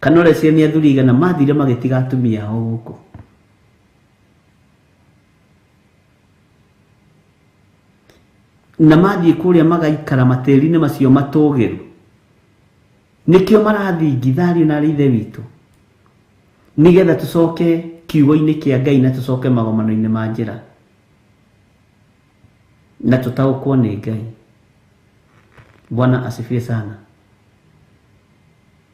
Kana ũreciria nĩ athuri aigana mathire magĩtiga atumia ao gũkũ? Na mathiĩ kũrĩa magaikara matĩri-inĩ macio matũgĩru. Nĩkĩo marathingitha ariũ na arĩ ithe witũ, nĩgetha tũcoke kiugo-inĩ kĩa Ngai na tũcoke magomano-inĩ ma njĩra na tũtaũkwo nĩ Ngai. Bwana asifiwe sana.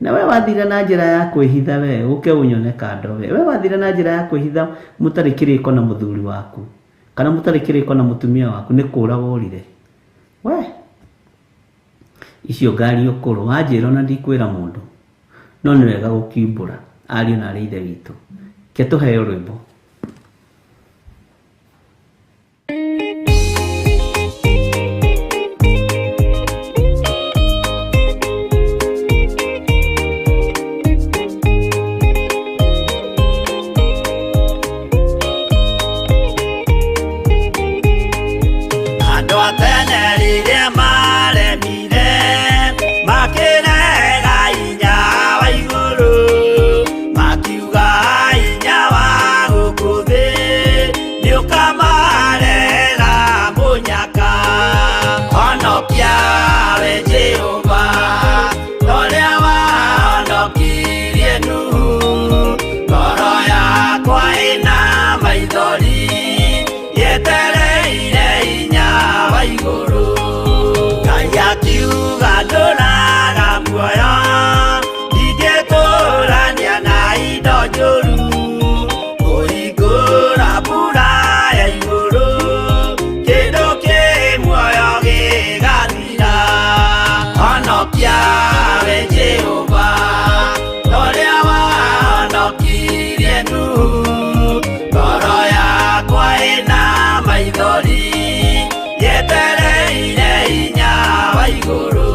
Na we wathire na njĩra ya kwĩhitha, we ũke ũnyone kando, we wathire na njĩra ya kwĩhitha mũtarĩ kĩrĩko na mũthuri waku kana mũtarĩ kĩrĩko na mũtumia waku, nĩ kũra worire. We icio ngari ũkũrũ wanjĩra ona ndikwĩra mũndũ, no nĩ wega gũkiumbũra ariũ na arĩ ithe witũ. Ke tũheo rwĩmbo. Andũ a tene rĩrĩa maremire makĩrega hinya wa igũrũ, makiuga hinya wa gũkũ thĩ nĩũkamarehera mũnyaka. Honokia we Jehova, ũrĩa wahonokirie Nuhu, ngoro yakwa ĩna maithori yetereire hinya wa igũrũ. Ngai akiuga ndũraga muoyo, ndingĩtũrania na indo njũru, kũhingũra mbura ya igũrũ, kĩndũ kĩ muoyo gĩgathira. Honokia we Jehova, ũrĩa wahonokirie Nuhu, ngoro yakwa ĩna maithori yetereire hinya wa igũrũ.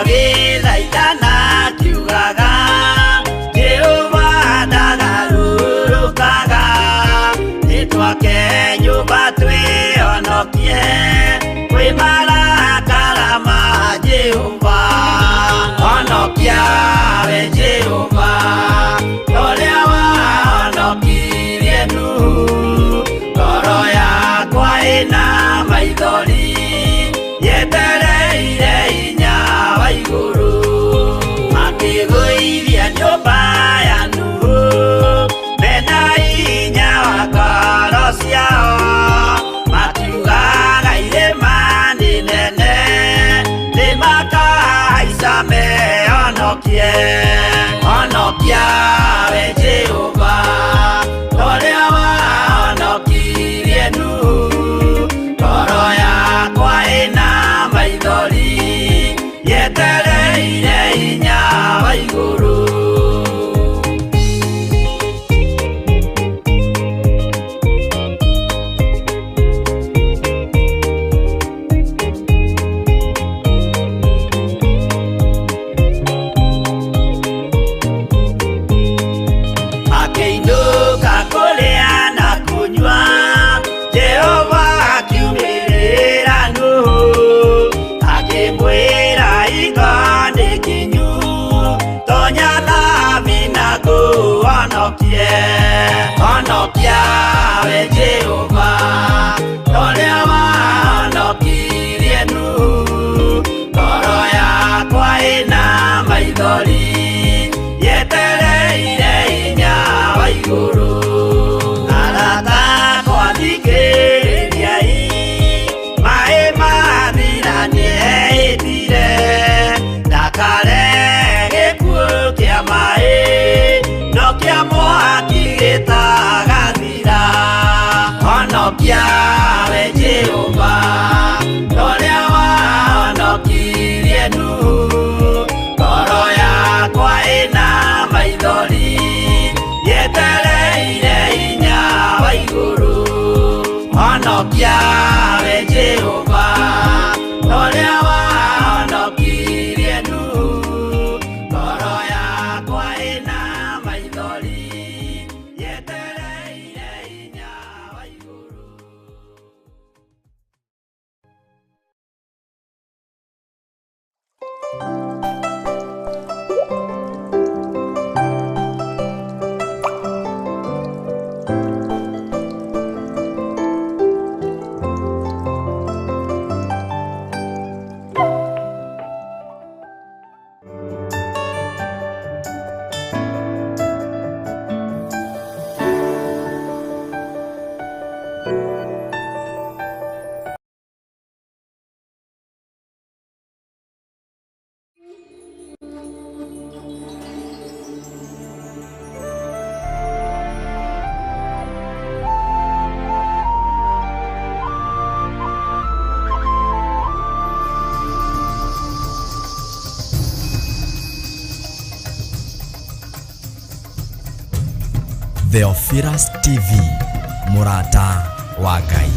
Agĩthaithana akiugaga, Jehova ndagarũrũkaga, nĩtwake nyũmba twĩhonokie kwĩ marakara ma Jehova. Honokia we Jehova, ũrĩa wahonokirie Nuhu, ngoro yakwa ĩna maithori yetereire hinya wa igũrũ. Makĩgũithia nyũmba ya Nuhu mena hinya wa ngoro ciao, makiugaga irĩma nĩ nene nĩmakahaica mehonokie. Honokia we Jehova, ũrĩa wahonokirie Nuhu, ngoro yakwa ĩna maithori yetereire hinya wa Honokia we Jehova, torĩa wahonokirie Nuhu. Ngoro yakwa ĩna maithori, yetereire hinya wa igũrũ. Arata akwa thikĩrĩriai, maĩ mathira nĩehĩtire, ndakare gĩkuũ kĩa maĩ, no kĩa mwaki gĩtagathira. Honokia we Jehova, torĩa wahonokirie Nuhu. Ngoro yakwa ĩna maithori, yetereire hinya wa igũrũ. Honokia we Jehova, torĩa wahonokirie Nuhu. Ngoro yakwa ĩna maithori, yetereire hinya wa igũrũ. Theophilus TV, mũrata wa Ngai.